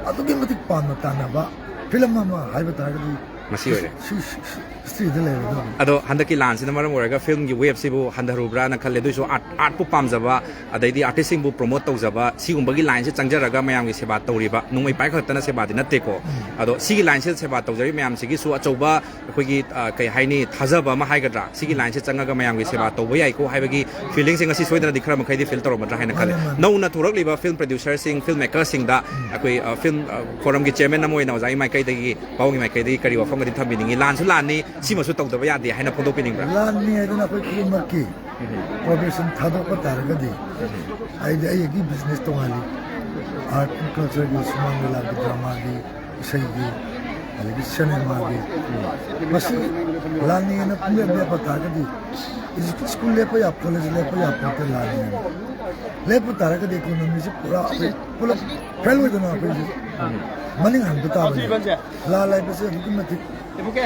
ꯑꯗꯨꯛꯀꯤ ꯃꯇꯤꯛ ꯄꯥꯝꯅ ꯇꯥꯅꯕ ꯐꯤꯂꯝ ꯑꯃ ꯍꯥꯏꯕ ꯇꯥꯔꯒꯗꯤ ꯃꯁꯤ ꯑꯣꯏꯔꯦ꯫ ꯁꯤ, ꯁꯤ, ꯁꯤ, ꯁꯤꯗ ꯂꯩꯔꯦ ꯑꯗꯨꯕꯨ꯫ ꯑꯗꯣ ꯍꯟꯗꯛꯀꯤ ꯂꯥꯟꯁꯤꯅ ꯃꯔꯝ ꯑꯣꯏꯔꯒ ꯐꯤꯂꯝꯒꯤ ꯋꯦꯕꯁꯤꯕꯨ ꯍꯟꯊꯔꯨꯕ꯭ꯔꯥꯅ ꯈꯜꯂꯦ꯫ ꯑꯗꯨꯏꯁꯨ ꯑꯥꯔꯠ, ꯑꯥꯔꯠꯄꯨ ꯄꯥꯝꯖꯕ, ꯑꯗꯩꯗꯤ ꯑꯥꯔꯇꯤꯁꯁꯤꯡꯕꯨ ꯄ꯭ꯔꯣꯃꯣꯠ ꯇꯧꯖꯕ, ꯁꯤꯒꯨꯝꯕꯒꯤ ꯂꯥꯏꯟꯁꯦ ꯆꯪꯖꯔꯒ ꯃꯌꯥꯝꯒꯤ ꯁꯦꯕꯥ ꯇꯧꯔꯤꯕ, ꯅꯣꯡꯃꯩ ꯄꯥꯏ ꯈꯛꯇꯅ ꯁꯦꯕꯥꯗꯤ ꯅꯠꯇꯦꯀꯣ꯫ ꯎꯝ꯫ ꯑꯗꯣ ꯁꯤꯒꯤ ꯂꯥꯏꯟꯁꯤꯗ ꯁꯦꯕꯥ ꯇꯧꯖꯔꯤꯕ ꯃꯌꯥꯝꯁꯤꯒꯤꯁꯨ ꯑꯆꯧꯕ ꯑꯩꯈꯣꯏꯒꯤ, ꯑ, ꯀꯩ ꯍꯥꯏꯅꯤ, ꯊꯥꯖꯕ ꯑꯃ ꯍꯥꯏꯒꯗ꯭ꯔꯥ, ꯁꯤꯒꯤ ꯂꯥꯏꯟꯁꯦ ꯆꯪꯉꯒ ꯃꯌꯥꯝꯒꯤ ꯁꯦꯕꯥ ꯇꯧꯕ ꯌꯥꯏꯀꯣ ꯍꯥꯏꯕꯒꯤ ꯐꯤꯂꯤꯡꯁꯦ ꯉꯁꯤ ꯁꯣꯏꯗꯅꯗꯤ ꯈꯔ ꯃꯈꯩꯗꯤ ꯐꯤꯜ ꯇꯧꯔꯝꯒꯗ꯭ꯔꯥ ꯍꯥꯏꯅ ꯈꯜꯂꯦ꯫ ꯃꯥꯅꯦ, ꯃꯥꯅꯦ꯫ ꯅꯧꯅ ꯊꯣꯔꯛꯂꯤꯕ ꯐꯤꯂꯝ ꯄ꯭ꯔꯗ꯭ꯌꯨꯁꯔꯁꯤꯡ, ꯐꯤꯂꯝ ꯃꯦꯀꯔꯁꯤꯡꯗ ꯑꯩꯈꯣꯏ, ꯑ, ꯐꯤꯂꯝ, ꯑ, ꯐꯣꯔꯝꯒꯤ ꯆꯤꯌꯔꯃꯦꯟ ꯑꯃ ꯑꯣꯏꯅ ꯑꯣꯖꯥꯒꯤ ꯃꯥꯏꯀꯩꯗꯒꯤ, ꯄꯥꯕꯨꯡꯒꯤ ꯃꯥꯏꯀꯩꯗꯒꯤ ꯀꯔꯤ ꯋꯥꯐꯝꯒꯗꯤ ꯊꯝꯕꯤꯅꯤꯡꯉꯤ? ꯂꯥꯟꯁꯨ ꯂꯥꯟꯅꯤ, ꯁꯤꯃꯁꯨ ꯇꯧꯗꯕ ꯌꯥꯗꯦ ꯍꯥꯏꯅ ꯐꯣꯡꯗꯣꯛꯄꯤꯅꯤꯡꯕ꯭ꯔꯥ? ꯂꯥꯟꯅꯤ ꯍꯥꯏꯗꯅ ꯑꯩꯈꯣꯏ ꯈꯨꯗꯤꯡꯃꯛꯀꯤ ꯎꯝ꯫ ꯄ꯭ꯔꯣꯐꯦꯁꯟ ꯊꯥꯗꯣꯛꯄ ꯇꯥꯔꯒꯗꯤ, ꯎꯝ꯫ ꯍꯥꯏꯗꯤ ꯑꯩꯒꯤ ꯕꯤꯖꯤꯅꯦꯁ ꯇꯣꯉꯥꯜꯂꯤ, ꯑꯥꯔꯠ ꯑꯦꯟ ꯀꯜꯆꯔꯒꯤ, ꯁꯨꯃꯥꯡ ꯂꯤꯂꯥꯒꯤ, ꯗ꯭ꯔꯃꯥꯒꯤ, ꯏꯁꯩꯒꯤ, ꯑꯗꯒꯤ ꯁꯤꯅꯦꯃꯥꯒꯤ, ꯎꯝ꯫ ꯃꯁꯤ ꯂꯥꯟꯅꯤꯅ ꯄꯨꯡꯂꯦꯞ ꯂꯦꯞꯄ ꯇꯥꯔꯒꯗꯤ ꯁ꯭ꯀꯨꯜ ꯂꯦꯞꯄ ꯌꯥ, ꯀꯣꯂꯦꯖ ꯂꯦꯞꯄ ꯌꯥꯄꯣꯠꯇꯦ ꯂꯥꯟꯅꯤꯅ꯫ ꯂꯦꯞꯄ ꯇꯥꯔꯒꯗꯤ ꯏꯀꯣꯅꯣꯃꯤꯁꯤ ꯄꯨꯔꯥ ꯑꯩꯈꯣꯏ ꯄꯨꯂꯞ ꯐꯦꯜ ꯑꯣꯏꯗꯅ ꯑꯩꯈꯣꯏꯁꯦ ꯎꯝ꯫ ꯃꯅꯤꯡ ꯍꯟꯕ ꯇꯥꯕꯅꯤ꯫ ꯂꯥꯟ ꯍꯥꯏꯕꯁꯦ ꯑꯗꯨꯛꯀꯤ ꯃꯇꯤꯛ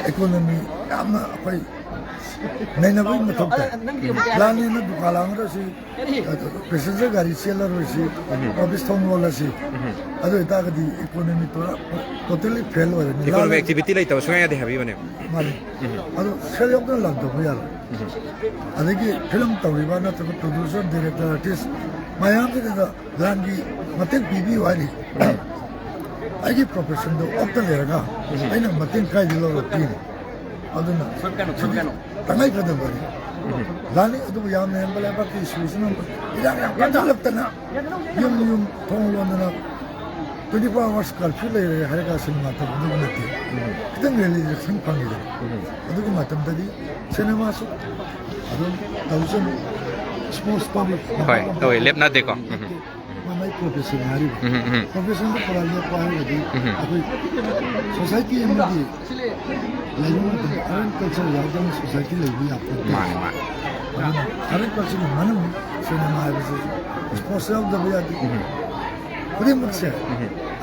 ꯏꯀꯣꯅꯣꯃꯤ ꯌꯥꯝꯅ ꯑꯩꯈꯣꯏ ꯅꯩꯅꯕꯒꯤ ꯃꯊꯧ ꯇꯥꯏ꯫ ꯂꯥꯟꯅꯤꯅ ꯗꯨꯀꯥꯟ ꯍꯥꯡꯉꯒꯁꯤ, ꯄꯦꯁꯦꯟꯖꯔ ꯒꯥꯔꯤ ꯆꯦꯜꯂꯔꯣꯏꯁꯤ, ꯎꯝ꯫ ꯑꯣꯐꯤꯁ ꯊꯣꯡ ꯂꯣꯜꯂꯁꯤ, ꯎꯝ꯫ ꯑꯗꯨ ꯑꯣꯏꯇꯥꯔꯒꯗꯤ ꯏꯀꯣꯅꯣꯃꯤ ꯄꯨꯔꯥ ꯇꯣꯇꯦꯜꯂꯤ ꯐꯦꯜ ꯑꯣꯏꯔꯅꯤ꯫ ꯏꯀꯣꯅꯣꯃꯤ ꯂꯥꯟ ꯑꯦꯛꯇꯤꯚꯤꯇꯤ ꯂꯩꯇꯕ ꯁꯨꯡꯌꯥ ꯌꯥꯗꯦ ꯍꯥꯏꯕꯤꯕꯅꯦ꯫ ꯃꯥꯅꯤ꯫ ꯎꯝ꯫ ꯑꯗꯣ ꯁꯦꯜ ꯌꯥꯎꯗꯅ ꯂꯥꯟ ꯇꯧꯕ ꯌꯥꯔꯣꯏ꯫ ꯎꯝ꯫ ꯑꯗꯒꯤ ꯐꯤꯂꯝ ꯇꯧꯔꯤꯕ ꯅꯠꯇ꯭ꯔꯒ ꯄ꯭ꯔꯗ꯭ꯌꯨꯁꯔ, ꯗꯥꯏꯔꯦꯛꯇꯔ, ꯑꯥꯔꯇꯤꯁ ꯃꯌꯥꯝꯁꯤꯗ ꯂꯥꯟꯒꯤ ꯃꯇꯦꯡ ꯄꯤꯕꯤꯌꯨ ꯍꯥꯏꯔꯤ꯫ ꯑꯩꯒꯤ ꯄ꯭ꯔꯣꯐꯦꯁꯟꯗꯣ ꯑꯣꯞꯇ ꯂꯩꯔꯒ ꯎꯝ꯫ ꯑꯩꯅ ꯃꯇꯦꯡ ꯀꯥꯏꯗ ꯂꯧꯔꯛꯇꯣꯏꯅꯣ? ꯑꯗꯨꯅ ꯁꯤꯗꯤ ꯇꯉꯥꯏ ꯐꯗꯕꯅꯤ꯫ ꯎꯝ꯫ ꯂꯥꯟꯅꯤ, ꯑꯗꯨꯕꯨ ꯌꯥꯝꯅ ꯍꯦꯟꯕ ꯂꯩꯕꯥꯛꯀꯤ ꯏꯁꯨꯁꯤꯅ ꯏꯔꯥꯡ ꯌꯥꯝ ꯀꯟꯁꯤꯜꯂꯛꯇꯅ ꯌꯨꯝ ꯌꯨꯝ ꯊꯣꯡ ꯂꯣꯟꯗꯅ twenty four hours curfew ꯂꯩꯔꯦ ꯍꯥꯏꯔꯒ ꯁꯤꯅꯦꯃꯥ ꯇꯧꯕꯗꯨ ꯅꯠꯇꯦ꯫ ꯎꯝ꯫ ꯈꯤꯇꯪ ꯔꯤꯂꯦꯛꯁꯦꯁꯟ ꯐꯪꯉꯤꯗꯅ꯫ ꯎꯝ꯫ ꯑꯗꯨꯒꯤ ꯃꯇꯝꯗꯗꯤ ꯁꯤꯅꯦꯃꯥꯁꯨ ꯑꯗꯨꯝ ꯇꯧꯁꯅꯨ꯫ ꯁ꯭ꯄꯣꯔꯠꯁ ꯇꯧꯔꯤ꯫ ꯍꯣꯏ, ꯇꯧꯋꯤ, ꯂꯦꯞꯅꯗꯦꯀꯣ꯫ ꯎꯝ꯫ ꯃꯥꯏ ꯄ꯭ꯔꯣꯐꯦꯁꯟ ꯍꯥꯏꯔꯤꯕ꯫ ꯎꯝ, ꯎꯝ꯫ ꯄ꯭ꯔꯣꯐꯦꯁꯟꯗꯨ ꯄꯨꯔꯥ ꯂꯦꯞꯄ ꯍꯥꯏꯔꯒꯗꯤ ꯎꯝ꯫ ꯑꯩꯈꯣꯏ ꯁꯣꯁꯥꯏꯇꯤ ꯑꯃꯒꯤ ꯂꯩꯕ ꯃꯇꯝꯗ ꯑꯥꯔꯠ ꯑꯦꯟ ꯀꯜꯆꯔ ꯌꯥꯎꯗꯅ ꯁꯣꯁꯥꯏꯇꯤ ꯂꯩꯕ ꯌꯥꯄꯣꯟꯇꯦ꯫ ꯃꯥꯅꯤ, ꯃꯥꯅꯤ꯫ ꯑꯗꯨꯅ ꯑꯥꯔꯠ ꯑꯦꯟ ꯀꯜꯆꯔꯒꯤ ꯃꯅꯨꯡ ꯁꯤꯅꯦꯃꯥ ꯍꯥꯏꯕꯁꯤ ꯁ꯭ꯄꯣꯔꯠꯁ ꯌꯥꯎꯗꯕ ꯌꯥꯗꯦ꯫ ꯎꯝ꯫ ꯈꯨꯗꯤꯡꯃꯛꯁꯦ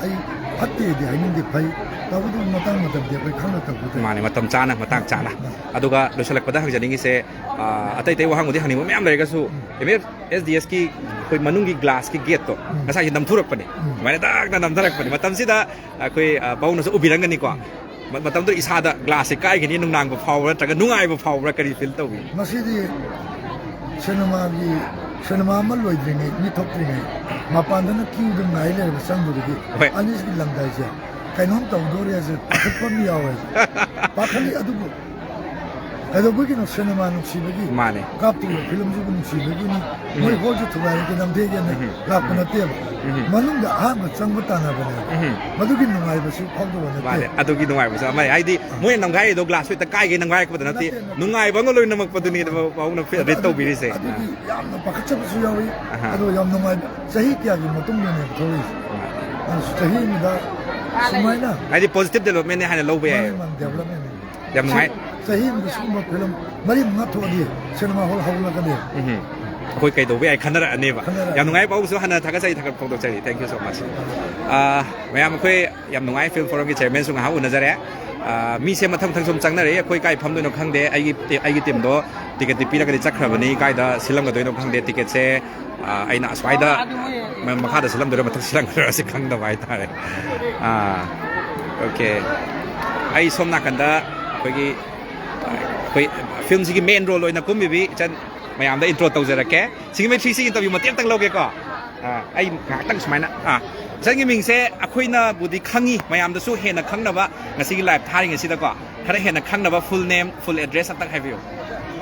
ꯑꯩ ꯐꯠꯇꯦꯗꯤ ꯍꯥꯏꯅꯤꯡꯗꯦ, ꯐꯩ꯫ ꯇꯧꯕꯇꯕꯨ ꯃꯇꯥꯡ ꯃꯇꯝꯗꯤ ꯑꯩꯈꯣꯏ ꯈꯪꯅ ꯇꯧꯒꯗꯕꯅꯤ꯫ ꯃꯥꯅꯦ, ꯃꯇꯝ ꯆꯥꯅ, ꯃꯇꯥꯡ ꯆꯥꯅ꯫ ꯑꯗꯨꯒ ꯂꯣꯏꯁꯤꯜꯂꯛꯄꯗ ꯍꯪꯖꯅꯤꯡꯉꯤꯁꯦ, ꯑ, ꯑꯇꯩ ꯑꯇꯩ ꯋꯥꯍꯪꯕꯨꯗꯤ ꯍꯪꯅꯤꯡꯕ ꯃꯌꯥꯝ ꯂꯩꯔꯒꯁꯨ, ꯑꯦꯝ ꯑꯦꯐ ꯑꯦꯁ ꯗꯤ ꯑꯦꯁꯀꯤ ꯑꯩꯈꯣꯏ ꯃꯅꯨꯡꯒꯤ ꯒ꯭ꯂꯥꯁꯀꯤ ꯒꯦꯠꯇꯣ ꯉꯁꯥꯏꯁꯦ ꯅꯝꯊꯨꯔꯛꯄꯅꯦ, ꯑꯗꯨꯃꯥꯏꯅ ꯗꯛ ꯗꯛ ꯅꯝꯊꯔꯛꯄꯅꯦ꯫ ꯃꯇꯝꯁꯤꯗ ꯑꯩꯈꯣꯏ, ꯑ, ꯄꯥꯕꯨꯡꯅꯁꯨ ꯎꯕꯤꯔꯝꯒꯅꯤꯀꯣ꯫ ꯃ-, ꯃꯇꯝꯗꯨꯗ ꯏꯁꯥꯗ ꯒ꯭ꯂꯥꯁꯁꯦ ꯀꯥꯏꯒꯅꯤ ꯅꯨꯡꯅꯥꯡꯕ ꯐꯥꯎꯕ꯭ꯔꯥ ꯅꯠꯇ꯭ꯔꯒ ꯅꯨꯡꯉꯥꯏꯕ ꯐꯥꯎꯕ꯭ꯔꯥ, ꯀꯔꯤ ꯐꯤꯜ ꯇꯧꯏ? ꯃꯁꯤꯗꯤ ꯁꯤꯅꯦꯃꯥꯒꯤ, ꯁꯤꯅꯦꯃꯥ ꯑꯃ ꯂꯣꯏꯗ꯭ꯔꯤꯉꯩ, ꯃꯤ ꯊꯣꯛꯇ꯭ꯔꯤꯉꯩ ꯃꯄꯥꯟꯗꯅ ꯀ꯭ꯌꯨꯗ ꯉꯥꯏ ꯂꯩꯔꯕ ꯆꯪꯗꯨꯗꯒꯤ ꯍꯣꯏ꯫ ꯑꯅꯤꯁꯤꯒꯤ ꯂꯝꯗꯥꯏꯁꯦ ꯀꯩꯅꯣꯝ ꯇꯧꯗꯣꯔꯦꯁꯦ ꯄꯥꯈꯠꯄ ꯑꯃ ꯌꯥꯎꯋꯦ꯫ ꯄꯥꯈꯠꯂꯤ, ꯑꯗꯨꯕꯨ ꯀꯩꯗꯧꯕꯒꯤꯅꯣ? ꯁꯤꯅꯦꯃꯥ ꯅꯨꯡꯁꯤꯕꯒꯤ꯫ ꯃꯥꯅꯦ꯫ ꯀꯥꯞꯇꯣꯔꯤꯕ ꯐꯤꯂꯝꯁꯤꯕꯨ ꯅꯨꯡꯁꯤꯕꯒꯤꯅꯤ꯫ ꯃꯣꯏ ꯍꯣꯜꯁꯦ ꯊꯨꯒꯥꯏꯔꯒꯦ ꯅꯝꯊꯦꯛꯒꯦꯅ ꯂꯥꯛꯄ ꯅꯠꯇꯦꯕ꯫ ꯃꯅꯨꯡꯗ ꯑꯍꯥꯟꯕ ꯆꯪꯕ ꯇꯥꯟꯅꯕꯅꯦꯕ꯫ ꯃꯗꯨꯒꯤ ꯅꯨꯡꯉꯥꯏꯕꯁꯨ ꯐꯥꯎꯗꯕ ꯅꯠꯇꯦ꯫ ꯃꯥꯅꯦ, ꯑꯗꯨꯒꯤ ꯅꯨꯡꯉꯥꯏꯕꯁꯨ ꯑꯃꯅꯤ꯫ ꯍꯥꯏꯗꯤ ꯃꯣꯏꯅ ꯅꯝꯒꯥꯏꯔꯤꯗꯣ ꯒ꯭ꯂꯥꯁ ꯍꯦꯛꯇ ꯀꯥꯏꯒꯦ ꯅꯝꯒꯥꯏꯔꯛꯄꯗ ꯅꯠꯇꯦ, ꯅꯠꯇꯦ, ꯅꯠꯇꯦ꯫ ꯅꯨꯡꯉꯥꯏꯕ ꯑꯃ ꯂꯣꯏꯅꯃꯛꯄꯗꯨꯅꯦꯕ ꯄꯥꯕꯨꯡꯅ ꯐꯤ-, ꯑꯗꯨ, ꯔꯦꯠ ꯑꯗꯨꯒꯤ, ꯇꯧꯕꯤꯔꯤꯁꯦ꯫ ꯑꯗꯨꯒꯤ ꯌꯥꯝꯅ ꯄꯥꯈꯠꯆꯕꯁꯨ ꯌꯥꯎꯏ꯫ ꯑꯍꯥ꯫ ꯑꯗꯣ ꯌꯥꯝ ꯅꯨꯡꯉꯥꯏꯕ, ꯆꯍꯤ ꯀꯌꯥꯒꯤ ꯃꯇꯨꯡꯗꯅꯦꯕ ꯊꯣꯛꯂꯛꯏꯁꯦ꯫ ꯑꯗꯨ ꯆꯍꯤ ꯑꯃꯗ ꯁꯨꯃꯥꯏꯅ ꯍꯥꯏꯗꯤ ꯄꯣꯖꯤꯇꯤꯚ ꯗꯦꯕꯂꯞꯃꯦꯟꯅꯦ ꯍꯥꯏꯅ ꯂꯧꯕ ꯌꯥꯏ꯫ ꯃꯥꯅꯦ, ꯃꯥꯅꯦ, ꯗꯦꯕꯂꯞꯃꯦꯟꯅꯦ꯫ ꯌꯥꯝ ꯅꯨꯡꯉꯥꯏ꯫ ꯆꯍꯤ ꯑꯃꯗ ꯁꯤꯒꯨꯝꯕ ꯐꯤꯂꯝ ꯃꯔꯤ ꯃꯉꯥ ꯊꯣꯛꯑꯗꯤ ꯁꯤꯅꯦꯃꯥ ꯍꯣꯜ ꯍꯧꯒꯠꯂꯛꯀꯅꯤ꯫ ꯎꯝ꯫ ꯑꯩꯈꯣꯏ ꯀꯩꯗꯧꯕ ꯌꯥꯏ ꯈꯟꯅꯔꯛꯑꯅꯦꯕ꯫ ꯈꯟꯅꯔꯛꯑꯅꯤ꯫ ꯌꯥꯝ ꯅꯨꯡꯉꯥꯏ, ꯄꯥꯕꯨꯡꯁꯨ ꯍꯟꯅ ꯊꯥꯒꯠꯆꯔꯤ, ꯊꯥꯒꯠ ꯐꯣꯡꯗꯣꯛꯆꯔꯤ꯫ Thank you so much꯫ ꯑꯥ, ꯃꯌꯥꯝ ꯑꯩꯈꯣꯏ ꯌꯥꯝ ꯅꯨꯡꯉꯥꯏ, ꯐꯤꯜꯝ ꯐꯣꯔꯝꯒꯤ ꯆꯤꯌꯔꯃꯦꯟꯁꯨ ꯉꯥꯏꯍꯥꯛ ꯎꯅꯖꯔꯦ꯫ ꯑꯥ, ꯃꯤꯁꯦ ꯃꯊꯪ ꯃꯊꯪ ꯁꯨꯝ ꯆꯪꯅꯔꯛꯏ, ꯑꯩꯈꯣꯏ ꯀꯥꯏ ꯐꯝꯗꯣꯏꯅꯣ ꯈꯪꯗꯦ꯫ ꯑꯩꯒꯤ, ꯑꯩꯒꯤ ꯇꯤꯝꯗꯣ ꯇꯤꯀꯦꯠꯇꯤ ꯄꯤꯔꯒꯗꯤ ꯆꯠꯈ꯭ꯔꯕꯅꯤ, ꯀꯥꯏꯗ ꯁꯤꯜꯂꯝꯒꯗꯣꯏꯅꯣ ꯈꯪꯗꯦ ꯇꯤꯀꯦꯠꯁꯦ꯫ ꯑꯥ, ꯑꯩꯅ ꯑꯁ꯭ꯋꯥꯏꯗ ꯃ-, ꯃꯈꯥꯗ ꯁꯤꯜꯂꯝꯗꯣꯏꯔꯥ ꯃꯊꯛ ꯁꯤꯜꯂꯝꯗꯣꯏꯔꯥ ꯁꯤ ꯈꯪꯗꯕ ꯍꯥꯏꯇꯥꯔꯦ꯫ ꯑꯥ, ꯑꯣꯀꯦ꯫ ꯑꯩ ꯁꯣꯝ ꯅꯥꯀꯟꯗ ꯑꯩꯈꯣꯏꯒꯤ, ꯑꯩꯈꯣꯏ ꯐꯤꯜꯝꯁꯤꯒꯤ ꯃꯦꯟ ꯔꯣꯜ ꯑꯣꯏꯅ ꯀꯨꯝꯃꯤꯕꯤ ꯏꯆꯟ ꯃꯌꯥꯝꯗ ꯏꯟꯇ꯭ꯔꯣ ꯇꯧꯖꯔꯛꯀꯦ꯫ ꯁꯤꯡꯒꯤꯃꯩ ꯊ꯭ꯔꯤ ꯁꯤ ꯏꯟꯇꯔꯚ꯭ꯌꯨ ꯃꯇꯦꯛ ꯑꯃꯇꯪ ꯂꯧꯒꯦꯀꯣ꯫ ꯑꯥ, ꯑꯩ ꯉꯥꯏꯍꯥꯛꯇꯪ ꯁꯨꯃꯥꯏꯅ, ꯑꯥ, ꯏꯆꯟꯒꯤ ꯃꯤꯡꯁꯦ ꯑꯩꯈꯣꯏꯅꯕꯨꯗꯤ ꯈꯪꯉꯤ, ꯃꯌꯥꯝꯗꯁꯨ ꯍꯦꯟꯅ ꯈꯪꯅꯕ ꯉꯁꯤꯒꯤ ꯂꯥꯏꯚ ꯊꯥꯔꯤꯉꯩꯁꯤꯗꯀꯣ, ꯈꯔ ꯍꯦꯟꯅ ꯈꯪꯅꯕ ꯐꯨꯜ ꯅꯦꯝ, ꯐꯨꯜ ꯑꯦꯗ꯭ꯔꯦꯁ ꯑꯝꯇꯪ ꯍꯥꯏꯕꯤꯌꯨ꯫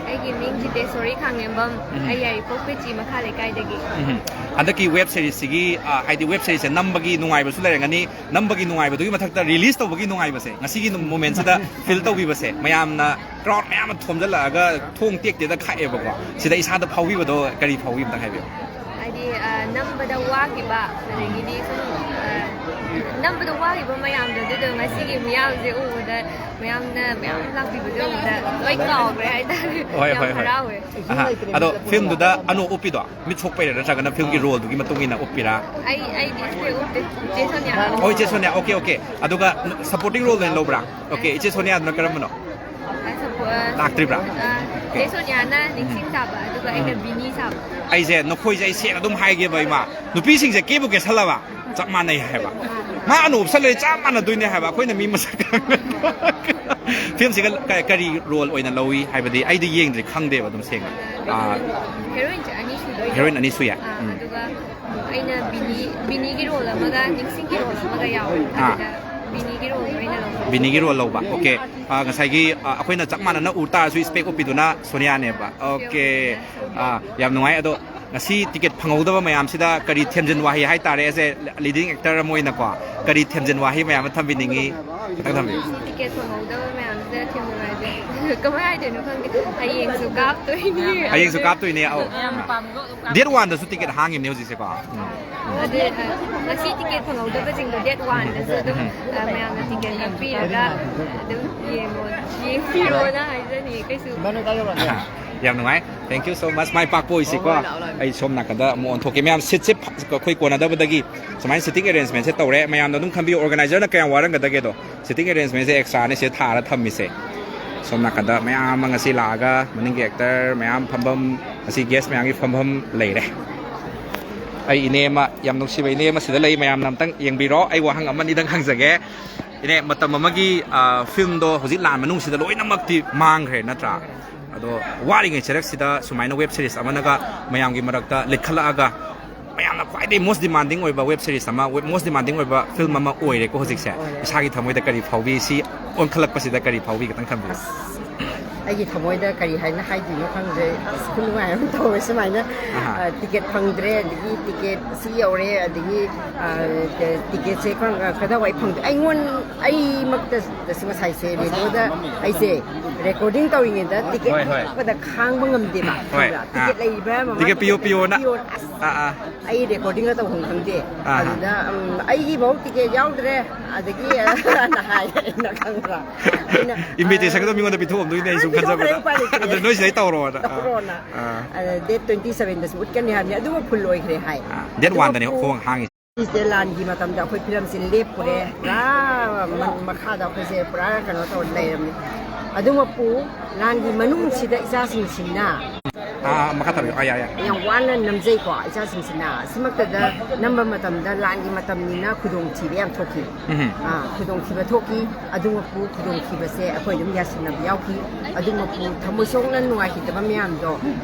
ꯑꯩꯒꯤ ꯃꯤꯡ ꯖꯤꯇꯦꯁꯣꯔꯤ ꯈꯥꯡꯉꯦꯝꯕꯝ꯫ ꯎꯝ꯫ ꯑꯩ ꯌꯥꯏꯔꯤꯄꯣꯛ ꯄꯦꯆꯤ ꯃꯈꯥ ꯂꯩꯀꯥꯏꯗꯒꯤ꯫ ꯎꯝ꯫ ꯍꯟꯗꯛꯀꯤ ꯋꯦꯕ ꯁꯦꯔꯤꯁꯁꯤꯒꯤ, ꯑ, ꯍꯥꯏꯗꯤ ꯋꯦꯕ ꯁꯦꯔꯤꯁꯁꯦ ꯅꯝꯕꯒꯤ ꯅꯨꯡꯉꯥꯏꯕꯁꯨ ꯂꯩꯔꯝꯒꯅꯤ, ꯅꯝꯕꯒꯤ ꯅꯨꯡꯉꯥꯏꯕꯗꯨꯒꯤ ꯃꯊꯛꯇ ꯔꯤꯂꯤꯁ ꯇꯧꯕꯒꯤ ꯅꯨꯡꯉꯥꯏꯕꯁꯦ, ꯉꯁꯤꯒꯤ ꯅꯨ-, ꯃꯣꯃꯦꯟꯁꯤꯗ ꯐꯤꯜ ꯇꯧꯕꯤꯕꯁꯦ, ꯃꯌꯥꯝꯅ ꯀ꯭ꯔꯥꯎꯗ ꯃꯌꯥꯝ ꯑꯃ ꯊꯣꯝꯖꯤꯜꯂꯛꯑꯒ ꯊꯣꯡ ꯇꯦꯛ ꯇꯦꯛꯇ ꯈꯥꯛꯑꯦꯕꯀꯣ, ꯁꯤꯗ ꯏꯁꯥꯗ ꯐꯥꯎꯕꯤꯕꯗꯣ ꯀꯔꯤ ꯐꯥꯎꯕꯤ ꯑꯝꯇꯪ ꯍꯥꯏꯕꯤꯌꯨ꯫ ꯍꯥꯏꯗꯤ, ꯑ, ꯅꯝꯕꯗ ꯋꯥꯈꯤꯕ, ꯑꯗꯒꯤꯗꯤ ꯁꯨꯝ, ꯑ, ꯑꯌꯥꯝꯕꯗ ꯋꯥꯈꯤꯕ ꯃꯌꯥꯝꯗꯣ ꯑꯗꯨꯗꯣ ꯉꯁꯤꯒꯤ ꯃꯤꯌꯥꯝꯁꯦ ꯎꯕꯗ, ꯃꯌꯥꯝꯅ ꯃꯌꯥꯝ ꯂꯥꯛꯄꯤꯕꯗꯣ ꯎꯕꯗ ꯂꯣꯏ ꯀꯥꯎꯈ꯭ꯔꯦ ꯍꯥꯏꯇꯥꯔꯦ꯫ ꯍꯣꯏ, ꯌꯥꯝ ꯍꯣꯏ, ꯍꯣꯏ꯫ ꯍꯔꯥꯎꯋꯦ꯫ ꯑꯍꯥ, ꯑꯗꯣ ꯐꯤꯂꯝꯗꯨꯗ ꯑꯅꯣꯛ ꯎꯞꯄꯤꯗꯣ ꯃꯤꯠ ꯁꯣꯛꯄꯩꯔꯥ ꯅꯠꯇ꯭ꯔꯒꯅ ꯐꯤꯂꯝꯒꯤ ꯔꯣꯜꯗꯨꯒꯤ ꯃꯇꯨꯡ ꯏꯟꯅ ꯎꯞꯄꯤꯔꯥ? ꯑꯩ ꯑꯩꯗꯤ ꯏꯁꯄꯦꯛ ꯎꯞꯇꯦ꯫ ꯏꯆꯦ ꯁꯣꯅꯤꯌꯥ꯫ ꯑꯣ, ꯏꯆꯦ ꯁꯣꯅꯤꯌꯥ, ꯑꯣꯀꯦ, ꯑꯣꯀꯦ꯫ ꯑꯗꯨꯒ ꯁꯄꯣꯔꯇꯤꯡ ꯔꯣꯜ ꯑꯣꯏꯅ ꯂꯧꯕ꯭ꯔꯥ? ꯑꯣꯀꯦ, ꯏꯆꯦ ꯁꯣꯅꯤꯌꯥꯗꯨꯅ ꯀꯔꯝꯕꯅꯣ? ꯑ, ꯁꯄꯣ-, ꯑ, ꯂꯥꯛꯇ꯭ꯔꯤꯕ꯭ꯔꯥ? ꯑ, ꯏꯆꯦ ꯁꯣꯅꯤꯌꯥꯅ ꯅꯤꯡꯁꯤꯡ ꯁꯥꯕ, ꯑꯗꯨꯒ ꯑꯩꯅ ꯕꯤꯅꯤ ꯁꯥꯕ꯫ ꯑꯩꯁꯦ ꯅꯈꯣꯏꯁꯦ ꯑꯩ ꯁꯦꯡꯅ ꯑꯗꯨꯝ ꯍꯥꯏꯒꯦꯕ, ꯏꯃꯥ, ꯅꯨꯄꯤꯁꯤꯡꯁꯦ ꯀꯦꯕꯨ ꯀꯦꯁꯜꯂꯕ ꯆꯞ ꯃꯥꯟꯅꯩ ꯍꯥꯏꯕ꯫ ꯃꯥ ꯑꯅꯨ ꯎꯞꯁꯜꯂꯗꯤ ꯆꯞ ꯃꯥꯟꯅꯗꯣꯏꯅꯦ ꯍꯥꯏꯕ, ꯑꯩꯈꯣꯏꯅ ꯃꯤ ꯃꯁꯛ ꯈꯪꯗꯦ꯫ ꯐꯤꯂꯝꯁꯤꯒ ꯀ-, ꯀꯔꯤ ꯔꯣꯜ ꯑꯣꯏꯅ ꯂꯧꯏ ꯍꯥꯏꯕꯗꯤ ꯑꯩꯗꯤ ꯌꯦꯡꯗ꯭ꯔꯤ, ꯈꯪꯗꯦꯕ ꯑꯗꯨꯝ ꯁꯦꯡꯅ꯫ ꯑꯥ, ꯍꯦꯔꯣꯏꯟꯁꯦ ꯑꯅꯤ ꯁꯨꯗꯣꯏꯅꯦ꯫ ꯍꯦꯔꯣꯏꯟ ꯑꯅꯤ ꯁꯨꯏꯌꯦ? ꯑꯥ, ꯎꯝ꯫ ꯑꯗꯨꯒ ꯑꯩꯅ ꯕꯤꯅꯤ, ꯕꯤꯅꯤꯒꯤ ꯔꯣꯜ ꯑꯃꯒ ꯅꯤꯡꯁꯤꯡꯒꯤ ꯔꯣꯜ ꯑꯃꯒ ꯌꯥꯎꯋꯦ꯫ ꯑꯥ꯫ ꯑꯗꯨꯗ ꯕꯤꯅꯤꯒꯤ ꯔꯣꯜ ꯑꯣꯏꯅ ꯂꯧꯕ꯫ ꯕꯤꯅꯤꯒꯤ ꯔꯣꯜ ꯂꯧꯕ꯫ ꯑꯣꯀꯦ꯫ ꯑꯥ, ꯉꯁꯥꯏꯒꯤ, ꯑꯥ, ꯑꯩꯈꯣꯏꯅ ꯆꯞ ꯃꯥꯟꯅꯅ ꯎ ꯇꯥꯔꯁꯨ ꯏꯁꯄꯦꯛ ꯎꯞꯄꯤꯗꯨꯅ ꯁꯣꯅꯤꯌꯥꯅꯦꯕ꯫ ꯑꯣꯀꯦ꯫ ꯑꯥ, ꯌꯥꯝ ꯅꯨꯡꯉꯥꯏ꯫ ꯑꯗꯣ ꯉꯁꯤ ꯇꯤꯀꯦꯠ ꯐꯪꯍꯧꯗꯕ ꯃꯌꯥꯝꯁꯤꯗ ꯀꯔꯤ ꯊꯦꯝꯖꯤꯟ ꯋꯥꯍꯩ ꯍꯥꯏꯇꯥꯔꯦ, ꯑꯦꯁ ꯑꯦ ꯂꯤꯗꯤꯡ ꯑꯦꯛꯇꯔ ꯑꯃ ꯑꯣꯏꯅꯀꯣ, ꯀꯔꯤ ꯊꯦꯝꯖꯤꯟ ꯋꯥꯍꯩ ꯃꯌꯥꯝ ꯑꯃ ꯊꯝꯕꯤꯅꯤꯡꯉꯤ? ꯈꯤꯇꯪ ꯊꯝꯕꯤꯌꯨ꯫ ꯉꯁꯤ ꯇꯤꯀꯦꯠ ꯐꯪꯍꯧꯗꯕ ꯃꯌꯥꯝꯁꯤꯗ ꯊꯦꯝꯖꯤꯟ ꯋꯥꯍꯩꯁꯦ ꯀꯃꯥꯏ ꯍꯥꯏꯗꯣꯏꯅꯣ ꯈꯪꯗꯦ꯫ ꯍꯌꯦꯡꯁꯨ ꯀꯥꯞꯇꯣꯏꯅꯤ꯫ ꯍꯌꯦꯡꯁꯨ ꯀꯥꯞꯇꯣꯏꯅꯦ꯫ ꯑꯧ꯫ ꯌꯥꯝ ꯄꯥꯝꯃꯦ꯫ ꯗꯦꯠ ꯋꯥꯟꯗꯁꯨ ꯇꯤꯀꯦꯠ ꯍꯥꯡꯉꯤꯕꯅꯦ ꯍꯧꯖꯤꯛꯁꯦꯀꯣ꯫ ꯎꯝ꯫ ꯑꯗꯨ, ꯑ, ꯉꯁꯤ ꯇꯤꯀꯦꯠ ꯐꯪꯍꯧꯗꯕꯁꯤꯡꯗꯣ ꯗꯦꯠ ꯋꯥꯟꯗꯁꯨ ꯑꯗꯨꯝ, ꯑ, ꯃꯌꯥꯝꯅ ꯇꯤꯀꯦꯠ ꯀꯛꯄꯤꯔꯒ ꯑꯗꯨꯝ ꯌꯦꯡꯉꯣ, ꯌꯦꯡꯕꯤꯔꯣꯅ ꯍꯥꯏꯖꯅꯤꯡꯉꯤ꯫ ꯀꯩꯁꯨ ꯌꯥꯝ ꯅꯨꯡꯉꯥꯏ꯫ Thank you so much꯫ ꯃꯥꯏ ꯄꯥꯛꯄ ꯑꯣꯏꯁꯤꯀꯣ꯫ ꯑꯩ ꯁꯣꯝ ꯅꯥꯀꯟꯗ ꯑꯃꯨꯛ ꯑꯣꯟꯊꯣꯛꯀꯦ꯫ ꯃꯌꯥꯝ, ꯁꯤꯠꯁꯦ ꯐ-, ꯑꯩꯈꯣꯏ ꯀꯣꯟꯅꯗꯕꯗꯒꯤ ꯁꯨꯃꯥꯏꯅ ꯁꯤꯇꯤꯡ ꯑꯦꯔꯦꯟꯖꯃꯦꯟꯁꯦ ꯇꯧꯔꯦ꯫ ꯃꯌꯥꯝꯅ ꯑꯗꯨꯝ ꯈꯟꯕꯤꯌꯨ, ꯑꯣꯔꯒꯅꯥꯏꯖꯔꯅ ꯀꯌꯥꯝ ꯋꯥꯔꯝꯒꯗꯒꯦꯗꯣ꯫ ꯁꯤꯇꯤꯡ ꯑꯦꯔꯦꯟꯖꯃꯦꯟꯁꯦ ꯑꯦꯛꯁꯇ꯭ꯔꯥꯅꯦ ꯁꯤꯗ ꯊꯥꯔ ꯊꯝꯃꯤꯁꯦ꯫ ꯁꯣꯝ ꯅꯥꯀꯟꯗ ꯃꯌꯥꯝ ꯑꯃ ꯉꯁꯤ ꯂꯥꯛꯑꯒ ꯃꯅꯤꯡꯒꯤ ꯑꯦꯛꯇꯔ ꯃꯌꯥꯝ ꯐꯝꯐꯝ, ꯉꯁꯤ ꯒꯦꯁ ꯃꯌꯥꯝꯒꯤ ꯐꯝꯐꯝ ꯂꯩꯔꯦ꯫ ꯑꯩ ꯏꯅꯦ ꯑꯃ, ꯌꯥꯝ ꯅꯨꯡꯁꯤꯕ ꯏꯅꯦ ꯑꯃ ꯁꯤꯗ ꯂꯩ, ꯃꯌꯥꯝꯅ ꯑꯝꯇꯪ ꯌꯦꯡꯕꯤꯔꯣ꯫ ꯑꯩ ꯋꯥꯍꯪ ꯑꯃ ꯑꯅꯤꯗꯪ ꯍꯪꯖꯒꯦ꯫ ꯏꯅꯦ, ꯃꯇꯝ ꯑꯃꯒꯤ, ꯑ, ꯐꯤꯂꯝꯗꯣ ꯍꯧꯖꯤꯛ ꯂꯥꯟ ꯃꯅꯨꯡꯁꯤꯗ ꯂꯣꯏꯅꯃꯛꯇꯤ ꯃꯥꯡꯈ꯭ꯔꯦ, ꯅꯠꯇ꯭ꯔꯥ? ꯑꯗꯣ ꯋꯥꯔꯤꯉꯩ ꯆꯩꯔꯛꯁꯤꯗ ꯁꯨꯃꯥꯏꯅ ꯋꯦꯕ ꯁꯤꯔꯤꯁ ꯑꯃꯅꯒ ꯃꯌꯥꯝꯒꯤ ꯃꯔꯛꯇ ꯂꯤꯈꯠꯂꯛꯑꯒ ꯃꯌꯥꯝꯅ ꯈ꯭ꯋꯥꯏꯗꯒꯤ most demanding ꯑꯣꯏꯕ ꯋꯦꯕ ꯁꯤꯔꯤꯁ ꯑꯃ, most demanding ꯑꯣꯏꯕ ꯐꯤꯂꯝ ꯑꯃ ꯑꯣꯏꯔꯦꯀꯣ ꯍꯧꯖꯤꯛꯁꯦ꯫ ꯏꯁꯥꯒꯤ ꯊꯃꯣꯏꯗ ꯀꯔꯤ ꯐꯥꯎꯕꯤ? ꯁꯤ ꯑꯣꯟꯈꯠꯂꯛꯄꯁꯤꯗ ꯀꯔꯤ ꯐꯥꯎꯕꯤ? ꯈꯤꯇꯪ ꯊꯝꯕꯤꯌꯨ꯫ ꯑꯩꯒꯤ ꯊꯃꯣꯏꯗ ꯀꯔꯤ ꯍꯥꯏꯅ ꯍꯥꯏꯗꯣꯏꯅꯣ ꯈꯪꯗ꯭ꯔꯦ꯫ ꯑꯁ, ꯈꯨꯅꯨꯡꯉꯥꯏ ꯑꯃ ꯇꯧꯋꯦ ꯁꯨꯃꯥꯏꯅ꯫ ꯑꯍꯥ꯫ ꯑ, ꯇꯤꯀꯦꯠ ꯐꯪꯗ꯭ꯔꯦ, ꯑꯗꯒꯤ ꯇꯤꯀꯦꯠ ꯁꯤ ꯌꯧꯔꯦ, ꯑꯗꯒꯤ, ꯑ, ꯇꯤꯀꯦꯠꯁꯦ ꯀꯔꯝ-, ꯀꯗꯥꯏꯋꯥꯏ ꯐꯪꯗꯣꯏ? ꯑꯩꯉꯣꯟ-, ꯑꯩꯃꯛꯇꯁꯨ ꯉꯁꯥꯏꯁꯦ ꯔꯦꯗꯤꯑꯣꯗ ꯑꯩꯁꯦ ꯔꯦꯀꯣꯔꯗꯤꯡ ꯇꯧꯔꯤꯉꯩꯗ ꯇꯤꯀꯦꯠ ꯍꯣꯏ, ꯍꯣꯏ꯫ ꯍꯦꯛꯄꯗ ꯈꯥꯡꯕ ꯉꯝꯗꯦꯕ, ꯍꯣꯏ, ꯈꯪꯕ꯭ꯔꯥ? ꯑꯥ꯫ ꯇꯤꯀꯦꯠ ꯂꯩꯔꯤꯕ꯭ꯔꯥ, ꯃꯃꯥ? ꯇꯤꯀꯦꯠ ꯄꯤꯌꯣ, ꯇꯤꯀꯦꯠ ꯄꯤꯌꯣꯅ꯫ ꯑꯁ, ꯑꯥ, ꯑꯥ꯫ ꯑꯩ ꯔꯦꯀꯣꯔꯗꯤꯡꯒ ꯇꯧꯐꯝ ꯈꯪꯗꯦ꯫ ꯑꯥ꯫ ꯑꯗꯨꯗ, ꯎꯝ, "ꯑꯩꯒꯤꯐꯥꯎ ꯇꯤꯀꯦꯠ ꯌꯥꯎꯗ꯭ꯔꯦ", ꯑꯗꯒꯤ, ꯑ, ꯅ ꯍꯥꯏ, ꯑꯩꯅ ꯈꯪꯕ꯭ꯔꯥ? ꯑꯩꯅ, "ꯏꯟꯚꯤꯇꯦꯁꯟꯒꯗꯣ ꯃꯤꯉꯣꯟꯗ ꯄꯤꯊꯣꯛꯑꯝꯗꯣꯏꯅꯦ ꯑꯩ ꯁꯨꯝ ꯄꯤꯊꯣꯛꯈ꯭ꯔꯦ, ꯈꯟꯖꯕꯗ꯫ ꯎꯄꯥꯏ ꯂꯩꯇ꯭ꯔꯦ꯫ ꯑꯗꯣ ꯅꯣꯏ ꯁꯤꯗꯩ ꯇꯧꯔꯣꯅ꯫ ꯑꯥ꯫ ꯇꯧꯔꯣꯅ꯫ ꯑꯥ꯫ ꯑꯗ ꯗꯦꯠ twenty sevenꯗꯁꯨ ꯎꯠꯀꯅꯤ ꯍꯥꯏꯕꯅꯤ, ꯑꯗꯨꯃꯛ ꯐꯨꯜ ꯑꯣꯏꯈ꯭ꯔꯦ ꯍꯥꯏ꯫ ꯑꯥ, ꯗꯦꯠ ꯑꯗꯨꯃꯛ ꯋꯥꯟꯗꯅꯦ ꯐꯨ-, ꯊꯣꯡ ꯍꯥꯡꯉꯤꯁꯦ꯫ ꯁꯤꯁꯦ ꯂꯥꯟꯒꯤ ꯃꯇꯝꯗ ꯑꯩꯈꯣꯏ ꯐꯤꯂꯝꯁꯦ ꯂꯦꯞꯄꯨꯔꯦ, ꯄꯨꯔꯥ ꯃ-, ꯃꯈꯥꯗ ꯑꯩꯈꯣꯏꯁꯦ ꯄꯨꯔꯥ ꯀꯩꯅꯣ ꯇꯧꯔ ꯂꯩꯔꯝꯃꯤ꯫ ꯑꯗꯨꯃꯛꯄꯨ ꯂꯥꯟꯒꯤ ꯃꯅꯨꯡꯁꯤꯗ ꯏꯆꯥꯁꯤꯡꯁꯤꯅ ꯑꯥ, ꯑꯥ, ꯃꯈꯥ ꯇꯥꯕꯤꯌꯨ꯫ ꯑꯥ, ꯌꯥꯏ, ꯌꯥꯏ꯫ ꯌꯥꯝ ꯋꯥꯅ ꯅꯝꯖꯩꯀꯣ ꯏꯆꯥꯁꯤꯡꯁꯤꯅ꯫ ꯑꯁꯤꯃꯛꯇꯗ ꯅꯝꯕ ꯃꯇꯝꯗ ꯂꯥꯟꯒꯤ ꯃꯇꯝꯅꯤꯅ ꯈꯨꯗꯣꯡꯊꯤꯕ ꯌꯥꯝ ꯊꯣꯛꯈꯤ꯫ ꯎꯝ꯫ ꯑꯥ, ꯈꯨꯗꯣꯡꯊꯤꯕ ꯊꯣꯛꯈꯤ꯫ ꯑꯗꯨꯃꯛꯄꯨ ꯈꯨꯗꯣꯡꯊꯤꯕꯁꯦ ꯑꯩꯈꯣꯏ ꯑꯗꯨꯝ ꯌꯥꯁꯤꯟꯅꯕ ꯌꯥꯎꯈꯤ꯫ ꯑꯗꯨꯃꯛꯄꯨ ꯊꯃꯣꯏ ꯁꯣꯛꯅ ꯅꯨꯡꯉꯥꯏꯈꯤꯗꯕ ꯃꯌꯥꯝꯗꯣ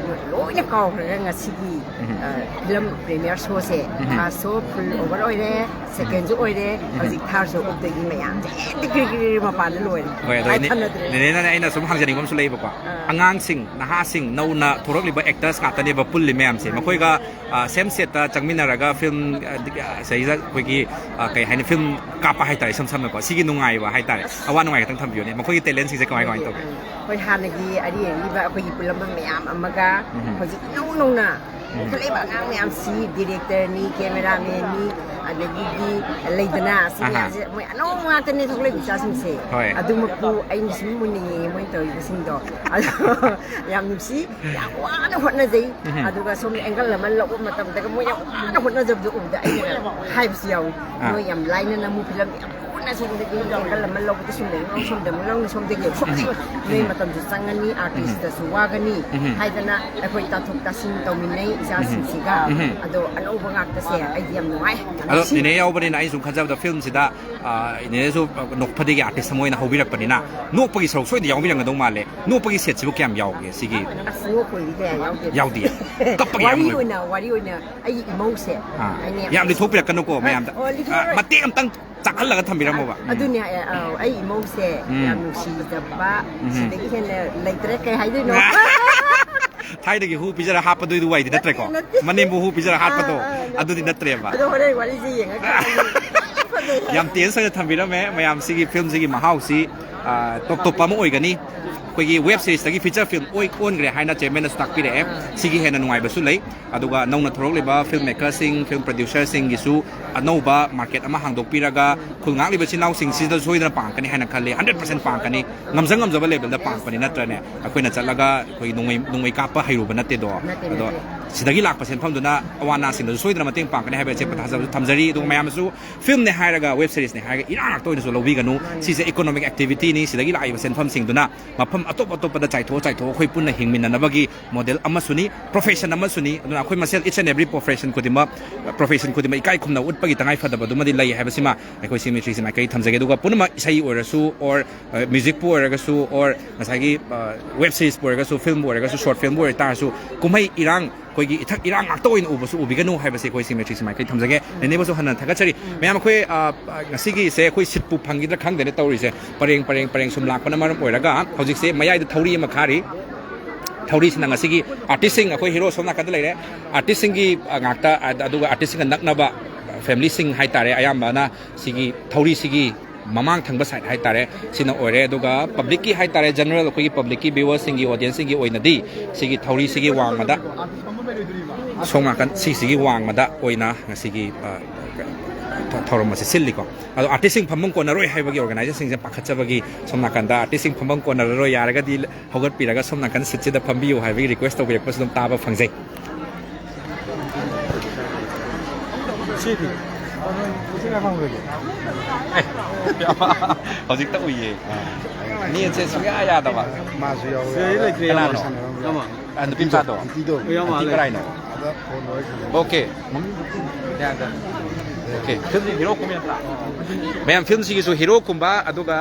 ꯂꯣꯏꯅ ꯀꯥꯎꯈ꯭ꯔꯒ ꯉꯁꯤꯒꯤ, ꯎꯝ꯫ ꯑ, ꯐꯤꯂꯝ ꯄ꯭ꯔꯤꯃꯤꯌꯔ ꯁꯣꯁꯦ, ꯎꯝ꯫ ꯐꯥꯔꯁ ꯁꯣ ꯐꯨꯜ ꯑꯣꯚꯔ ꯑꯣꯏꯔꯦ, ꯁꯦꯀꯦꯟꯁꯨ ꯑꯣꯏꯔꯦ, ꯎꯝ꯫ ꯍꯧꯖꯤꯛ ꯊꯥꯔꯁꯨ ꯑꯣꯞꯇꯒꯤ ꯃꯌꯥꯝꯁꯦ ꯍꯦꯛꯇ ꯀ꯭ꯔꯤ ꯀ꯭ꯔꯤ ꯀ꯭ꯔꯤ ꯃꯄꯥꯟꯗ ꯂꯣꯏꯔꯦ꯫ ꯍꯣꯏ, ꯑꯗꯣ ꯍꯥꯏ ꯏꯅꯦ-, ꯊꯝꯅꯗ꯭ꯔꯦ꯫ ꯅꯦꯅꯦꯅꯅꯦ ꯑꯩꯅ ꯁꯨꯝ ꯍꯪꯖꯅꯤꯡꯕ ꯑꯃꯁꯨ ꯂꯩꯕꯀꯣ꯫ ꯑꯥ꯫ ꯑꯉꯥꯡꯁꯤꯡ, ꯅꯍꯥꯁꯤꯡ, ꯅꯧꯅ ꯊꯣꯔꯛꯂꯤꯕ ꯑꯦꯛꯇꯔꯁ ꯉꯥꯛꯇꯅꯦꯕ ꯄꯨꯜꯂꯤ ꯃꯌꯥꯝꯁꯦ꯫ ꯃꯥꯅꯦ꯫ ꯃꯈꯣꯏꯒ, ꯑꯥ, ꯁꯦꯝ ꯁꯦꯠꯇ ꯆꯪꯃꯤꯟꯅꯔꯒ ꯐꯤꯂꯝ, ꯑꯥ, ꯁꯤꯗꯩꯁꯤꯗ ꯑꯩꯈꯣꯏꯒꯤ, ꯑꯥ, ꯀꯩ ꯍꯥꯏꯅꯤ, ꯐꯤꯂꯝ ꯀꯥꯞꯄ ꯍꯥꯏꯇꯥꯔꯦ, ꯏꯁꯝ ꯁꯝꯅꯀꯣ꯫ ꯁꯤꯒꯤ ꯅꯨꯡꯉꯥꯏꯕ ꯍꯥꯏꯇꯥꯔꯦ, ꯑꯁ꯫ ꯑꯋꯥ ꯅꯨꯡꯉꯥꯏ ꯈꯛꯇꯪ ꯊꯝꯕꯤꯌꯨꯅꯦ꯫ ꯃꯈꯣꯏꯒꯤ ꯇꯦꯂꯦꯟꯁꯤꯡꯁꯦ ꯀꯃꯥꯏ ꯀꯃꯥꯏꯅ ꯇꯧꯒꯦ? ꯎꯝ꯫ ꯑꯩꯈꯣꯏ ꯍꯥꯟꯅꯒꯤ ꯑꯔꯤ ꯑꯔꯤꯕ ꯑꯩꯈꯣꯏꯒꯤ ꯄꯨꯜꯂꯝꯕ ꯃꯌꯥꯝ ꯑꯃꯒ ꯎꯝ꯫ ꯍꯧꯖꯤꯛ ꯏꯅꯧ ꯅꯧꯅ ꯎꯝ꯫ ꯏꯟꯈꯠꯂꯛꯏꯕ ꯑꯉꯥꯡ ꯃꯌꯥꯝꯁꯤ, ꯗꯤꯔꯦꯛꯇꯔꯅꯤ, ꯀꯦꯃꯦꯔꯥꯃꯦꯟꯅꯤ, ꯑꯗꯒꯤꯗꯤ ꯂꯩꯗꯅ, ꯁꯤ ꯑꯍꯥ꯫ ꯃꯌꯥꯝꯁꯦ ꯃꯣꯏ ꯑꯅꯧꯕ ꯉꯥꯛꯇꯅꯦ ꯊꯣꯛꯂꯛꯏꯕ ꯏꯆꯥꯁꯤꯡꯁꯦ꯫ ꯍꯣꯏ꯫ ꯑꯗꯨꯃꯛꯄꯨ ꯑꯩꯅ ꯁꯨꯝ ꯃꯨꯟꯅ ꯌꯦꯡꯉꯦ ꯃꯣꯏꯅ ꯇꯧꯔꯤꯕꯁꯤꯡꯗꯣ꯫ ꯑꯗꯣ ꯌꯥꯝ ꯅꯨꯡꯁꯤ, ꯌꯥꯝ ꯋꯥꯅ ꯍꯣꯠꯅꯖꯩ꯫ ꯎꯝ꯫ ꯑꯗꯨꯒ ꯁꯣꯝꯗ ꯑꯦꯡꯒꯜ ꯑꯃ ꯂꯧꯕ ꯃꯇꯝꯗꯒ ꯃꯣꯏ ꯌꯥꯝ ꯋꯥꯅ ꯍꯣꯠꯅꯖꯕꯗꯣ ꯎꯕꯗ ꯑꯩꯅ ꯍꯥꯏꯕꯁꯨ ꯌꯥꯎꯏ꯫ ꯑꯥ꯫ ꯅꯣꯏ ꯌꯥꯝ ꯂꯥꯏꯅ ꯅꯝꯃꯨ ꯐꯤꯂꯝ ꯌꯥꯝ ꯀꯨꯏꯅ ꯁꯣꯝꯗꯒꯤ ꯑꯦꯡꯒꯜ ꯑꯃ ꯂꯧꯕꯗ ꯁꯣꯝꯗꯒꯤ ꯂꯧ, ꯁꯣꯝꯗ ꯑꯃꯨꯛ ꯂꯧꯅ, ꯁꯣꯝꯗꯒꯤ ꯑꯃꯨꯛ ꯁꯣꯝꯗꯒꯤ ꯎꯝ꯫ ꯅꯣꯏ ꯃꯇꯝꯁꯨ ꯆꯪꯉꯅꯤ, ꯎꯝ꯫ ꯑꯥꯔꯇꯤꯁꯇꯁꯨ ꯋꯥꯒꯅꯤ ꯎꯝ꯫ ꯍꯥꯏꯗꯅ ꯑꯩꯈꯣꯏ ꯇꯥꯊꯣꯛ ꯇꯥꯁꯤꯟ ꯇꯧꯃꯤꯟꯅꯩ ꯏꯆꯥꯁꯤꯡꯁꯤꯒ꯫ ꯎꯝ꯫ ꯑꯗꯣ ꯑꯅꯧꯕ ꯉꯥꯛꯇꯁꯦ ꯑꯩꯗꯤ ꯌꯥꯝ ꯅꯨꯡꯉꯥꯏ, ꯌꯥꯝ ꯑꯗꯣ ꯅꯨꯡꯁꯤ꯫ ꯅꯦꯅꯦ ꯌꯥꯎꯕꯅꯤꯅ ꯑꯩ ꯁꯨꯝ ꯈꯟꯖꯕꯗ ꯐꯤꯂꯝꯁꯤꯗ, ꯑ, ꯅꯦꯅꯦꯁꯨ ꯅꯣꯛꯐꯗꯦꯒꯤ ꯑꯥꯔꯇꯤꯁ ꯑꯃ ꯑꯣꯏꯅ ꯍꯧꯕꯤꯔꯛꯄꯅꯤꯅ ꯅꯣꯛꯄꯒꯤ ꯁꯔꯨꯛ ꯁꯣꯏꯗꯅ ꯌꯥꯎꯕꯤꯔꯝꯒꯗꯧ ꯃꯥꯜꯂꯦ꯫ ꯅꯣꯛꯄꯒꯤ ꯁꯦꯠꯁꯤꯕꯨ ꯀꯌꯥꯝ ꯌꯥꯎꯒꯦ ꯁꯤꯒꯤ? ꯑꯁ, ꯅꯣꯛꯄꯒꯤꯗꯤ ꯀꯌꯥ ꯌꯥꯎꯗꯦ꯫ ꯌꯥꯎꯗꯤꯌꯦ? ꯀꯞꯄꯒꯤ ꯌꯥꯝ ꯋꯥꯔꯤ ꯑꯣꯏꯕ? ꯑꯣꯏꯅ, ꯋꯥꯔꯤ ꯑꯣꯏꯅ ꯑꯩꯒꯤ ꯏꯃꯧꯁꯦ, ꯑꯥ꯫ ꯑꯩꯅ ꯌꯥꯝ ꯂꯤꯊꯣꯛꯄꯤꯔꯛꯀꯅꯨꯀꯣ ꯑ, ꯃꯌꯥꯝꯗ꯫ ꯑꯣ, ꯂꯤꯊꯣꯛꯑꯔꯣꯏ꯫ ꯑ, ꯃꯇꯦꯛ ꯑꯝꯇꯪ ꯆꯥꯛꯍꯜꯂꯒ ꯊꯝꯕꯤꯔꯝꯃꯣꯕ꯫ ꯎꯝ꯫ ꯑꯗꯨꯅꯤ ꯑ, ꯑ, ꯑꯩ ꯏꯃꯧꯁꯦ ꯎꯝ꯫ ꯌꯥꯝ ꯅꯨꯡꯁꯤꯖꯕ ꯎꯝ꯫ ꯁꯤꯗꯒꯤ ꯍꯦꯟꯅ ꯂꯩꯇ꯭ꯔꯦ, ꯀꯩ ꯍꯥꯏꯗꯣꯏꯅꯣ? ꯊꯥꯏꯅꯒꯤ ꯍꯨ ꯄꯤꯖꯔ ꯍꯥꯠꯄꯗꯨꯏꯗꯨ ꯋꯥꯏꯗꯤ ꯅꯠꯇ꯭ꯔꯦꯀꯣ? ꯅꯠꯇꯦ, ꯅꯠꯇꯦ꯫ ꯃꯅꯦꯝꯕꯨ ꯍꯨ ꯄꯤꯖꯔ ꯍꯥꯠꯄꯗꯣ ꯑꯥ, ꯑꯥ, ꯑꯗꯨꯗꯤ ꯅꯠꯇ꯭ꯔꯦꯕ꯫ ꯑꯗꯣ ꯍꯣꯔꯦꯟ ꯋꯥꯔꯤꯁꯦ ꯌꯦꯡꯉꯒ ꯐꯖꯩ ꯍꯥꯏ꯫ ꯌꯥꯝ ꯇꯦꯟꯁ ꯑꯣꯏꯅ ꯊꯝꯕꯤꯔꯝꯃꯦ꯫ ꯃꯌꯥꯝꯁꯤꯒꯤ ꯐꯤꯂꯝꯁꯤꯒꯤ ꯃꯍꯥꯎꯁꯤ, ꯑ, ꯇꯣꯞ ꯇꯣꯞꯄ ꯑꯃ ꯑꯣꯏꯒꯅꯤ꯫ ꯑꯩꯈꯣꯏꯒꯤ ꯋꯦꯕ ꯁꯤꯔꯤꯁꯇꯒꯤ ꯐꯤꯆꯔ ꯐꯤꯂꯝ ꯑꯣꯏ ꯑꯣꯟꯈ꯭ꯔꯦ ꯍꯥꯏꯅ ꯆꯤꯌꯔꯃꯦꯟꯅꯁꯨ ꯇꯥꯛꯄꯤꯔꯛꯑꯦ꯫ ꯁꯤꯒꯤ ꯍꯦꯟꯅ ꯅꯨꯡꯉꯥꯏꯕꯁꯨ ꯂꯩ꯫ ꯑꯗꯨꯒ ꯅꯧꯅ ꯊꯣꯔꯛꯂꯤꯕ ꯐꯤꯂꯝ ꯃꯦꯀꯔꯁꯤꯡ, ꯐꯤꯂꯝ ꯄ꯭ꯔꯗ꯭ꯌꯨꯁꯔꯁꯤꯡꯒꯤꯁꯨ ꯑꯅꯧꯕ ꯃꯥꯔꯀꯦꯠ ꯑꯃ ꯍꯥꯡꯗꯣꯛꯄꯤꯔꯒ ꯈꯨꯜ ꯉꯥꯛꯂꯤꯕ ꯏꯆꯤꯟ ꯏꯅꯥꯎꯁꯤꯡꯁꯤꯗ ꯁꯣꯏꯗꯅ ꯄꯥꯡꯉꯛꯀꯅꯤ ꯍꯥꯏꯅ ꯈꯜꯂꯤ꯫ Hundred percent ꯄꯥꯡꯉꯛꯀꯅꯤ꯫ ꯉꯝꯖ ꯉꯝꯖꯕ ꯂꯦꯕꯦꯜꯗ ꯄꯥꯡꯉꯛꯄꯅꯤ ꯅꯠꯇ꯭ꯔꯅꯦ꯫ ꯑꯩꯈꯣꯏꯅ ꯆꯠꯂꯒ ꯑꯩꯈꯣꯏ ꯅꯣꯡꯃꯩ, ꯅꯣꯡꯃꯩ ꯀꯥꯞꯄ ꯍꯩꯔꯨꯕ ꯅꯠꯇꯦꯗꯣ꯫ ꯅꯠꯇꯦ, ꯑꯗꯣ ꯅꯠꯇꯦ꯫ ꯁꯤꯗꯒꯤ ꯂꯥꯛꯄ ꯁꯦꯟꯐꯝꯗꯨꯅ ꯑꯋꯥ ꯑꯅꯥꯁꯤꯡꯗꯁꯨ ꯁꯣꯏꯗꯅ ꯃꯇꯦꯡ ꯄꯥꯡꯒꯅꯤ ꯍꯥꯏꯕ ꯑꯆꯦꯠꯄ ꯊꯥꯖꯕꯁꯨ ꯊꯝꯖꯔꯤ꯫ ꯑꯗꯨꯒ ꯃꯌꯥꯝꯅꯁꯨ ꯐꯤꯂꯝꯅꯦ ꯍꯥꯏꯔꯒ, ꯋꯦꯕ ꯁꯤꯔꯤꯁꯅꯦ ꯍꯥꯏꯔꯒ ꯏꯔꯥꯡ ꯉꯥꯛꯇ ꯑꯣꯏꯅꯁꯨ ꯂꯧꯕꯤꯒꯅꯨ꯫ ꯁꯤꯁꯦ ꯏꯀꯣꯅꯣꯃꯤꯛ ꯑꯦꯛꯇꯤꯚꯤꯇꯤꯅꯤ꯫ ꯁꯤꯗꯒꯤ ꯂꯥꯛꯏꯕ ꯁꯦꯟꯐꯝꯁꯤꯡꯗꯨꯅ ꯃꯐꯝ ꯑꯇꯣꯞ ꯑꯇꯣꯞꯄꯗ ꯆꯥꯏꯊꯣꯛꯑ ꯆꯥꯏꯊꯣꯛꯑ ꯑꯩꯈꯣꯏ ꯄꯨꯟꯅ ꯍꯤꯡꯃꯤꯟꯅꯅꯕꯒꯤ ꯃꯣꯗꯦꯜ ꯑꯃꯁꯨꯅꯤ, ꯄ꯭ꯔꯣꯐꯦꯁꯟ ꯑꯃꯁꯨꯅꯤ꯫ ꯑꯗꯨꯅ ꯑꯩꯈꯣꯏ ꯃꯁꯦꯜ each and every profession ꯈꯨꯗꯤꯡꯃꯛ, ꯄ꯭ꯔꯣꯐꯦꯁꯟ ꯈꯨꯗꯤꯡꯃꯛ ꯏꯀꯥꯏ ꯈꯨꯝꯅ ꯎꯠꯄꯒꯤ ꯇꯉꯥꯏ ꯐꯗꯕꯗꯨꯃꯗꯤ ꯂꯩ ꯍꯥꯏꯕꯁꯤꯃ ꯑꯩꯈꯣꯏ ꯁꯤꯃꯤꯇ꯭ꯔꯤꯁꯤ ꯃꯥꯏꯀꯩ ꯊꯝꯖꯒꯦ꯫ ꯑꯗꯨꯒ ꯄꯨꯝꯅꯃꯛ ꯏꯁꯩ ꯑꯣꯏꯔꯁꯨ, or, ꯑ, ꯃ꯭ꯌꯨꯖꯤꯛꯄꯨ ꯑꯣꯏꯔꯒꯁꯨ, or ꯉꯁꯥꯏꯒꯤ, ꯑ, ꯋꯦꯕ ꯁꯤꯔꯤꯁꯄꯨ ꯑꯣꯏꯔꯒꯁꯨ, ꯐꯤꯂꯝꯕꯨ ꯑꯣꯏꯔꯒꯁꯨ, ꯁꯣꯔꯠ ꯐꯤꯂꯝꯕꯨ ꯑꯣꯏꯇꯥꯔꯁꯨ, ꯀꯨꯝꯍꯩ ꯏꯔꯥꯡ, ꯑꯩꯈꯣꯏꯒꯤ ꯏꯊꯛ ꯏꯔꯥꯡ ꯉꯥꯛꯇ ꯑꯣꯏꯅ ꯎꯕꯁꯨ ꯎꯕꯤꯒꯅꯨ ꯍꯥꯏꯕꯁꯦ ꯑꯩꯈꯣꯏ ꯁꯤꯃꯤꯇ꯭ꯔꯤꯁꯤ ꯃꯥꯏꯀꯩ ꯊꯝꯖꯒꯦ꯫ ꯅꯦꯅꯦꯕꯨꯁꯨ ꯍꯟꯅ ꯊꯥꯒꯠꯆꯔꯤ꯫ ꯃꯌꯥꯝ ꯑꯩꯈꯣꯏ, ꯑ, ꯑ, ꯉꯁꯤꯒꯤꯁꯦ ꯑꯩꯈꯣꯏ ꯁꯤꯠꯄꯨ ꯐꯪꯒꯗ꯭ꯔꯥ ꯈꯪꯗꯦꯅ ꯇꯧꯔꯤꯁꯦ꯫ ꯄꯔꯦꯡ, ꯄꯔꯦꯡ, ꯄꯔꯦꯡ ꯁꯨꯝ ꯂꯥꯛꯄꯅ ꯃꯔꯝ ꯑꯣꯏꯔꯒ ꯍꯧꯖꯤꯛꯁꯦ ꯃꯌꯥꯏꯗ ꯊꯧꯔꯤ ꯑꯃ ꯈꯥꯔꯤ꯫ ꯊꯧꯔꯤꯁꯤꯅ ꯉꯁꯤꯒꯤ ꯑꯥꯔꯇꯤꯁꯁꯤꯡ, ꯑꯩꯈꯣꯏ ꯍꯤꯔꯣ ꯁꯣꯝ ꯅꯥꯀꯟꯗ ꯂꯩꯔꯦ, ꯑꯥꯔꯇꯤꯁꯁꯤꯡꯒꯤ, ꯑ, ꯉꯥꯛꯇ, ꯑ, ꯑꯗꯨꯒ ꯑꯥꯔꯇꯤꯁꯁꯤꯡꯒ ꯅꯛꯅꯕ ꯐꯦꯃꯤꯂꯤꯁꯤꯡ ꯍꯥꯏꯇꯥꯔꯦ, ꯑꯌꯥꯝꯕꯅ ꯁꯤꯒꯤ ꯊꯧꯔꯤꯁꯤꯒꯤ ꯃꯃꯥꯡ ꯊꯪꯕ ꯁꯥꯏꯠ ꯍꯥꯏꯇꯥꯔꯦ, ꯁꯤꯅ ꯑꯣꯏꯔꯦ꯫ ꯑꯗꯨꯒ ꯄꯕ꯭ꯂꯤꯛꯀꯤ ꯍꯥꯏꯇꯥꯔꯦ, ꯖꯦꯅꯔꯦꯜ ꯑꯩꯈꯣꯏꯒꯤ ꯄꯕ꯭ꯂꯤꯛꯀꯤ, ꯚ꯭ꯌꯨꯋꯔꯁꯤꯡꯒꯤ, ꯑꯣꯗꯤꯌꯦꯟꯁꯁꯤꯡꯒꯤ ꯑꯣꯏꯅꯗꯤ ꯁꯤꯒꯤ ꯊꯧꯔꯤꯁꯤꯒꯤ ꯋꯥꯡꯃꯗ, ꯁꯣꯝ ꯅꯥꯀꯟ ꯁꯤꯁꯤꯒꯤ ꯋꯥꯡꯃꯗ ꯑꯣꯏꯅ ꯉꯁꯤꯒꯤ, ꯑ, ꯊꯧꯔꯝ ꯑꯁꯤ ꯁꯤꯜꯂꯤꯀꯣ꯫ ꯑꯗꯣ ꯑꯥꯔꯇꯤꯁꯁꯤꯡ ꯐꯝꯐꯝ ꯀꯣꯟꯅꯔꯣꯏ ꯍꯥꯏꯕꯒꯤ ꯑꯣꯔꯒꯅꯥꯏꯖꯔꯁꯤꯡꯁꯦ ꯄꯥꯈꯠꯆꯕꯒꯤ ꯁꯣꯝ ꯅꯥꯀꯟꯗ ꯑꯥꯔꯇꯤꯁꯁꯤꯡ ꯐꯝꯐꯝ ꯀꯣꯟꯅꯔꯔꯣꯏ, ꯌꯥꯔꯒꯗꯤ ꯍꯧꯒꯠꯄꯤꯔꯒ ꯁꯣꯝ ꯅꯥꯀꯟ ꯁꯤꯠꯁꯤꯗ ꯐꯝꯕꯤꯌꯨ ꯍꯥꯏꯕꯒꯤ ꯔꯤꯀ꯭ꯋꯦꯁ ꯇꯧꯕꯤꯔꯛꯄꯁꯨ ꯑꯗꯨꯝ ꯇꯥꯕ ꯐꯪꯖꯩ꯫ ꯁꯤꯗꯤ ꯁꯤ ꯀꯥꯏ ꯐꯪꯈ꯭ꯔꯒꯦ? ꯍꯧꯖꯤꯛꯇ ꯎꯏꯌꯦ꯫ ꯅꯦꯠꯁꯦ ꯁꯨꯡꯌꯥ ꯌꯥꯗꯕ꯫ ꯃꯥꯁꯨ ꯌꯥꯎꯋꯦ꯫ ꯁꯤꯗꯩ ꯂꯩꯇ꯭ꯔꯦ꯫ ꯀꯅꯥꯅꯣ? ꯌꯥꯝ ꯑ, ꯅꯨꯄꯤ ꯃꯆꯥꯗꯣ? ꯌꯥꯝ ꯑꯟꯇꯤ ꯃꯥꯜꯂꯦ꯫ ꯀꯔꯥꯏꯅꯣ? ꯑꯗ ꯐꯣꯟ ꯋꯥꯔꯤ ꯁꯥꯟꯅꯔꯤ꯫ ꯑꯣꯀꯦ꯫ ꯑꯣꯀꯦ꯫ ꯐꯤꯂꯝꯁꯤ ꯍꯤꯔꯣ ꯀꯨꯝꯕ ꯌꯥꯝ ꯂꯥꯛꯑꯣ꯫ ꯃꯌꯥꯝ, ꯐꯤꯂꯝꯁꯤꯒꯤꯁꯨ ꯍꯤꯔꯣ ꯀꯨꯝꯕ, ꯑꯗꯨꯒ,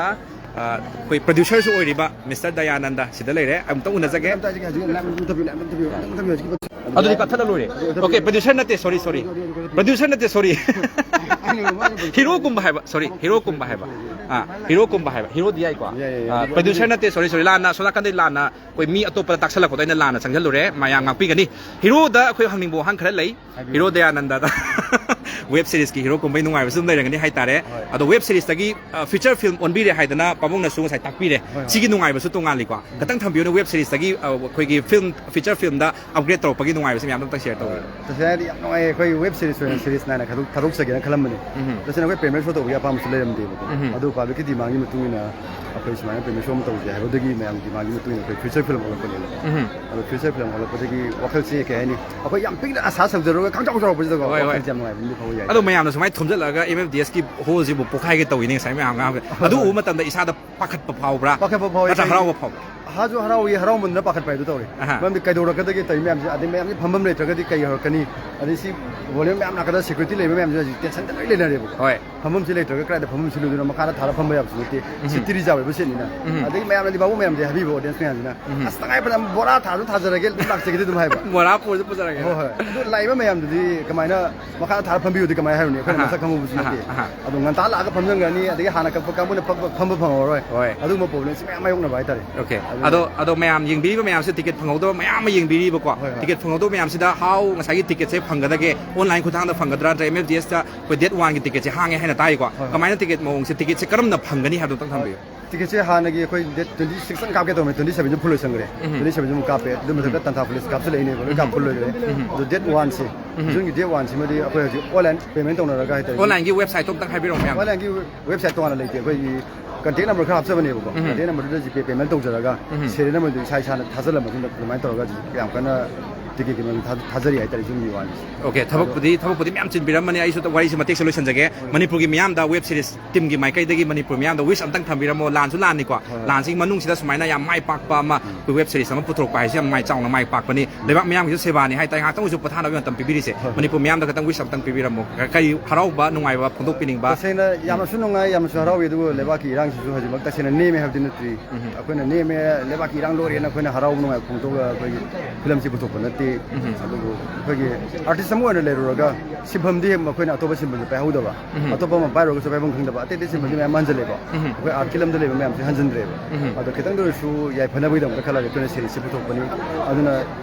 ꯑ, ꯑꯩꯈꯣꯏ ꯄ꯭ꯔꯗ꯭ꯌꯨꯁꯔꯁꯨ ꯑꯣꯏꯔꯤꯕ ꯃꯤꯁꯇꯔ ꯗꯌꯥꯅꯟꯗ ꯁꯤꯗ ꯂꯩꯔꯦ꯫ ꯑꯃꯨꯛꯇ ꯎꯅꯖꯒꯦ꯫ ꯑꯗꯨꯗꯤ ꯀꯛꯊꯠꯂ ꯂꯣꯏꯔꯦ꯫ ꯑꯣꯀꯦ, ꯄ꯭ꯔꯗ꯭ꯌꯨꯁꯔ ꯅꯠꯇꯦ, ꯁꯣꯔꯤ, ꯁꯣꯔꯤ꯫ ꯄ꯭ꯔꯗ꯭ꯌꯨꯁꯔ ꯅꯠꯇꯦ, ꯁꯣꯔꯤ꯫ ꯍꯤꯔꯣꯒꯨꯝꯕ ꯍꯥꯏꯕ, ꯁꯣꯔꯤ, ꯍꯤꯔꯣꯒꯨꯝꯕ ꯍꯥꯏꯕ꯫ ꯑꯥ, ꯍꯤꯔꯣꯒꯨꯝꯕ ꯍꯥꯏꯕ, ꯍꯤꯔꯣꯗꯤ ꯌꯥꯏꯀꯣ? ꯌꯥꯏ, ꯌꯥꯏ, ꯌꯥꯏ꯫ ꯑꯥ, ꯑꯗꯨꯗꯤ ꯄ꯭ꯔꯗ꯭ꯌꯨꯁꯔ ꯅꯠꯇꯦ, ꯁꯣꯔꯤ, ꯁꯣꯔꯤ, ꯂꯥꯟꯅ, ꯁꯣꯝ ꯅꯥꯀꯟꯗꯩ ꯂꯥꯟꯅ ꯑꯩꯈꯣꯏ ꯃꯤ ꯑꯇꯣꯞꯄꯗ ꯇꯥꯛꯁꯜꯂꯛꯄꯗꯣ ꯑꯩꯅ ꯂꯥꯟꯅ ꯆꯪꯁꯤꯜꯂꯨꯔꯦ, ꯃꯌꯥꯝ ꯉꯥꯛꯄꯤꯒꯅꯤ꯫ ꯍꯤꯔꯣꯗ ꯑꯩꯈꯣꯏ ꯍꯪꯅꯤꯡꯕ ꯋꯥꯍꯪ ꯈꯔ ꯂꯩ꯫ ꯍꯥꯏꯕꯤꯌꯨ꯫ ꯍꯤꯔꯣ ꯗꯌꯥꯅꯟꯗꯗ ꯋꯦꯕ ꯁꯤꯔꯤꯁꯀꯤ ꯍꯤꯔꯣ ꯀꯨꯝꯕꯩ ꯅꯨꯡꯉꯥꯏꯕꯁꯨ ꯑꯗꯨꯝ ꯂꯩꯔꯝꯒꯅꯤ ꯍꯥꯏꯇꯥꯔꯦ꯫ ꯍꯣꯏ꯫ ꯑꯗꯣ ꯋꯦꯕ ꯁꯤꯔꯤꯁꯇꯒꯤ, ꯑ, ꯐꯤꯆꯔ ꯐꯤꯂꯝ ꯑꯣꯟꯕꯤꯔꯦ ꯍꯥꯏꯗꯅ ꯄꯥꯕꯨꯡꯅꯁꯨ ꯉꯁꯥꯏ ꯇꯥꯛꯄꯤꯔꯦ꯫ ꯍꯣꯏ, ꯍꯣꯏ꯫ ꯁꯤꯒꯤ ꯅꯨꯡꯉꯥꯏꯕꯁꯨ ꯇꯣꯉꯥꯜꯂꯤꯀꯣ꯫ ꯎꯝ꯫ ꯈꯤꯇꯪ ꯊꯝꯕꯤꯌꯨꯅꯦ, ꯋꯦꯕ ꯁꯤꯔꯤꯁꯇꯒꯤ, ꯑ, ꯑꯩꯈꯣꯏꯒꯤ ꯐꯤꯂꯝ, ꯐꯤꯆꯔ ꯐꯤꯂꯝꯗ ꯑꯞꯒ꯭ꯔꯦꯗ ꯇꯧꯔꯛꯄꯒꯤ ꯅꯨꯡꯉꯥꯏꯕꯁꯦ ꯃꯌꯥꯝꯗ ꯑꯝꯇꯪ ꯁꯤꯌꯔ ꯇꯧꯕꯤꯌꯨ꯫ ꯇꯁꯦꯡꯅ ꯍꯥꯏꯔꯗꯤ ꯌꯥꯝ ꯅꯨꯡꯉꯥꯏꯌꯦ꯫ ꯑꯩꯈꯣꯏ ꯋꯦꯕ ꯁꯤꯔꯤꯁ ꯑꯣꯏꯅ ꯁꯤꯔꯤꯁ ꯅꯥꯏꯅ ꯈꯥꯏꯗꯣꯛ-, ꯊꯥꯗꯣꯛꯆꯒꯦꯅ ꯈꯜꯂꯝꯕꯅꯤ꯫ ꯎꯝ꯫ ꯇꯁꯦꯡꯅ ꯑꯩꯈꯣꯏ ꯄ꯭ꯔꯦꯃꯤꯌꯔ ꯁꯣ ꯇꯧꯕꯒꯤ ꯑꯄꯥꯝꯕꯁꯨ ꯂꯩꯔꯝꯗꯦꯕꯀꯣ꯫ ꯎꯝ꯫ ꯑꯗꯨ ꯄꯥꯕ꯭ꯂꯤꯛꯀꯤ ꯗꯤꯃꯥꯟꯒꯤ ꯃꯇꯨꯡ ꯏꯟꯅ ꯑꯩꯈꯣꯏ ꯁꯨꯃꯥꯏꯅ ꯄ꯭ꯔꯦꯃꯤꯌꯔ ꯁꯣ ꯑꯃ ꯇꯧꯁꯦ ꯍꯥꯏꯕꯗꯒꯤ ꯃꯌꯥꯝꯒꯤ ꯗꯤꯃꯥꯟꯒꯤ ꯃꯇꯨꯡ ꯏꯟꯅ ꯑꯩꯈꯣꯏ ꯐꯤꯆꯔ ꯐꯤꯂꯝ ꯑꯣꯜꯂꯛꯄꯅꯦꯕ꯫ ꯎꯝ꯫ ꯑꯗꯣ ꯐꯤꯆꯔ ꯐꯤꯂꯝ ꯑꯣꯜꯂꯛꯄꯗꯒꯤ ꯋꯥꯈꯜꯁꯦ ꯀꯩ ꯍꯥꯏꯅꯤ, ꯑꯩꯈꯣꯏ ꯌꯥꯝ ꯄꯤꯛꯅ ꯑꯁꯥ ꯁꯧꯖꯔꯨꯔꯒ ꯈꯪꯆꯥꯎ ꯆꯥꯎꯔꯛꯄꯁꯤꯗꯀꯣ, ꯍꯣꯏ, ꯍꯣꯏ꯫ ꯋꯥꯈꯜꯁꯦ ꯌꯥꯝ ꯅꯨꯡꯉꯥꯏꯕ ꯑꯃꯗꯤ ꯐꯥꯎꯕ ꯌꯥꯏ꯫ ꯑꯗꯣ ꯃꯌꯥꯝꯅ ꯁꯨꯃꯥꯏꯅ ꯊꯣꯝꯖꯤꯜꯂꯒ ꯑꯦꯝ ꯑꯦꯐ ꯗꯤ ꯑꯦꯁꯀꯤ ꯍꯣꯜꯁꯤꯕꯨ ꯄꯣꯛꯈꯥꯏꯒꯦ ꯇꯧꯋꯤꯅꯦ ꯉꯁꯥꯏ ꯃꯌꯥꯝ ꯉꯥꯡꯕꯗ꯫ ꯍꯣꯏ, ꯑꯗꯨ ꯍꯣꯏ꯫ ꯎꯕ ꯃꯇꯝꯗ ꯏꯁꯥꯗ ꯄꯥꯈꯠꯄ ꯐꯥꯎꯕ꯭ꯔꯥ? ꯄꯥꯈꯠꯄ ꯐꯥꯎꯋꯦ, ꯅꯠꯇ꯭ꯔ ꯀꯩꯒꯤ ꯍꯔꯥꯎꯕ ꯐꯥꯎꯕ꯭ꯔꯥ? ꯍꯥꯁꯨ ꯍꯔꯥꯎꯏ, ꯍꯔꯥꯎꯃꯟꯗꯅ ꯄꯥꯈꯠꯄ ꯍꯥꯏꯗꯨ ꯇꯧꯔꯦ꯫ ꯑꯍꯥ꯫ ꯃꯔꯝꯗꯤ ꯀꯩꯗꯧꯔꯛꯀꯗꯒꯦ ꯇꯧꯔꯤ ꯃꯌꯥꯝꯁꯦ, ꯑꯗꯩ ꯃꯌꯥꯝꯁꯦ ꯐꯝꯐꯝ ꯂꯩꯇ꯭ꯔꯒꯗꯤ ꯀꯩ ꯍꯧꯔꯛꯀꯅꯤ? ꯑꯗꯩ ꯁꯤ ꯚꯣꯂꯨꯝ ꯃꯌꯥꯝ ꯅꯥꯀꯟꯗ ꯁꯦꯀ꯭ꯌꯨꯔꯤꯇꯤ ꯂꯩꯕ ꯃꯌꯥꯝꯁꯦ ꯍꯧꯖꯤꯛ ꯇꯦꯟꯁꯟꯗ ꯂꯣꯏ ꯂꯩꯅꯔꯦꯕꯀꯣ꯫ ꯍꯣꯏ꯫ ꯐꯝꯐꯝꯁꯤ ꯂꯩꯇ꯭ꯔꯒ ꯀꯗꯥꯏꯗ ꯐꯝꯐꯝ ꯁꯤꯜꯂꯨꯗꯣꯏꯅꯣ? ꯃꯈꯥꯗ ꯊꯥꯔ ꯐꯝꯕ ꯌꯥꯕꯁꯨ ꯅꯠꯇꯦ꯫ ꯎꯝ꯫ ꯁꯤꯠꯇꯤ ꯔꯤꯖꯥꯔꯚ ꯑꯣꯏꯕ ꯁꯤꯠꯅꯤꯅ꯫ ꯎꯝ꯫ ꯑꯗꯒꯤ ꯃꯌꯥꯝꯅꯗꯤ ꯕꯥꯕꯨ ꯃꯌꯥꯝꯗꯤ ꯍꯥꯏꯕꯤꯕ, ꯑꯣꯗꯤꯌꯟꯁ ꯃꯌꯥꯝꯁꯤꯅ, ꯎꯝ꯫ "ꯑꯁ, ꯇꯉꯥꯏ ꯐꯗꯅ ꯕꯣꯔꯥ ꯊꯥꯔꯁꯨ ꯊꯥꯖꯔꯒꯦ, ꯑꯗꯨꯝ ꯂꯥꯛꯆꯒꯦꯗꯤ ꯑꯗꯨꯝ ꯍꯥꯏꯕ"꯫ ꯕꯣꯔꯥ ꯄꯨꯔꯁꯨ ꯄꯨꯖꯔꯒꯦ꯫ ꯍꯣꯏ, ꯍꯣꯏ꯫ ꯑꯗꯨ ꯂꯥꯛꯏꯕ ꯃꯌꯥꯝꯗꯨꯗꯤ ꯀꯃꯥꯏꯅ ꯃꯈꯥꯗ ꯊꯥꯔ ꯐꯝꯕꯤꯌꯨꯗꯤ ꯀꯃꯥꯏꯅ ꯍꯥꯏꯔꯨꯅꯤ? ꯑꯩꯈꯣꯏꯅ ꯑꯍꯥ꯫ ꯃꯁꯛ ꯈꯪꯍꯧꯕꯁꯨ ꯑꯍꯥ, ꯅꯠꯇꯦ꯫ ꯑꯍꯥ꯫ ꯑꯗꯣ ꯉꯟꯇꯥ ꯂꯥꯛꯑꯒ ꯐꯝꯖꯟꯈ꯭ꯔꯅꯤ, ꯑꯗꯒꯤ ꯍꯥꯟꯅ ꯀꯛꯄ ꯀꯥꯡꯕꯨꯅ ꯐꯝꯕ, ꯐꯝꯕ ꯐꯪꯍꯧꯔꯣꯏ꯫ ꯍꯣꯏ꯫ ꯑꯗꯨꯒꯨꯝꯕ ꯄ꯭ꯔꯣꯕ꯭ꯂꯦꯝꯁꯤ ꯃꯌꯥꯝ ꯃꯥꯌꯣꯛꯅꯕ ꯍꯥꯏꯇꯥꯔꯦ꯫ ꯑꯣꯀꯦ꯫ ꯑꯗꯨꯅ ꯑꯗꯣ, ꯑꯗꯣ ꯃꯌꯥꯝ ꯌꯦꯡꯕꯤꯔꯤꯕ ꯃꯌꯥꯝꯁꯦ, ꯇꯤꯀꯦꯠ ꯐꯪꯍꯧꯗꯕ ꯃꯌꯥꯝ ꯑꯃ ꯌꯦꯡꯕꯤꯔꯤꯕꯀꯣ꯫ ꯍꯣꯏ, ꯍꯣꯏ꯫ ꯇꯤꯀꯦꯠ ꯐꯪꯍꯧꯗꯕ ꯃꯌꯥꯝꯁꯤꯗ how ꯉꯁꯥꯏꯒꯤ ꯇꯤꯀꯦꯠꯁꯦ ꯐꯪꯒꯗꯒꯦ? ꯑꯣꯟꯂꯥꯏꯟ ꯈꯨꯠꯊꯥꯡꯗ ꯐꯪꯒꯗ꯭ꯔꯥ, ꯅꯠꯇ꯭ꯔꯒ ꯑꯦꯝ ꯑꯦꯐ ꯗꯤ ꯑꯦꯁꯇ ꯑꯩꯈꯣꯏ ꯗꯦꯠ ꯋꯥꯟꯒꯤ ꯇꯤꯀꯦꯠꯁꯦ ꯍꯥꯡꯉꯦ ꯍꯥꯏꯅ ꯇꯥꯏꯀꯣ꯫ ꯍꯣꯏ, ꯍꯣꯏ꯫ ꯀꯃꯥꯏꯅ ꯇꯤꯀꯦꯠ ꯃꯑꯣꯡꯁꯦ, ꯇꯤꯀꯦꯠꯁꯦ ꯀꯔꯝꯅ ꯐꯪꯒꯅꯤ ꯍꯥꯏꯕꯗꯣ ꯑꯝꯇꯪ ꯊꯝꯕꯤꯌꯨ꯫ ꯇꯤꯀꯦꯠꯁꯦ ꯍꯥꯟꯅꯒꯤ ꯑꯩꯈꯣꯏ ꯗꯦꯠ ꯇ꯭ꯋꯦꯟꯇꯤ ꯁꯤꯛꯁꯇꯪ ꯀꯥꯞꯀꯦ ꯇꯧꯕꯅꯦ, ꯇ꯭ꯋꯦꯟꯇꯤ ꯁꯚꯦꯟꯁꯦ ꯐꯨꯜ ꯂꯣꯏꯁꯟꯈ꯭ꯔꯦ꯫ ꯎꯝ꯫ ꯇ꯭ꯋꯦꯟꯇꯤ ꯁꯚꯦꯟꯁꯦ ꯑꯃꯨꯛ ꯀꯥꯞꯄꯦ꯫ ꯑꯗꯨ ꯃꯊꯛꯇ ꯎꯝ꯫ ꯇꯥꯟꯊꯥ ꯄꯨꯂꯤꯁ ꯀꯥꯞꯁꯤꯜꯂꯛꯏꯅꯦꯕ, ꯂꯣꯏ ꯀꯥꯞ ꯎꯝ꯫ ꯐꯨꯜ ꯂꯣꯏꯈ꯭ꯔꯦ꯫ ꯎꯝ꯫ ꯑꯗꯣ ꯗꯦꯠ ꯋꯥꯟꯁꯦ, ꯎꯝ꯫ ꯖꯨꯟꯒꯤ ꯗꯦꯠ ꯋꯥꯟꯁꯤꯃꯗꯤ ꯑꯩꯈꯣꯏ ꯍꯧꯖꯤꯛ ꯑꯣꯟꯂꯥꯏꯟ ꯄꯦꯃꯦꯟ ꯇꯧꯅꯔꯒ ꯍꯥꯏꯇꯥꯔꯦ꯫ ꯑꯣꯟꯂꯥꯏꯟꯒꯤ ꯋꯦꯕꯁꯥꯏꯠꯇꯣ ꯑꯝꯇꯪ ꯍꯥꯏꯕꯤꯔꯛꯑꯣ ꯃꯌꯥꯝ꯫ ꯑꯣꯟꯂꯥꯏꯟꯒꯤ ꯋꯦꯕꯁꯥꯏꯠ ꯇꯣꯉꯥꯟꯅ ꯂꯩꯇꯦ, ꯑꯩꯈꯣꯏꯒꯤ ꯀꯟꯇꯦꯛ ꯅꯝꯕꯔ ꯈꯔ ꯍꯥꯞꯆꯕꯅꯦꯕꯀꯣ꯫ ꯎꯝ꯫ ꯀꯟꯇꯦꯛ ꯅꯝꯕꯔꯗꯨꯗ ꯖꯤꯄꯦ ꯄꯦꯃꯦꯟ ꯇꯧꯖꯔꯒ, ꯎꯝ꯫ ꯁꯦꯔꯤꯌꯦꯜ ꯅꯝꯕꯔꯗꯨ ꯏꯁꯥ ꯏꯁꯥꯅ ꯊꯥꯖꯜꯂ ꯃꯇꯨꯡꯗ ꯑꯗꯨꯃꯥꯏꯅ ꯇꯧꯔꯒ ꯍꯧꯖꯤꯛ ꯌꯥꯝ ꯀꯟꯅ ꯇꯤꯀꯦꯠꯀꯤ ꯃꯃꯜ ꯊꯥ-, ꯊꯥꯖꯔꯤ ꯍꯥꯏꯇꯥꯔꯦ, ꯌꯨꯝꯒꯤ ꯋꯥꯅꯤ꯫ ꯑꯣꯀꯦ, ꯊꯕꯛꯄꯨꯗꯤ, ꯊꯕꯛꯄꯨꯗꯤ ꯃꯌꯥꯝ ꯆꯤꯟꯕꯤꯔꯝꯃꯅꯤ꯫ ꯑꯩꯁꯨ ꯋꯥꯔꯤꯁꯦ ꯃꯇꯦꯛꯁꯦ ꯂꯣꯏꯁꯤꯟꯖꯒꯦ꯫ ꯍꯣꯏ, ꯍꯣꯏ꯫ ꯃꯅꯤꯄꯨꯔꯒꯤ ꯃꯤꯌꯥꯝꯗ ꯋꯦꯕ ꯁꯤꯔꯤꯁ ꯇꯤꯝꯒꯤ ꯃꯥꯏꯀꯩꯗꯒꯤ ꯃꯅꯤꯄꯨꯔ ꯃꯤꯌꯥꯝꯗ ꯋꯤꯁ ꯑꯝꯇꯪ ꯊꯝꯕꯤꯔꯝꯃꯣ꯫ ꯂꯥꯟꯁꯨ ꯂꯥꯟꯅꯤꯀꯣ꯫ ꯍꯣꯏ, ꯍꯣꯏ꯫ ꯂꯥꯟꯁꯤꯒꯤ ꯃꯅꯨꯡꯁꯤꯗ ꯁꯨꯃꯥꯏꯅ ꯌꯥꯝ ꯃꯥꯏ ꯄꯥꯛꯄ ꯑꯃ, ꯎꯝ꯫ ꯑꯩꯈꯣꯏ ꯋꯦꯕ ꯁꯤꯔꯤꯁ ꯑꯃ ꯄꯨꯊꯣꯔꯛꯄ ꯍꯥꯏꯁꯦ ꯌꯥꯝ ꯃꯥꯏ ꯆꯥꯎꯅ ꯃꯥꯏ ꯄꯥꯛꯄꯅꯤ꯫ ꯂꯩꯕꯥꯛ ꯃꯤꯌꯥꯝꯒꯤꯁꯨ ꯁꯦꯕꯥꯅꯤ ꯍꯥꯏꯇꯥꯔꯦ꯫ ꯉꯥꯏꯍꯥꯛꯇꯪ ꯑꯣꯏꯁꯨ ꯄꯣꯊꯥꯅꯕꯒꯤ ꯃꯇꯝ ꯄꯤꯕꯤꯔꯤꯁꯦ꯫ ꯍꯣꯏ, ꯍꯣꯏ꯫ ꯃꯅꯤꯄꯨꯔ ꯃꯤꯌꯥꯝꯗ ꯈꯤꯇꯪ ꯋꯤꯁ ꯑꯝꯇꯪ ꯄꯤꯕꯤꯔꯝꯃꯣ꯫ ꯀꯔꯤ ꯍꯔꯥꯎꯕ, ꯅꯨꯡꯉꯥꯏꯕ ꯐꯣꯡꯗꯣꯛꯄꯤꯅꯤꯡꯕ? ꯇꯁꯦꯡꯅ ꯌꯥꯝꯅꯁꯨ ꯅꯨꯡꯉꯥꯏ, ꯌꯥꯝꯅꯁꯨ ꯍꯔꯥꯎꯏ, ꯑꯗꯨꯕꯨ ꯂꯩꯕꯥꯛꯀꯤ ꯏꯔꯥꯡꯁꯤꯁꯨ ꯍꯧꯖꯤꯛꯃꯛ ꯇꯁꯦꯡꯅ ꯅꯦꯝꯃꯦ ꯍꯥꯏꯕꯗꯤ ꯅꯠꯇ꯭ꯔꯤ꯫ ꯎꯝ꯫ ꯑꯩꯈꯣꯏꯅ ꯅꯦꯝꯃꯦ, ꯂꯩꯕꯥꯛꯀꯤ ꯏꯔꯥꯡ ꯂꯣꯏꯔꯦꯅ ꯑꯩꯈꯣꯏꯅ ꯍꯔꯥꯎꯕ ꯅꯨꯡꯉꯥꯏꯕ ꯐꯣꯡꯗꯣꯛꯑꯒ ꯑꯩꯈꯣꯏꯒꯤ ꯐꯤꯂꯝꯁꯤ ꯄꯨꯊꯣꯛꯄ ꯅꯠꯇꯦ꯫ ꯑꯗꯨꯕꯨ ꯑꯩꯈꯣꯏꯒꯤ ꯑꯥꯔꯇꯤꯁ ꯑꯃ ꯑꯣꯏꯅ ꯂꯩꯔꯨꯔꯒ ꯁꯤꯟꯐꯝꯗꯤ ꯃꯈꯣꯏꯅ ꯑꯇꯣꯞꯄ ꯁꯤꯟꯐꯝꯁꯦ ꯄꯥꯏꯍꯧꯗꯕ, ꯑꯇꯣꯞꯄ ꯑꯃ ꯄꯥꯏꯔꯨꯔꯒꯁꯨ ꯄꯥꯏꯐꯝ ꯈꯪꯗꯕ, ꯑꯇꯩ ꯑꯇꯩ ꯁꯤꯟꯐꯝꯗꯤ ꯃꯌꯥꯝ ꯍꯟꯖꯤꯜꯂꯦꯀꯣ꯫ ꯑꯩꯈꯣꯏ ꯑꯥꯔꯠꯀꯤ ꯂꯝꯗ ꯂꯩꯕ ꯃꯌꯥꯝꯁꯦ ꯍꯟꯖꯤꯟꯗ꯭ꯔꯦꯕ꯫ ꯑꯗꯣ ꯈꯤꯇꯪꯗ ꯑꯣꯏꯔꯁꯨ ꯌꯥꯏꯐꯅꯕꯒꯤꯗꯃꯛꯇ ꯈꯜꯂꯒ ꯑꯩꯈꯣꯏꯅ ꯁꯦꯔꯤꯁꯁꯦ ꯄꯨꯊꯣꯛꯄꯅꯤ꯫ ꯑꯗꯨꯅ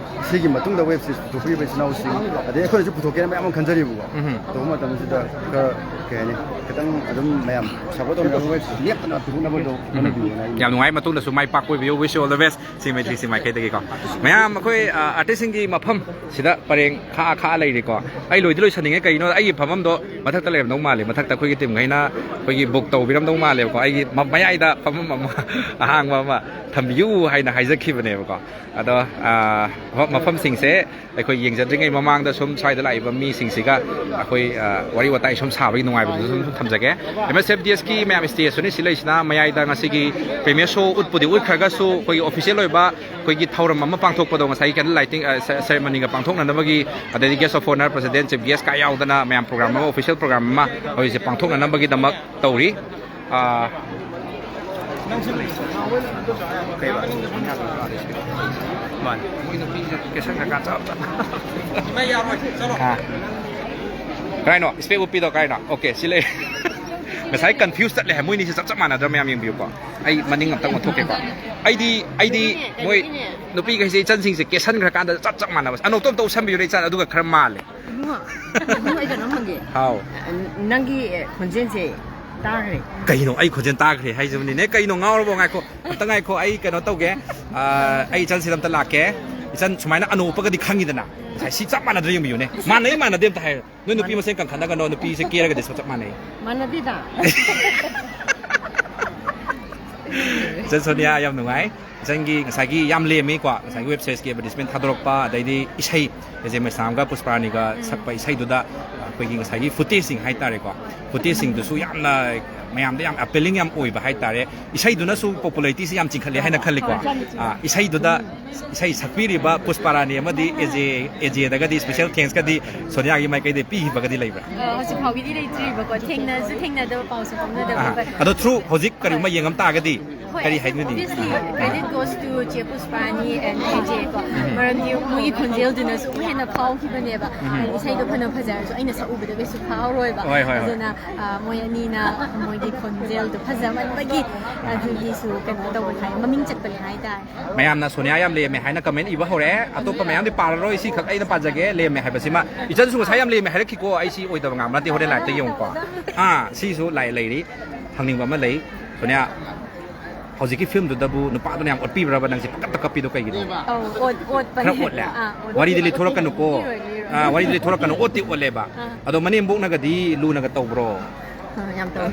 ꯁꯤꯒꯤ ꯃꯇꯨꯡꯗ ꯋꯦꯕ ꯁꯤꯔꯤꯁ ꯄꯨꯊꯣꯛꯄꯤꯔꯤꯕ ꯏꯆꯤꯟ ꯏꯅꯥꯎꯁꯤꯡ, ꯑꯗꯩ ꯑꯩꯈꯣꯏꯅꯁꯨ ꯄꯨꯊꯣꯛꯀꯦꯅ ꯃꯌꯥꯝ ꯑꯃ ꯈꯟꯖꯔꯤꯕꯀꯣ꯫ ꯇꯧꯕ ꯃꯇꯝꯁꯤꯗ ꯈꯔ, ꯀꯩ ꯍꯥꯏꯅꯤ, ꯈꯤꯇꯪ ꯑꯗꯨꯝ ꯃꯌꯥꯝ ꯁꯞꯄꯣꯔꯠ ꯇꯧꯕꯤꯔꯒ ꯋꯦꯕ ꯁꯤꯔꯤꯁ ꯂꯦꯞꯇꯅ ꯄꯨꯊꯣꯛꯅꯕꯗꯣ ꯍꯣꯠꯅꯕꯤꯌꯨꯅ ꯑꯩ ꯌꯥꯝ ꯅꯨꯡꯉꯥꯏ꯫ ꯃꯇꯨꯡꯗꯁꯨ ꯃꯥꯏ ꯄꯥꯛꯄ ꯑꯣꯏꯕꯤꯌꯨ꯫ Wish you all the best꯫ ꯁꯤ ꯃꯩꯇ꯭ꯔꯤꯁꯤ ꯃꯥꯏꯀꯩꯗꯒꯤꯀꯣ꯫ ꯃꯌꯥꯝ ꯑꯩꯈꯣꯏ, ꯑ, ꯑꯥꯔꯇꯤꯁꯁꯤꯡꯒꯤ ꯃꯐꯝ ꯁꯤꯗ ꯄꯔꯦꯡ ꯈꯥꯛꯑ ꯈꯥꯛꯑ ꯂꯩꯔꯤꯀꯣ꯫ ꯑꯩ ꯂꯣꯏꯗꯤ ꯂꯣꯏꯁꯟꯅꯤꯡꯉꯦ꯫ ꯀꯩꯒꯤꯅꯣꯗ ꯑꯩꯒꯤ ꯐꯝꯐꯝꯗꯣ ꯃꯊꯛꯇ ꯂꯩꯔꯝꯗꯧ ꯃꯥꯜꯂꯦ꯫ ꯃꯊꯛꯇ ꯑꯩꯈꯣꯏꯒꯤ ꯇꯤꯝꯈꯩꯅ ꯑꯩꯈꯣꯏꯒꯤ ꯕꯨꯛ ꯇꯧꯕꯤꯔꯝꯗꯧ ꯃꯥꯜꯂꯦꯕꯀꯣ꯫ ꯑꯩꯒꯤ ꯃ-, ꯃꯌꯥꯏꯗ ꯐꯝꯐꯝ ꯑꯃ ꯑꯍꯥꯡꯕ ꯑꯃ ꯊꯝꯕꯤꯌꯨ ꯍꯥꯏꯅ ꯍꯥꯏꯖꯈꯤꯕꯅꯦꯕꯀꯣ꯫ ꯑꯗꯣ, ꯑ, ꯃꯐꯝꯁꯤꯡꯁꯦ ꯑꯩꯈꯣꯏ ꯌꯦꯡꯖꯗ꯭ꯔꯤꯉꯩ ꯃꯃꯥꯡꯗ ꯁꯨꯝ ꯁ꯭ꯋꯥꯏꯗ ꯂꯥꯛꯏꯕ ꯃꯤꯁꯤꯡꯁꯤꯒ ꯑꯩꯈꯣꯏ, ꯑ, ꯋꯥꯔꯤ ꯋꯥꯇꯥꯏ ꯁꯨꯝ ꯁꯥꯕꯒꯤ ꯅꯨꯡꯉꯥꯏꯕꯗꯨꯁꯨ ꯁꯨꯝ ꯊꯝꯖꯒꯦ꯫ ꯑꯦꯝ ꯑꯦꯁ ꯑꯦꯐ ꯗꯤ ꯑꯦꯁꯀꯤ ꯃꯌꯥꯝ ꯁ꯭ꯇꯦꯖꯇꯨꯅꯤ ꯁꯤ ꯂꯩꯁꯤꯅ꯫ ꯃꯌꯥꯏꯗ ꯉꯁꯤꯒꯤ ꯄ꯭ꯔꯤꯃꯤꯌꯔ ꯁꯣ ꯎꯠꯄꯨꯗꯤ ꯎꯠꯈ꯭ꯔꯒꯁꯨ ꯑꯩꯈꯣꯏꯒꯤ ꯑꯣꯐꯤꯁꯤꯌꯦꯜ ꯑꯣꯏꯕ ꯑꯩꯈꯣꯏꯒꯤ ꯊꯧꯔꯝ ꯑꯃ ꯄꯥꯡꯊꯣꯛꯄꯗꯣ, ꯉꯁꯥꯏꯒꯤ ꯀꯦꯟꯗꯜ ꯂꯥꯏꯇꯤꯡ, ꯑ, ꯁꯦ-, ꯁꯦꯔꯦꯃꯅꯤꯒ ꯄꯥꯡꯊꯣꯛꯅꯅꯕꯒꯤ, ꯑꯗꯩꯗꯤ guest of honour, president, chief ꯒꯦꯁꯀ ꯌꯥꯎꯗꯅ ꯃꯌꯥꯝ ꯄ꯭ꯔꯣꯒ꯭ꯔꯥꯝ ꯑꯃ, ꯑꯣꯐꯤꯁꯤꯌꯦꯜ ꯄ꯭ꯔꯣꯒ꯭ꯔꯥꯝ ꯑꯃ ꯍꯧꯖꯤꯛꯁꯦ ꯄꯥꯡꯊꯣꯛꯅꯅꯕꯒꯤꯗꯃꯛ ꯇꯧꯔꯤ꯫ ꯑ, ꯀꯩꯕ? ꯃꯥꯅꯤ꯫ ꯃꯣꯏ ꯅꯨꯄꯤꯁꯦ ꯀꯦꯁꯟ ꯀꯀꯥ ꯆꯞ ꯆꯞ꯫ ꯑꯥ꯫ ꯀꯔꯥꯏꯅꯣ? ꯏꯁꯄꯦꯛ ꯎꯞꯄꯤꯗꯣ ꯀꯔꯥꯏꯅꯣ? ꯑꯣꯀꯦ, ꯁꯤ ꯂꯩ꯫ ꯉꯁꯥꯏ ꯀꯟꯐ꯭ꯌꯨꯁ ꯆꯠꯂꯦ ꯍꯥꯏ꯫ ꯃꯣꯏꯅꯤꯁꯦ ꯆꯞ ꯆꯞ ꯃꯥꯟꯅꯗ꯭ꯔꯥ? ꯃꯌꯥꯝ ꯌꯦꯡꯕꯤꯌꯨꯀꯣ꯫ ꯑꯩ ꯃꯅꯤꯡ ꯑꯝꯇꯪ ꯑꯣꯟꯊꯣꯛꯀꯦꯀꯣ꯫ ꯑꯩꯗꯤ, ꯑꯩꯗꯤ ꯑꯗꯨꯒꯤꯅꯦ, ꯃꯣꯏ ꯑꯗꯨꯒꯤꯅꯦ꯫ ꯅꯨꯄꯤꯈꯩꯁꯦ ꯏꯆꯟꯁꯤꯡꯁꯦ ꯀꯦꯁꯟꯈ꯭ꯔꯀꯥꯟꯗ ꯆꯞ ꯆꯞ ꯃꯥꯟꯅꯕ꯫ ꯑꯅꯣꯛꯇꯣ ꯑꯝꯇ ꯎꯞꯁꯟꯕꯤꯌꯨꯅꯦ ꯏꯆꯟ, ꯑꯗꯨꯒ ꯈꯔ ꯃꯥꯜꯂꯦ꯫ ꯏꯕꯨꯡꯉꯣ, ꯏꯕꯨꯡꯉꯣ, ꯑꯩ ꯀꯩꯅꯣꯝ ꯍꯪꯒꯦ꯫ ꯍꯥꯎ꯫ ꯅꯪꯒꯤ ꯈꯣꯟꯖꯦꯜꯁꯦ ꯇꯥꯈ꯭ꯔꯦ꯫ ꯀꯩꯅꯣ? ꯑꯩ ꯈꯣꯟꯖꯦꯜ ꯇꯥꯈ꯭ꯔꯦ ꯍꯥꯏꯁꯤꯕꯅꯤꯅꯦ꯫ ꯀꯩꯅꯣ ꯉꯥꯎꯔꯕꯣ? ꯉꯥꯏꯈꯣ꯫ ꯑꯝꯇ ꯉꯥꯏꯈꯣ꯫ ꯑꯩ ꯀꯩꯅꯣ ꯇꯧꯒꯦ꯫ ꯑ, ꯑꯩ ꯏꯆꯟꯁꯤꯗ ꯑꯝꯇ ꯂꯥꯛꯀꯦ꯫ ꯏꯆꯟ ꯁꯨꯃꯥꯏꯅ ꯑꯅꯣꯛ ꯎꯞꯄꯒꯗꯤ ꯈꯪꯉꯤꯗꯅ꯫ ꯉꯁꯥꯏ ꯁꯤ ꯆꯞ ꯃꯥꯟꯅꯗ꯭ꯔꯥ ꯌꯦꯡꯕꯤꯌꯨꯅꯦ꯫ ꯃꯥꯟꯅꯩ ꯃꯥꯟꯅꯗꯦ ꯑꯝꯇ ꯍꯥꯏꯌꯨ꯫ ꯅꯣꯏ ꯅꯨꯄꯤ ꯃꯁꯦꯟ ꯀꯟꯈꯠꯅꯒꯅꯣ꯫ ꯅꯨꯄꯤꯁꯦ ꯀꯦꯔꯒꯗꯤ ꯆꯞ ꯆꯞ ꯃꯥꯟꯅꯩ꯫ ꯃꯥꯟꯅꯗꯦꯗ꯫ ꯏꯆꯟ ꯁꯣꯅꯤꯌꯥ, ꯌꯥꯝ ꯅꯨꯡꯉꯥꯏ꯫ ꯏꯆꯟꯒꯤ ꯉꯁꯥꯏꯒꯤ ꯌꯥꯝ ꯂꯦꯝꯃꯤꯀꯣ, ꯉꯁꯥꯏꯒꯤ ꯋꯦꯕ ꯁꯤꯔꯤꯁꯀꯤ ꯑꯦꯗꯚꯔꯇꯤꯁꯃꯦꯟ ꯊꯥꯗꯣꯔꯛꯄ, ꯑꯗꯩꯗꯤ ꯏꯁꯩ, ꯑꯦꯖꯦ ꯃꯩꯁꯅꯥꯝꯒ ꯄꯨꯁꯄꯥꯔꯥꯅꯤꯒ ꯁꯛꯄ ꯏꯁꯩꯗꯨꯗ ꯑꯩꯈꯣꯏꯒꯤ ꯉꯁꯥꯏꯒꯤ ꯐꯨꯇꯦꯖꯁꯤꯡ ꯍꯥꯏꯇꯥꯔꯦꯀꯣ, ꯐꯨꯇꯦꯖꯁꯤꯡꯗꯨꯁꯨ ꯌꯥꯝꯅ ꯃꯌꯥꯝꯗ ꯌꯥꯝ ꯑꯦꯄꯤꯂꯤꯡ ꯌꯥꯝ ꯑꯣꯏꯕ ꯍꯥꯏꯇꯥꯔꯦ꯫ ꯏꯁꯩꯗꯨꯅꯁꯨ ꯄꯣꯄꯨꯂꯔꯤꯇꯤꯁꯤ ꯌꯥꯝ ꯆꯤꯡꯈꯠꯂꯦ ꯍꯥꯏꯅ ꯈꯜꯂꯤꯀꯣ꯫ ꯑꯥ, ꯏꯁꯩꯗꯨꯗ ꯏꯁꯩ ꯁꯛꯄꯤꯔꯤꯕ ꯄꯨꯁꯄꯥꯔꯥꯅꯤ ꯑꯃꯗꯤ ꯑꯦꯖꯦ, ꯑꯦꯖꯦꯗꯒꯗꯤ ꯏꯁꯄꯤꯁꯦꯜ ꯊꯦꯡꯛꯁꯀꯗꯤ ꯁꯣꯅꯤꯌꯥꯒꯤ ꯃꯥꯏꯀꯩꯗꯒꯤ ꯄꯤꯈꯤꯕꯒꯗꯤ ꯂꯩꯕ꯭ꯔꯥ? ꯑ, ꯍꯧꯖꯤꯛ ꯐꯥꯎꯒꯤꯗꯤ ꯂꯩꯇ꯭ꯔꯤꯕꯀꯣ, ꯊꯦꯡꯅꯁꯨ ꯊꯦꯡꯅꯗꯕ, ꯄꯥꯎꯁꯨ ꯐꯥꯎꯅꯗꯕ꯫ ꯑꯥ, ꯑꯗꯣ ꯊ꯭ꯔꯨ ꯍꯧꯖꯤꯛ ꯀꯔꯤꯒꯨꯝꯕ ꯌꯦꯡꯉꯝ ꯇꯥꯔꯒꯗꯤ ꯍꯣꯏ, ꯀꯔꯤ ꯍꯥꯏꯅꯤꯡꯉꯤ? Obviously, credit goes to ꯆꯦ ꯄꯨꯁꯄꯥꯅꯤ and ꯀꯦꯖꯦ ꯀꯣ꯫ ꯎꯝ꯫ ꯃꯔꯝꯗꯤ ꯃꯣꯏꯒꯤ ꯈꯣꯟꯖꯦꯜꯗꯨꯅꯁꯨ ꯑꯃꯨꯛ ꯍꯦꯟꯅ ꯐꯥꯎꯈꯤꯕꯅꯦꯕ꯫ ꯎꯝ꯫ ꯏꯁꯩꯗꯣ ꯐꯅ ꯐꯖꯔꯁꯨ ꯑꯩꯅ ꯁꯛꯎꯕꯗ ꯀꯩꯁꯨ ꯐꯥꯎꯔꯣꯏꯕ꯫ ꯍꯣꯏ, ꯍꯣꯏ, ꯍꯣꯏ꯫ ꯑꯗꯨꯅ, ꯑ, ꯃꯣꯏ ꯑꯅꯤꯅ ꯃꯣꯏꯒꯤ ꯈꯣꯟꯖꯦꯜꯗꯣ ꯐꯖꯃꯟꯕꯒꯤ ꯑꯗꯨꯒꯤꯁꯨ ꯀꯩꯅꯣ ꯇꯧꯕꯅꯤ ꯍꯥꯏ, ꯃꯃꯤꯡ ꯆꯠꯄꯅꯤ ꯍꯥꯏꯇꯥꯔꯦ꯫ ꯃꯌꯥꯝꯅ ꯁꯣꯅꯤꯌꯥ ꯌꯥꯝ ꯂꯦꯝꯃꯦ ꯍꯥꯏꯅ comment ꯏꯕ ꯍꯧꯔꯛꯑꯦ꯫ ꯑꯇꯣꯞꯄ ꯃꯌꯥꯝꯗꯤ ꯄꯥꯔꯔꯣꯏ, ꯁꯤꯈꯛ ꯑꯩꯅ ꯄꯥꯖꯒꯦ꯫ ꯂꯦꯝꯃꯦ ꯍꯥꯏꯕꯁꯤꯃ꯫ ꯏꯆꯟꯁꯨ ꯉꯁꯥꯏ ꯌꯥꯝ ꯂꯦꯝꯃꯦ ꯍꯥꯏꯔꯛꯈꯤꯀꯣ꯫ ꯑꯩ ꯁꯤ ꯑꯣꯏꯗꯕ ꯉꯥꯡꯕ ꯅꯠꯇꯦ, ꯍꯣꯔꯦꯟ live ꯇ ꯌꯦꯡꯉꯨꯀꯣ꯫ ꯑꯥ, ꯁꯤꯁꯨ ꯂꯥꯏ ꯂꯩꯔꯤ꯫ ꯍꯪꯅꯤꯡꯕ ꯑꯃ ꯂꯩ꯫ ꯁꯣꯅꯤꯌꯥ, ꯍꯧꯖꯤꯛꯀꯤ film ꯗꯨꯗꯕꯨ ꯅꯨꯄꯥꯗꯨꯅ ꯌꯥꯝ ꯑꯣꯠꯄꯤꯕ꯭ꯔꯕ? ꯅꯪꯁꯦ ꯄꯪꯀꯞꯇ ꯀꯞꯄꯤꯗꯣ ꯀꯩꯒꯤꯅꯣ? ꯑꯧ, ꯑꯣꯠ-, ꯑꯣꯠꯄꯅꯦ꯫ ꯈꯔ ꯑꯣꯠꯂꯦ? ꯑꯥ, ꯑꯣꯠ-, ꯋꯥꯔꯤꯗꯤ ꯑꯣꯠ-, ꯂꯤꯊꯣꯔꯛꯀꯅꯨꯀꯣ꯫ ꯂꯤꯔꯣꯏ, ꯂꯤꯔꯣꯏ꯫ ꯑꯥ, ꯋꯥꯔꯤꯗꯤ ꯂꯤꯊꯣꯔꯛꯀꯅꯨ, ꯑꯣꯠꯇꯤ ꯑꯣꯠꯂꯦꯕ꯫ ꯑꯥ꯫ ꯑꯗꯣ ꯃꯅꯦꯝꯕꯣꯛꯅꯒꯗꯤ ꯂꯨꯅꯒ ꯇꯧꯕ꯭ꯔꯣ? ꯑꯥ, ꯌꯥꯝ ꯇꯧꯋꯦ꯫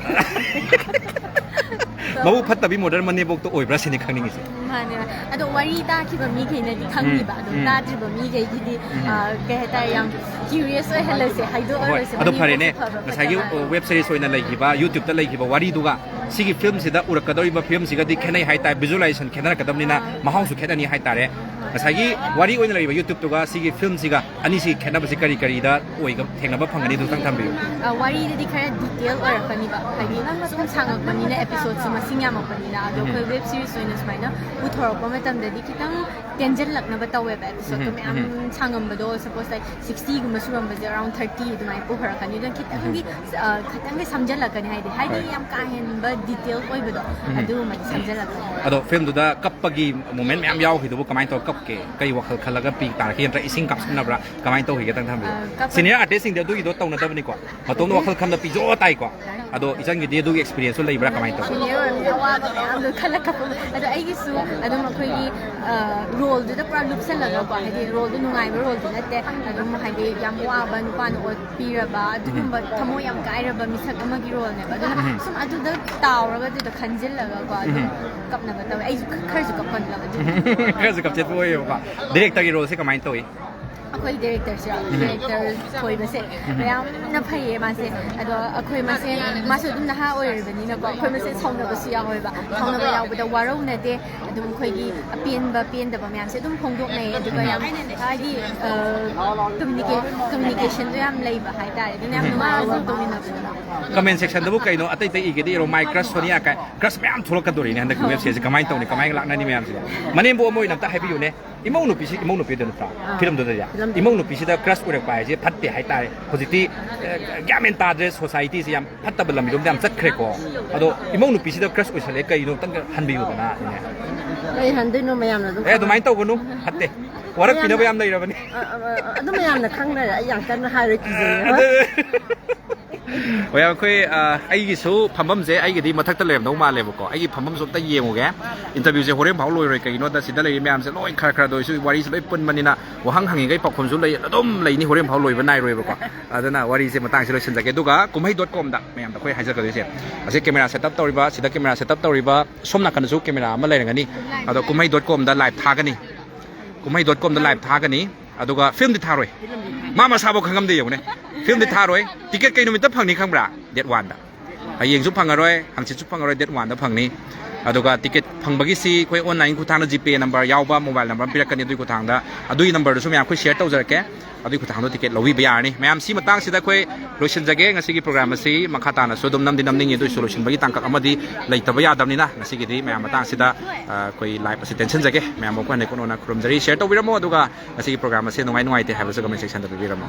ꯃꯕꯨꯛ ꯐꯠꯇꯕꯤ modern ꯃꯅꯦꯝꯕꯣꯛꯇꯣ ꯑꯣꯏꯕ꯭ꯔꯥ ꯁꯤꯅꯤ ꯈꯪꯅꯤꯡꯉꯤꯁꯦ꯫ ꯃꯥꯅꯦ, ꯃꯥꯅꯦ꯫ ꯑꯗꯣ ꯋꯥꯔꯤ ꯇꯥꯈꯤꯕ ꯃꯤꯈꯩꯅꯗꯤ ꯈꯪꯅꯤꯕ, ꯎꯝ, ꯑꯗꯣ ꯎꯝ꯫ ꯇꯥꯗ꯭ꯔꯤꯕ ꯃꯤꯈꯩꯒꯤꯗꯤ, ꯎꯝ꯫ ꯑꯥ, ꯀꯩ ꯍꯥꯏꯇꯥꯔꯦ, ꯌꯥꯝ curious ꯑꯣꯏꯍꯜꯂꯁꯦ, ꯍꯣꯏ, ꯍꯥꯏꯗꯣꯛꯑꯔꯣꯏꯁꯦ, ꯑꯗꯣ ꯃꯅꯦꯝꯕꯣꯛꯁꯦ ꯐꯔꯦꯅꯦ, ꯐꯕ꯭ꯔꯥ ꯉꯁꯥꯏꯒꯤ, ꯐꯠꯇꯕ꯭ꯔꯥ꯫ ꯑꯣ, web series ꯑꯣꯏꯅ ꯂꯩꯈꯤꯕ, YouTube ꯇ ꯂꯩꯈꯤꯕ ꯋꯥꯔꯤꯗꯨꯒ ꯁꯤꯒꯤ film ꯁꯤꯗ ꯎꯔꯛꯀꯗꯧꯔꯤꯕ film ꯁꯤꯒꯗꯤ ꯈꯦꯠꯅꯩ ꯍꯥꯏꯇꯥꯔꯦ, visualization ꯈꯦꯠꯅꯔꯛꯀꯗꯕꯅꯤꯅ ꯑꯥ꯫ ꯃꯍꯥꯎꯁꯨ ꯈꯦꯠꯅꯅꯤ ꯍꯥꯏꯇꯥꯔꯦ꯫ ꯉꯁꯥꯏꯒꯤ ꯋꯥꯔꯤ ꯑꯣꯏꯅ ꯂꯩꯔꯤꯕ YouTube ꯇꯨꯒ ꯁꯤꯒꯤ film ꯁꯤꯒ ꯑꯅꯤꯁꯤꯒꯤ ꯈꯦꯠꯅꯕꯁꯤ ꯀꯔꯤ ꯀꯔꯤꯗ ꯑꯣꯏꯒ-, ꯊꯦꯡꯅꯕ ꯐꯪꯒꯅꯤ? ꯑꯗꯨ ꯈꯤꯇꯪ ꯊꯝꯕꯤꯌꯨ꯫ ꯑ, ꯋꯥꯔꯤꯗꯗꯤ ꯈꯔ detail ꯑꯣꯏꯔꯛꯀꯅꯤꯕ, ꯍꯥꯏꯗꯤ ꯁꯨꯝ ꯁꯥꯡꯉꯛꯄꯅꯤꯅ, episode ꯁꯨ ꯃꯁꯤꯡ ꯌꯥꯝꯃꯛꯄꯅꯤꯅ꯫ ꯑꯗꯣ ꯎꯝ꯫ ꯑꯩꯈꯣꯏ web series ꯑꯣꯏꯅ ꯁꯨꯃꯥꯏꯅ ꯄꯨꯊꯣꯔꯛꯄ ꯃꯇꯝꯗꯗꯤ ꯈꯤꯇꯪ ꯇꯦꯟꯖꯜꯂꯛꯅꯕ ꯇꯧꯋꯦꯕ, episode ꯇꯣ ꯎꯝ, ꯃꯌꯥꯝ ꯎꯝ꯫ ꯁꯥꯡꯉꯝꯕꯗꯣ, suppose like sixty ꯒꯨꯝꯕ ꯁꯨꯔꯝꯕꯁꯦ, around thirty ꯑꯗꯨꯃꯥꯏꯅ ꯄꯨꯈꯠꯂꯛꯀꯅꯤ꯫ ꯑꯗꯨꯅ ꯈꯤꯇꯪꯗꯤ, ꯎꯝ꯫ ꯑ, ꯈꯤꯇꯪꯗꯤ ꯁꯝꯖꯜꯂꯛꯀꯅꯤ, ꯍꯥꯏꯗꯤ, ꯍꯥꯏꯗꯤ ꯍꯣꯏ꯫ ꯌꯥꯝ ꯀꯥ ꯍꯦꯟꯕ detail ꯑꯣꯏꯕꯗꯣ, ꯎꯝ꯫ ꯑꯗꯨꯒꯨꯝꯕꯗꯤ ꯁꯝꯖꯜꯂꯛꯀꯅꯤ꯫ ꯑꯗꯣ film ꯗꯨꯗ ꯀꯞꯄꯒꯤ moment ꯃꯌꯥꯝ ꯌꯥꯎꯈꯤꯗꯨꯕꯨ ꯀꯃꯥꯏꯅ ꯇꯧꯔ ꯀꯞꯀꯦ? ꯀꯩ ꯋꯥꯈꯜ ꯈꯜꯂꯒ ꯄꯤ ꯇꯥꯔꯛꯀꯦ? ꯅꯠꯇ꯭ꯔꯒ ꯏꯁꯤꯡ ꯀꯥꯞꯁꯤꯟꯅꯕ꯭ꯔꯥ? ꯀꯃꯥꯏꯅ ꯇꯧꯈꯤꯒꯦ? ꯈꯤꯇꯪ ꯊꯝꯕꯤꯌꯨ꯫ ꯑ, ꯀꯞꯄ- Senior artist ꯁꯤꯡꯗꯤ ꯑꯗꯨꯒꯤꯗꯣ ꯇꯧꯅꯗꯕꯅꯤꯀꯣ꯫ ꯃꯇꯣꯝꯗ ꯋꯥꯈꯜ ꯈꯟꯕ ꯄꯤꯖꯣ ꯇꯥꯏꯀꯣ꯫ ꯑꯗꯣ ꯏꯆꯟꯒꯤꯗꯤ ꯑꯗꯨꯒꯤ experience ꯁꯨ ꯂꯩꯕ꯭ꯔꯥ? ꯀꯃꯥꯏꯅ ꯇꯧꯏ? Senior ꯑꯣꯏꯕꯅꯤꯅ ꯑꯋꯥꯕ ꯃꯌꯥꯝꯗꯣ ꯈꯜꯂ ꯀꯞꯄ꯫ ꯑꯗꯣ ꯑꯩꯒꯤꯁꯨ ꯑꯗꯨꯝ ꯑꯩꯈꯣꯏꯒꯤ, ꯑ, role ꯗꯨꯗ ꯄꯨꯔꯥ ꯂꯨꯞꯁꯜꯂꯒꯀꯣ, ꯍꯥꯏꯗꯤ role ꯗꯣ ꯅꯨꯡꯉꯥꯏꯕ role ꯗꯤ ꯅꯠꯇꯦ, ꯑꯗꯨꯝ ꯍꯥꯏꯗꯤ ꯌꯥꯝ ꯋꯥꯕ, ꯅꯨꯄꯥꯅ ꯑꯣꯠꯄꯤꯔꯕ, ꯑꯗꯨꯒꯨꯝꯕ ꯎꯝ꯫ ꯊꯃꯣꯏ ꯌꯥꯝ ꯀꯥꯏꯔꯕ ꯃꯤꯁꯛ ꯑꯃꯒꯤ role ꯅꯦꯕ꯫ ꯑꯗꯨꯅ ꯎꯝ꯫ ꯁꯨꯝ ꯑꯗꯨꯗ ꯇꯥꯎꯔꯒ, ꯑꯗꯨꯗ ꯈꯟꯖꯤꯜꯂꯒꯀꯣ, ꯑꯗꯨꯝ ꯎꯝ꯫ ꯀꯞꯅꯕ ꯇꯧꯋꯦ꯫ ꯑꯩꯁꯨ ꯈꯔꯁꯨ ꯀꯞꯀꯟꯕ ꯑꯗꯨꯝ꯫ ꯈꯔꯁꯨ ꯀꯞꯆꯦꯠꯄ ꯑꯣꯏꯌꯦꯕꯀꯣ꯫ Director ꯒꯤ role ꯁꯦ ꯀꯃꯥꯏꯅ ꯇꯧꯏ? ꯑꯩꯈꯣꯏ ꯗꯥꯏꯔꯦꯛꯇꯔꯁꯦ, ꯗꯥꯏꯔꯦꯛꯇꯔ ꯊꯣꯏꯕꯁꯦ ꯌꯥꯝꯅ ꯐꯩꯌꯦ ꯃꯥꯁꯦ꯫ ꯑꯗꯣ ꯑꯩꯈꯣꯏ ꯃꯁꯦꯟ, ꯃꯥꯁꯨ ꯑꯗꯨꯝ ꯅꯍꯥ ꯑꯣꯏꯔꯤꯕꯅꯤꯅꯀꯣ, ꯑꯩꯈꯣꯏ ꯃꯁꯦꯟ ꯁꯥꯎꯅꯕꯁꯨ ꯌꯥꯎꯋꯦꯕ꯫ ꯁꯥꯎꯅꯕ ꯌꯥꯎꯕꯗ ꯋꯥꯔꯧꯅꯗꯦ꯫ ꯑꯗꯨꯝ ꯑꯩꯈꯣꯏꯒꯤ ꯑꯄꯦꯟꯕ ꯄꯦꯟꯗꯕ ꯃꯌꯥꯝꯁꯦ ꯑꯗꯨꯝ ꯐꯣꯡꯗꯣꯛꯅꯩ꯫ ꯑꯗꯨꯒ ꯌꯥꯝ ꯍꯥꯏꯗꯤ ꯀꯝꯃꯨꯅꯤꯀꯦꯁꯟꯗꯣ ꯌꯥꯝ ꯂꯩꯕ ꯍꯥꯏꯇꯥꯔꯦ꯫ ꯑꯗꯨꯅ ꯌꯥꯝ ꯅꯨꯡꯉꯥꯏꯕ ꯇꯧꯃꯤꯟꯅꯕꯗꯣ꯫ ꯀꯃꯦꯟ ꯁꯦꯛꯁꯟꯗꯕꯨ ꯀꯩꯅꯣ ꯑꯇꯩ ꯑꯇꯩ ꯏꯒꯦꯗꯤ ꯏꯔꯣ, "My crush ꯁꯣꯅꯤꯌꯥ" ꯀꯥꯏ꯫ ꯀ꯭ꯔꯁ ꯃꯌꯥꯝ ꯊꯣꯛꯂꯛꯀꯗꯣꯔꯤꯅꯦ ꯍꯟꯗꯛꯀꯤ ꯋꯦꯕ ꯁꯤꯔꯤꯁꯁꯦ꯫ ꯀꯃꯥꯏꯅ ꯇꯧꯅꯤ, ꯀꯃꯥꯏꯅ ꯂꯥꯛꯅꯅꯤ ꯃꯌꯥꯝꯁꯤꯕꯣ? ꯃꯅꯦꯝꯕꯣꯛ ꯑꯃ ꯑꯣꯏꯅ ꯑꯝꯇ ꯍꯥꯏꯕꯤꯌꯨꯅꯦ꯫ ꯏꯃꯧ ꯅꯨꯄꯤꯁꯤ, ꯏꯃꯧ ꯅꯨꯄꯤꯗ ꯅꯠꯇ꯭ꯔꯥ? ꯐꯤꯂꯝꯗꯨꯗꯗꯤ ꯏꯃꯧ ꯅꯨꯄꯤꯁꯤꯗ ꯀ꯭ꯔꯁ ꯑꯣꯏꯔꯛꯄ ꯍꯥꯏꯁꯦ ꯐꯠꯇꯦ ꯍꯥꯏꯇꯥꯔꯦ꯫ ꯍꯧꯖꯤꯛꯇꯤ ꯑ, ꯒ꯭ꯌꯥꯟ ꯃꯦꯟ ꯇꯥꯗ꯭ꯔꯦ, ꯁꯣꯁꯥꯏꯇꯤꯁꯦ ꯌꯥꯝ ꯐꯠꯇꯕ ꯂꯝꯕꯤꯔꯣꯝꯗ ꯌꯥꯝ ꯆꯠꯈ꯭ꯔꯦꯀꯣ꯫ ꯑꯗꯣ ꯏꯃꯧ ꯅꯨꯄꯤꯁꯤꯗ ꯀ꯭ꯔꯁ ꯑꯣꯏꯁꯜꯂꯛꯑꯦ ꯀꯩꯅꯣ, ꯑꯝꯇꯪꯒ ꯍꯟꯕꯤꯌꯨꯗꯅ ꯁꯤꯅꯦ꯫ ꯀꯩ ꯍꯟꯗꯣꯏꯅꯣ ꯃꯌꯥꯝꯅ ꯑꯗꯨꯝ ꯑꯦ, ꯑꯗꯨꯃꯥꯏꯅ ꯇꯧꯒꯅꯨ, ꯐꯠꯇꯦ꯫ ꯋꯥꯔꯛꯄꯤꯅꯕ ꯌꯥꯝ ꯂꯩꯔꯕꯅꯤ꯫ ꯑ, ꯑ, ꯑ, ꯑꯗꯨ ꯃꯌꯥꯝꯅ ꯈꯪꯅꯔꯦ, ꯑꯩ ꯌꯥꯝ ꯀꯟꯅ ꯍꯥꯏꯔꯣꯏ, ꯀꯤꯖꯩꯌꯦ꯫ ꯑꯗꯨ ꯍꯣꯏ, ꯑꯩꯈꯣꯏ ꯑ, ꯑꯩꯒꯤꯁꯨ ꯐꯝꯐꯝꯁꯦ ꯑꯩꯒꯤꯗꯤ ꯃꯊꯛꯇ ꯂꯩꯔꯝꯗꯧ ꯃꯥꯜꯂꯦꯕꯀꯣ꯫ ꯑꯩꯒꯤ ꯐꯝꯐꯝꯁꯨ ꯑꯝꯇ ꯌꯦꯡꯉꯨꯒꯦ꯫ ꯏꯟꯇꯔꯚꯤꯌꯨꯁꯦ ꯍꯣꯔꯦꯟ ꯐꯥꯎ ꯂꯣꯏꯔꯣꯏ, ꯀꯩꯒꯤꯅꯣꯗ ꯁꯤꯗ ꯂꯩꯔꯤ ꯃꯌꯥꯝꯁꯦ ꯂꯣꯏ ꯈꯔ ꯈꯔꯗ ꯑꯣꯏꯁꯨ ꯋꯥꯔꯤꯁꯦ ꯂꯣꯏ ꯄꯨꯟꯕꯅꯤꯅ ꯋꯥꯍꯪ ꯍꯪꯉꯤꯈꯩ ꯄꯥꯎꯈꯨꯝꯁꯨ ꯂꯩ, ꯑꯗꯨꯝ ꯂꯩꯅꯤ, ꯍꯣꯔꯦꯟ ꯐꯥꯎ ꯂꯣꯏꯕ ꯅꯥꯏꯔꯣꯏꯕꯀꯣ꯫ ꯑꯗꯨꯅ ꯋꯥꯔꯤꯁꯦ ꯃꯇꯥꯡꯁꯤ ꯂꯣꯏꯁꯤꯟꯖꯒꯦ꯫ ꯑꯗꯨꯒ ꯀꯨꯝꯍꯩ ꯗꯣꯠ ꯀꯣꯝꯗ ꯃꯌꯥꯝꯗ ꯑꯩꯈꯣꯏ ꯍꯥꯏꯖꯔꯛꯀꯗꯣꯏꯁꯦ, ꯑꯁꯤ ꯀꯦꯃꯦꯔꯥ ꯁꯦꯠ ꯑꯞ ꯇꯧꯔꯤꯕ, ꯁꯤꯗ ꯀꯦꯃꯦꯔꯥ ꯁꯦꯠ ꯑꯞ ꯇꯧꯔꯤꯕ, ꯁꯣꯝ ꯅꯥꯀꯟꯗꯁꯨ ꯀꯦꯃꯦꯔꯥ ꯑꯃ ꯂꯩꯔꯝꯒꯅꯤ꯫ ꯑꯗꯣ ꯀꯨꯝꯍꯩ ꯗꯣꯠ ꯀꯣꯝꯗ ꯂꯥꯏꯚ ꯊꯥꯒꯅꯤ, ꯀꯨꯝꯍꯩ ꯗꯣꯠ ꯀꯣꯝꯗ ꯂꯥꯏꯚ ꯊꯥꯒꯅꯤ꯫ ꯑꯗꯨꯒ ꯐꯤꯂꯝꯗꯤ ꯊꯥꯔꯣꯏ, ꯃꯥ ꯃꯁꯥꯐꯥꯎ ꯈꯪꯉꯝꯗꯦ, ꯌꯦꯡꯉꯨꯅꯦ꯫ ꯐꯤꯂꯝꯗꯤ ꯊꯥꯔꯣꯏ꯫ ꯇꯤꯀꯦꯠ ꯀꯩ ꯅꯨꯃꯤꯠꯇ ꯐꯪꯅꯤ ꯈꯪꯕ꯭ꯔꯥ? ꯗꯦꯠ ꯋꯥꯟꯗ꯫ ꯍꯌꯦꯡꯁꯨ ꯐꯪꯉꯔꯣꯏ, ꯍꯪꯆꯤꯠꯁꯨ ꯐꯪꯉꯔꯣꯏ, ꯗꯦꯠ ꯋꯥꯟꯗ ꯐꯪꯅꯤ꯫ ꯑꯗꯨꯒ ꯇꯤꯀꯦꯠ ꯐꯪꯕꯒꯤꯁꯤ ꯑꯩꯈꯣꯏ ꯑꯣꯟꯂꯥꯏꯟ ꯈꯨꯊꯥꯡꯗ ꯖꯤꯄꯦ ꯅꯝꯕꯔ ꯌꯥꯎꯕ ꯃꯣꯕꯥꯏꯜ ꯅꯝꯕꯔ ꯑꯃ ꯄꯤꯔꯛꯀꯅꯤ꯫ ꯑꯗꯨꯒꯤ ꯈꯨꯊꯥꯡꯗ, ꯑꯗꯨꯒꯤ ꯅꯝꯕꯔꯗꯨꯁꯨ ꯃꯌꯥꯝ ꯑꯩꯈꯣꯏ ꯁꯤꯌꯔ ꯇꯧꯖꯔꯛꯀꯦ꯫ ꯑꯗꯨꯒꯤ ꯈꯨꯊꯥꯡꯗ ꯇꯤꯀꯦꯠ ꯂꯧꯕꯤꯕ ꯌꯥꯔꯅꯤ꯫ ꯃꯌꯥꯝ ꯁꯤ ꯃꯇꯥꯡꯁꯤꯗ ꯑꯩꯈꯣꯏ ꯂꯣꯏꯁꯤꯟꯖꯒꯦ꯫ ꯉꯁꯤꯒꯤ ꯄ꯭ꯔꯣꯒ꯭ꯔꯥꯝ ꯑꯁꯤ ꯃꯈꯥ ꯇꯥꯅꯁꯨ ꯑꯗꯨꯝ ꯅꯝꯗꯤ ꯅꯝꯅꯤꯡꯉꯤ, ꯑꯗꯨ ꯑꯣꯏꯁꯨ ꯂꯣꯏꯁꯤꯟꯕꯒꯤ ꯇꯥꯡꯀꯛ ꯑꯃꯗꯤ ꯂꯩꯇꯕ ꯌꯥꯗꯕꯅꯤꯅ ꯉꯁꯤꯒꯤꯗꯤ ꯃꯌꯥꯝ ꯃꯇꯥꯡꯁꯤꯗ ꯑ, ꯑꯩꯈꯣꯏ ꯂꯥꯏꯚ ꯑꯁꯤ ꯇꯦꯟꯁꯤꯟꯖꯒꯦ꯫ ꯃꯌꯥꯝꯕꯨ ꯑꯩꯈꯣꯏ ꯍꯟꯗꯛ ꯀꯣꯟꯅ ꯈꯨꯔꯨꯝꯖꯔꯤ꯫ ꯁꯤꯌꯔ ꯇꯧꯕꯤꯔꯝꯃꯣ, ꯑꯗꯨꯒ ꯉꯁꯤꯒꯤ ꯄ꯭ꯔꯣꯒ꯭ꯔꯥꯝ ꯑꯁꯤ ꯅꯨꯡꯉꯥꯏ ꯅꯨꯡꯉꯥꯏꯇꯦ ꯍꯥꯏꯕꯁꯨ ꯀꯃꯦꯟ ꯁꯦꯛꯁꯟꯗ ꯄꯤꯕꯤꯔꯝꯃꯣ꯫